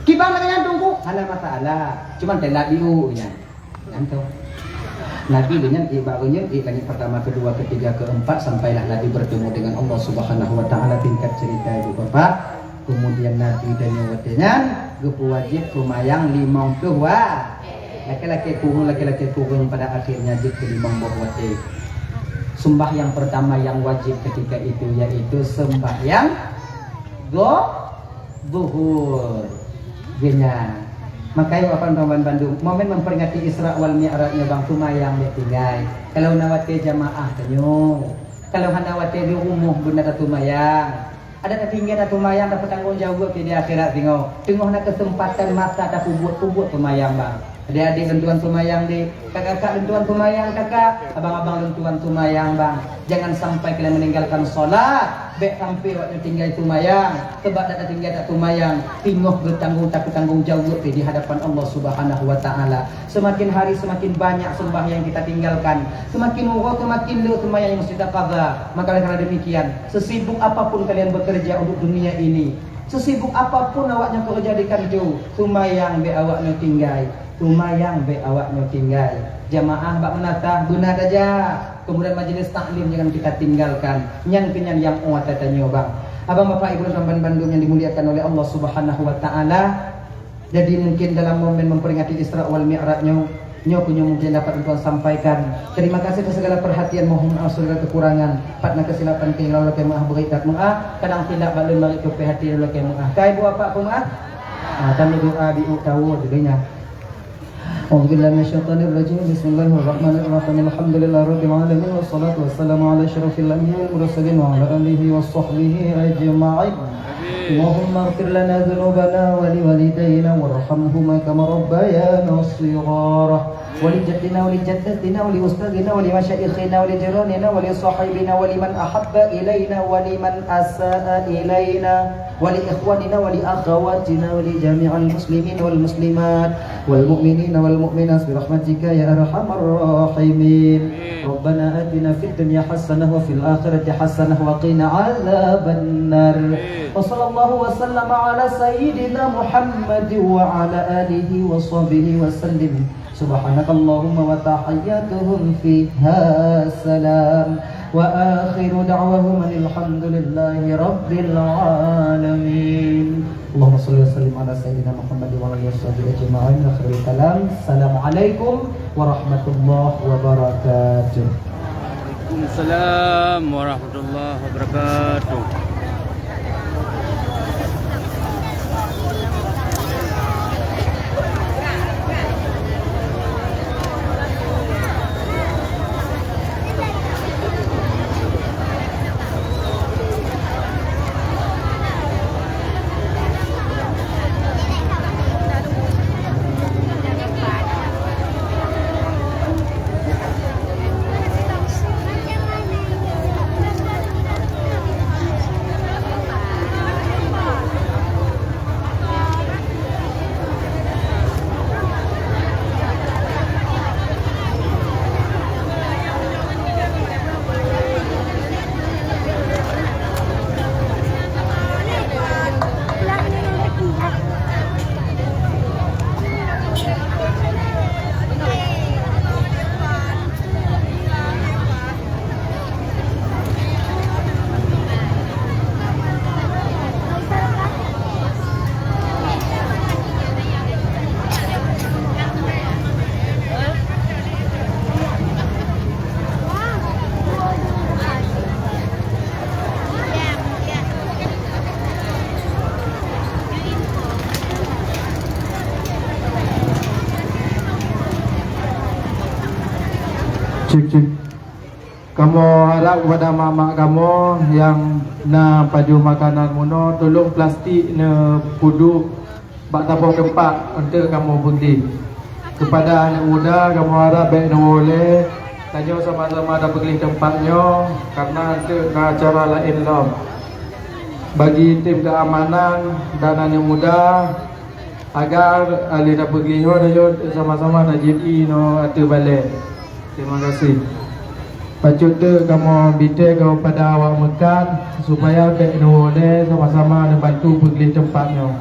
Kiban lagèe nyan teungku, hana masalah. Cuman teulat diu nyan. Nyan tu. Nabi lé nyan, eh, baru nyan, eh, langit pertama, kedua, ketiga, keempat, sampailah Nabi bertemu dengan Allah Subhanahu wa Ta'ala. Singkat cerita, Ibu Bapak, kemudian Nabi dan nyoe watèe nyan geupeuwajéb seumayang limong ploh wa-, lakèe-lakèe kureueng, lakèe-lakèe kureueng, pada akhirnya jeuet keu limong boh watèe. Sembahyang pertama yang wajib ketika itu yaitu sembahyang go-, Zuhur. Geuh nyan. Makajih Bapak Ibu dan bandum, momen memperingati Isra wal Mi'raj nyoe, Bang, seumayang bèk tinggai. Kalau na watèe jamaah tanyoe, kalau hana watèe di rumoh beuna taseumayang. Adak tatinggai taseumayang, tapeutanggong jaweueb di akhirat singoh. Teungoh na keuseumpatan masa tapeubuet-peubuet seumayang, Bang. Adik-adik lôn tuan seumayang, Dek. Kakak-kakak lôn tuan seumayang, Kakak. Abang-abang lôn tuan seumayang, Bang. Jangan sampai kalian meninggalkan salat. Bèk sampai awak nyoe tinggai seumayang. Sebab dak tatinggai taseumayang, singoh geutanggong, tapeutanggong jaweueb di hadapan Allah Subhanahu wa Ta'ala. Semakin hari semakin banyak sembahyang kita tinggalkan. Semakin uroe semakin le seumayang yang mesti taqadha. Maka oleh karena demikian, sesibuk apapun kalian bekerja untuk dunia ini, sesibuk apapun awak nyoe keureuja di kantô, seumayang bèk awak nyoe tinggai. Seumayang bèk awak nyoe tinggai. Jamaah bak meunasah beuna tajak. Kemudian majlis taklim jangan kita tinggalkan. Nyan keuh nyan nyang ôt ata tanyoe, Bang. Abang, Bapak, Ibu, dan bandum yang dimuliakan oleh Allah Subhanahu wa Ta'ala. Jadi, mungkin dalam momen memperingati Isra wal Mi'raj nyoe, nyoe pun nyoe mungkin dapat untuk sampaikan. Terima kasih atas segala perhatian, mohon maaf segala kekurangan. Pat na kesilapan, keuhilangan, lakée meu'ah, beurit that meu'ah, kadang silap bak lôn, marit tupée hati, lakée meu'ah. Ka Ibu, Bapak, peumeu'ah? Ah, kami doa biuk tawoe judulnya. أعوذ بالله من الشيطان الرجيم. بسم الله الرحمن الرحيم. الحمد لله رب العالمين، والصلاة والسلام على أشرف الأنبياء والمرسلين وعلى آله وصحبه أجمعين. اللهم اغفر لنا ذنوبنا ولوالدينا وارحمهما كما ربيانا صغارا. ولجدنا ولجدتنا ولأستاذنا ولمشايخنا ولجيراننا ولصاحبنا ولمن أحب إلينا ولمن أساء إلينا ولإخواننا ولأخواتنا ولجميع المسلمين والمسلمات والمؤمنين والمؤمنات برحمتك يا أرحم الراحمين. ربنا آتنا في الدنيا حسنة وفي الآخرة حسنة وقنا عذاب النار. وصلى الله وسلم على سيدنا محمد وعلى آله وصحبه وسلم. سبحانك اللهم وتحياتهم فيها سلام. وآخر دعواهم أن الحمد لله رب العالمين. اللهم صل وسلم على سيدنا محمد وعلى آله وصحبه أجمعين. آخر الكلام. السلام عليكم ورحمة الله وبركاته. Waalaikumsalam warahmatullahi wabarakatuh. Cek, cek. Kamoe harab keupada mak-mak kamoe nyang na pajoh makanan meunoe, tulông plastik neupeuduek bak saboh teumpat eunteuk kamoe beugleh. Keupada aneuk muda, kamoe harab bék neuwoe lé, tanyoe sama-sama tabeugleh teumpat nyoe, karna eunteuk na acara laén lom. Bagi tim keamanan dan aneuk muda, agar, ah, lé tapeugleh nyoe, sama-sama tajieb ié nyoe ateueh balée. Terima kasih. Pacut teuk kamoe bite keupada awak meukat, supaya bék neuwoe lé, sama-sama neubantu peugleh teumpat nyoe.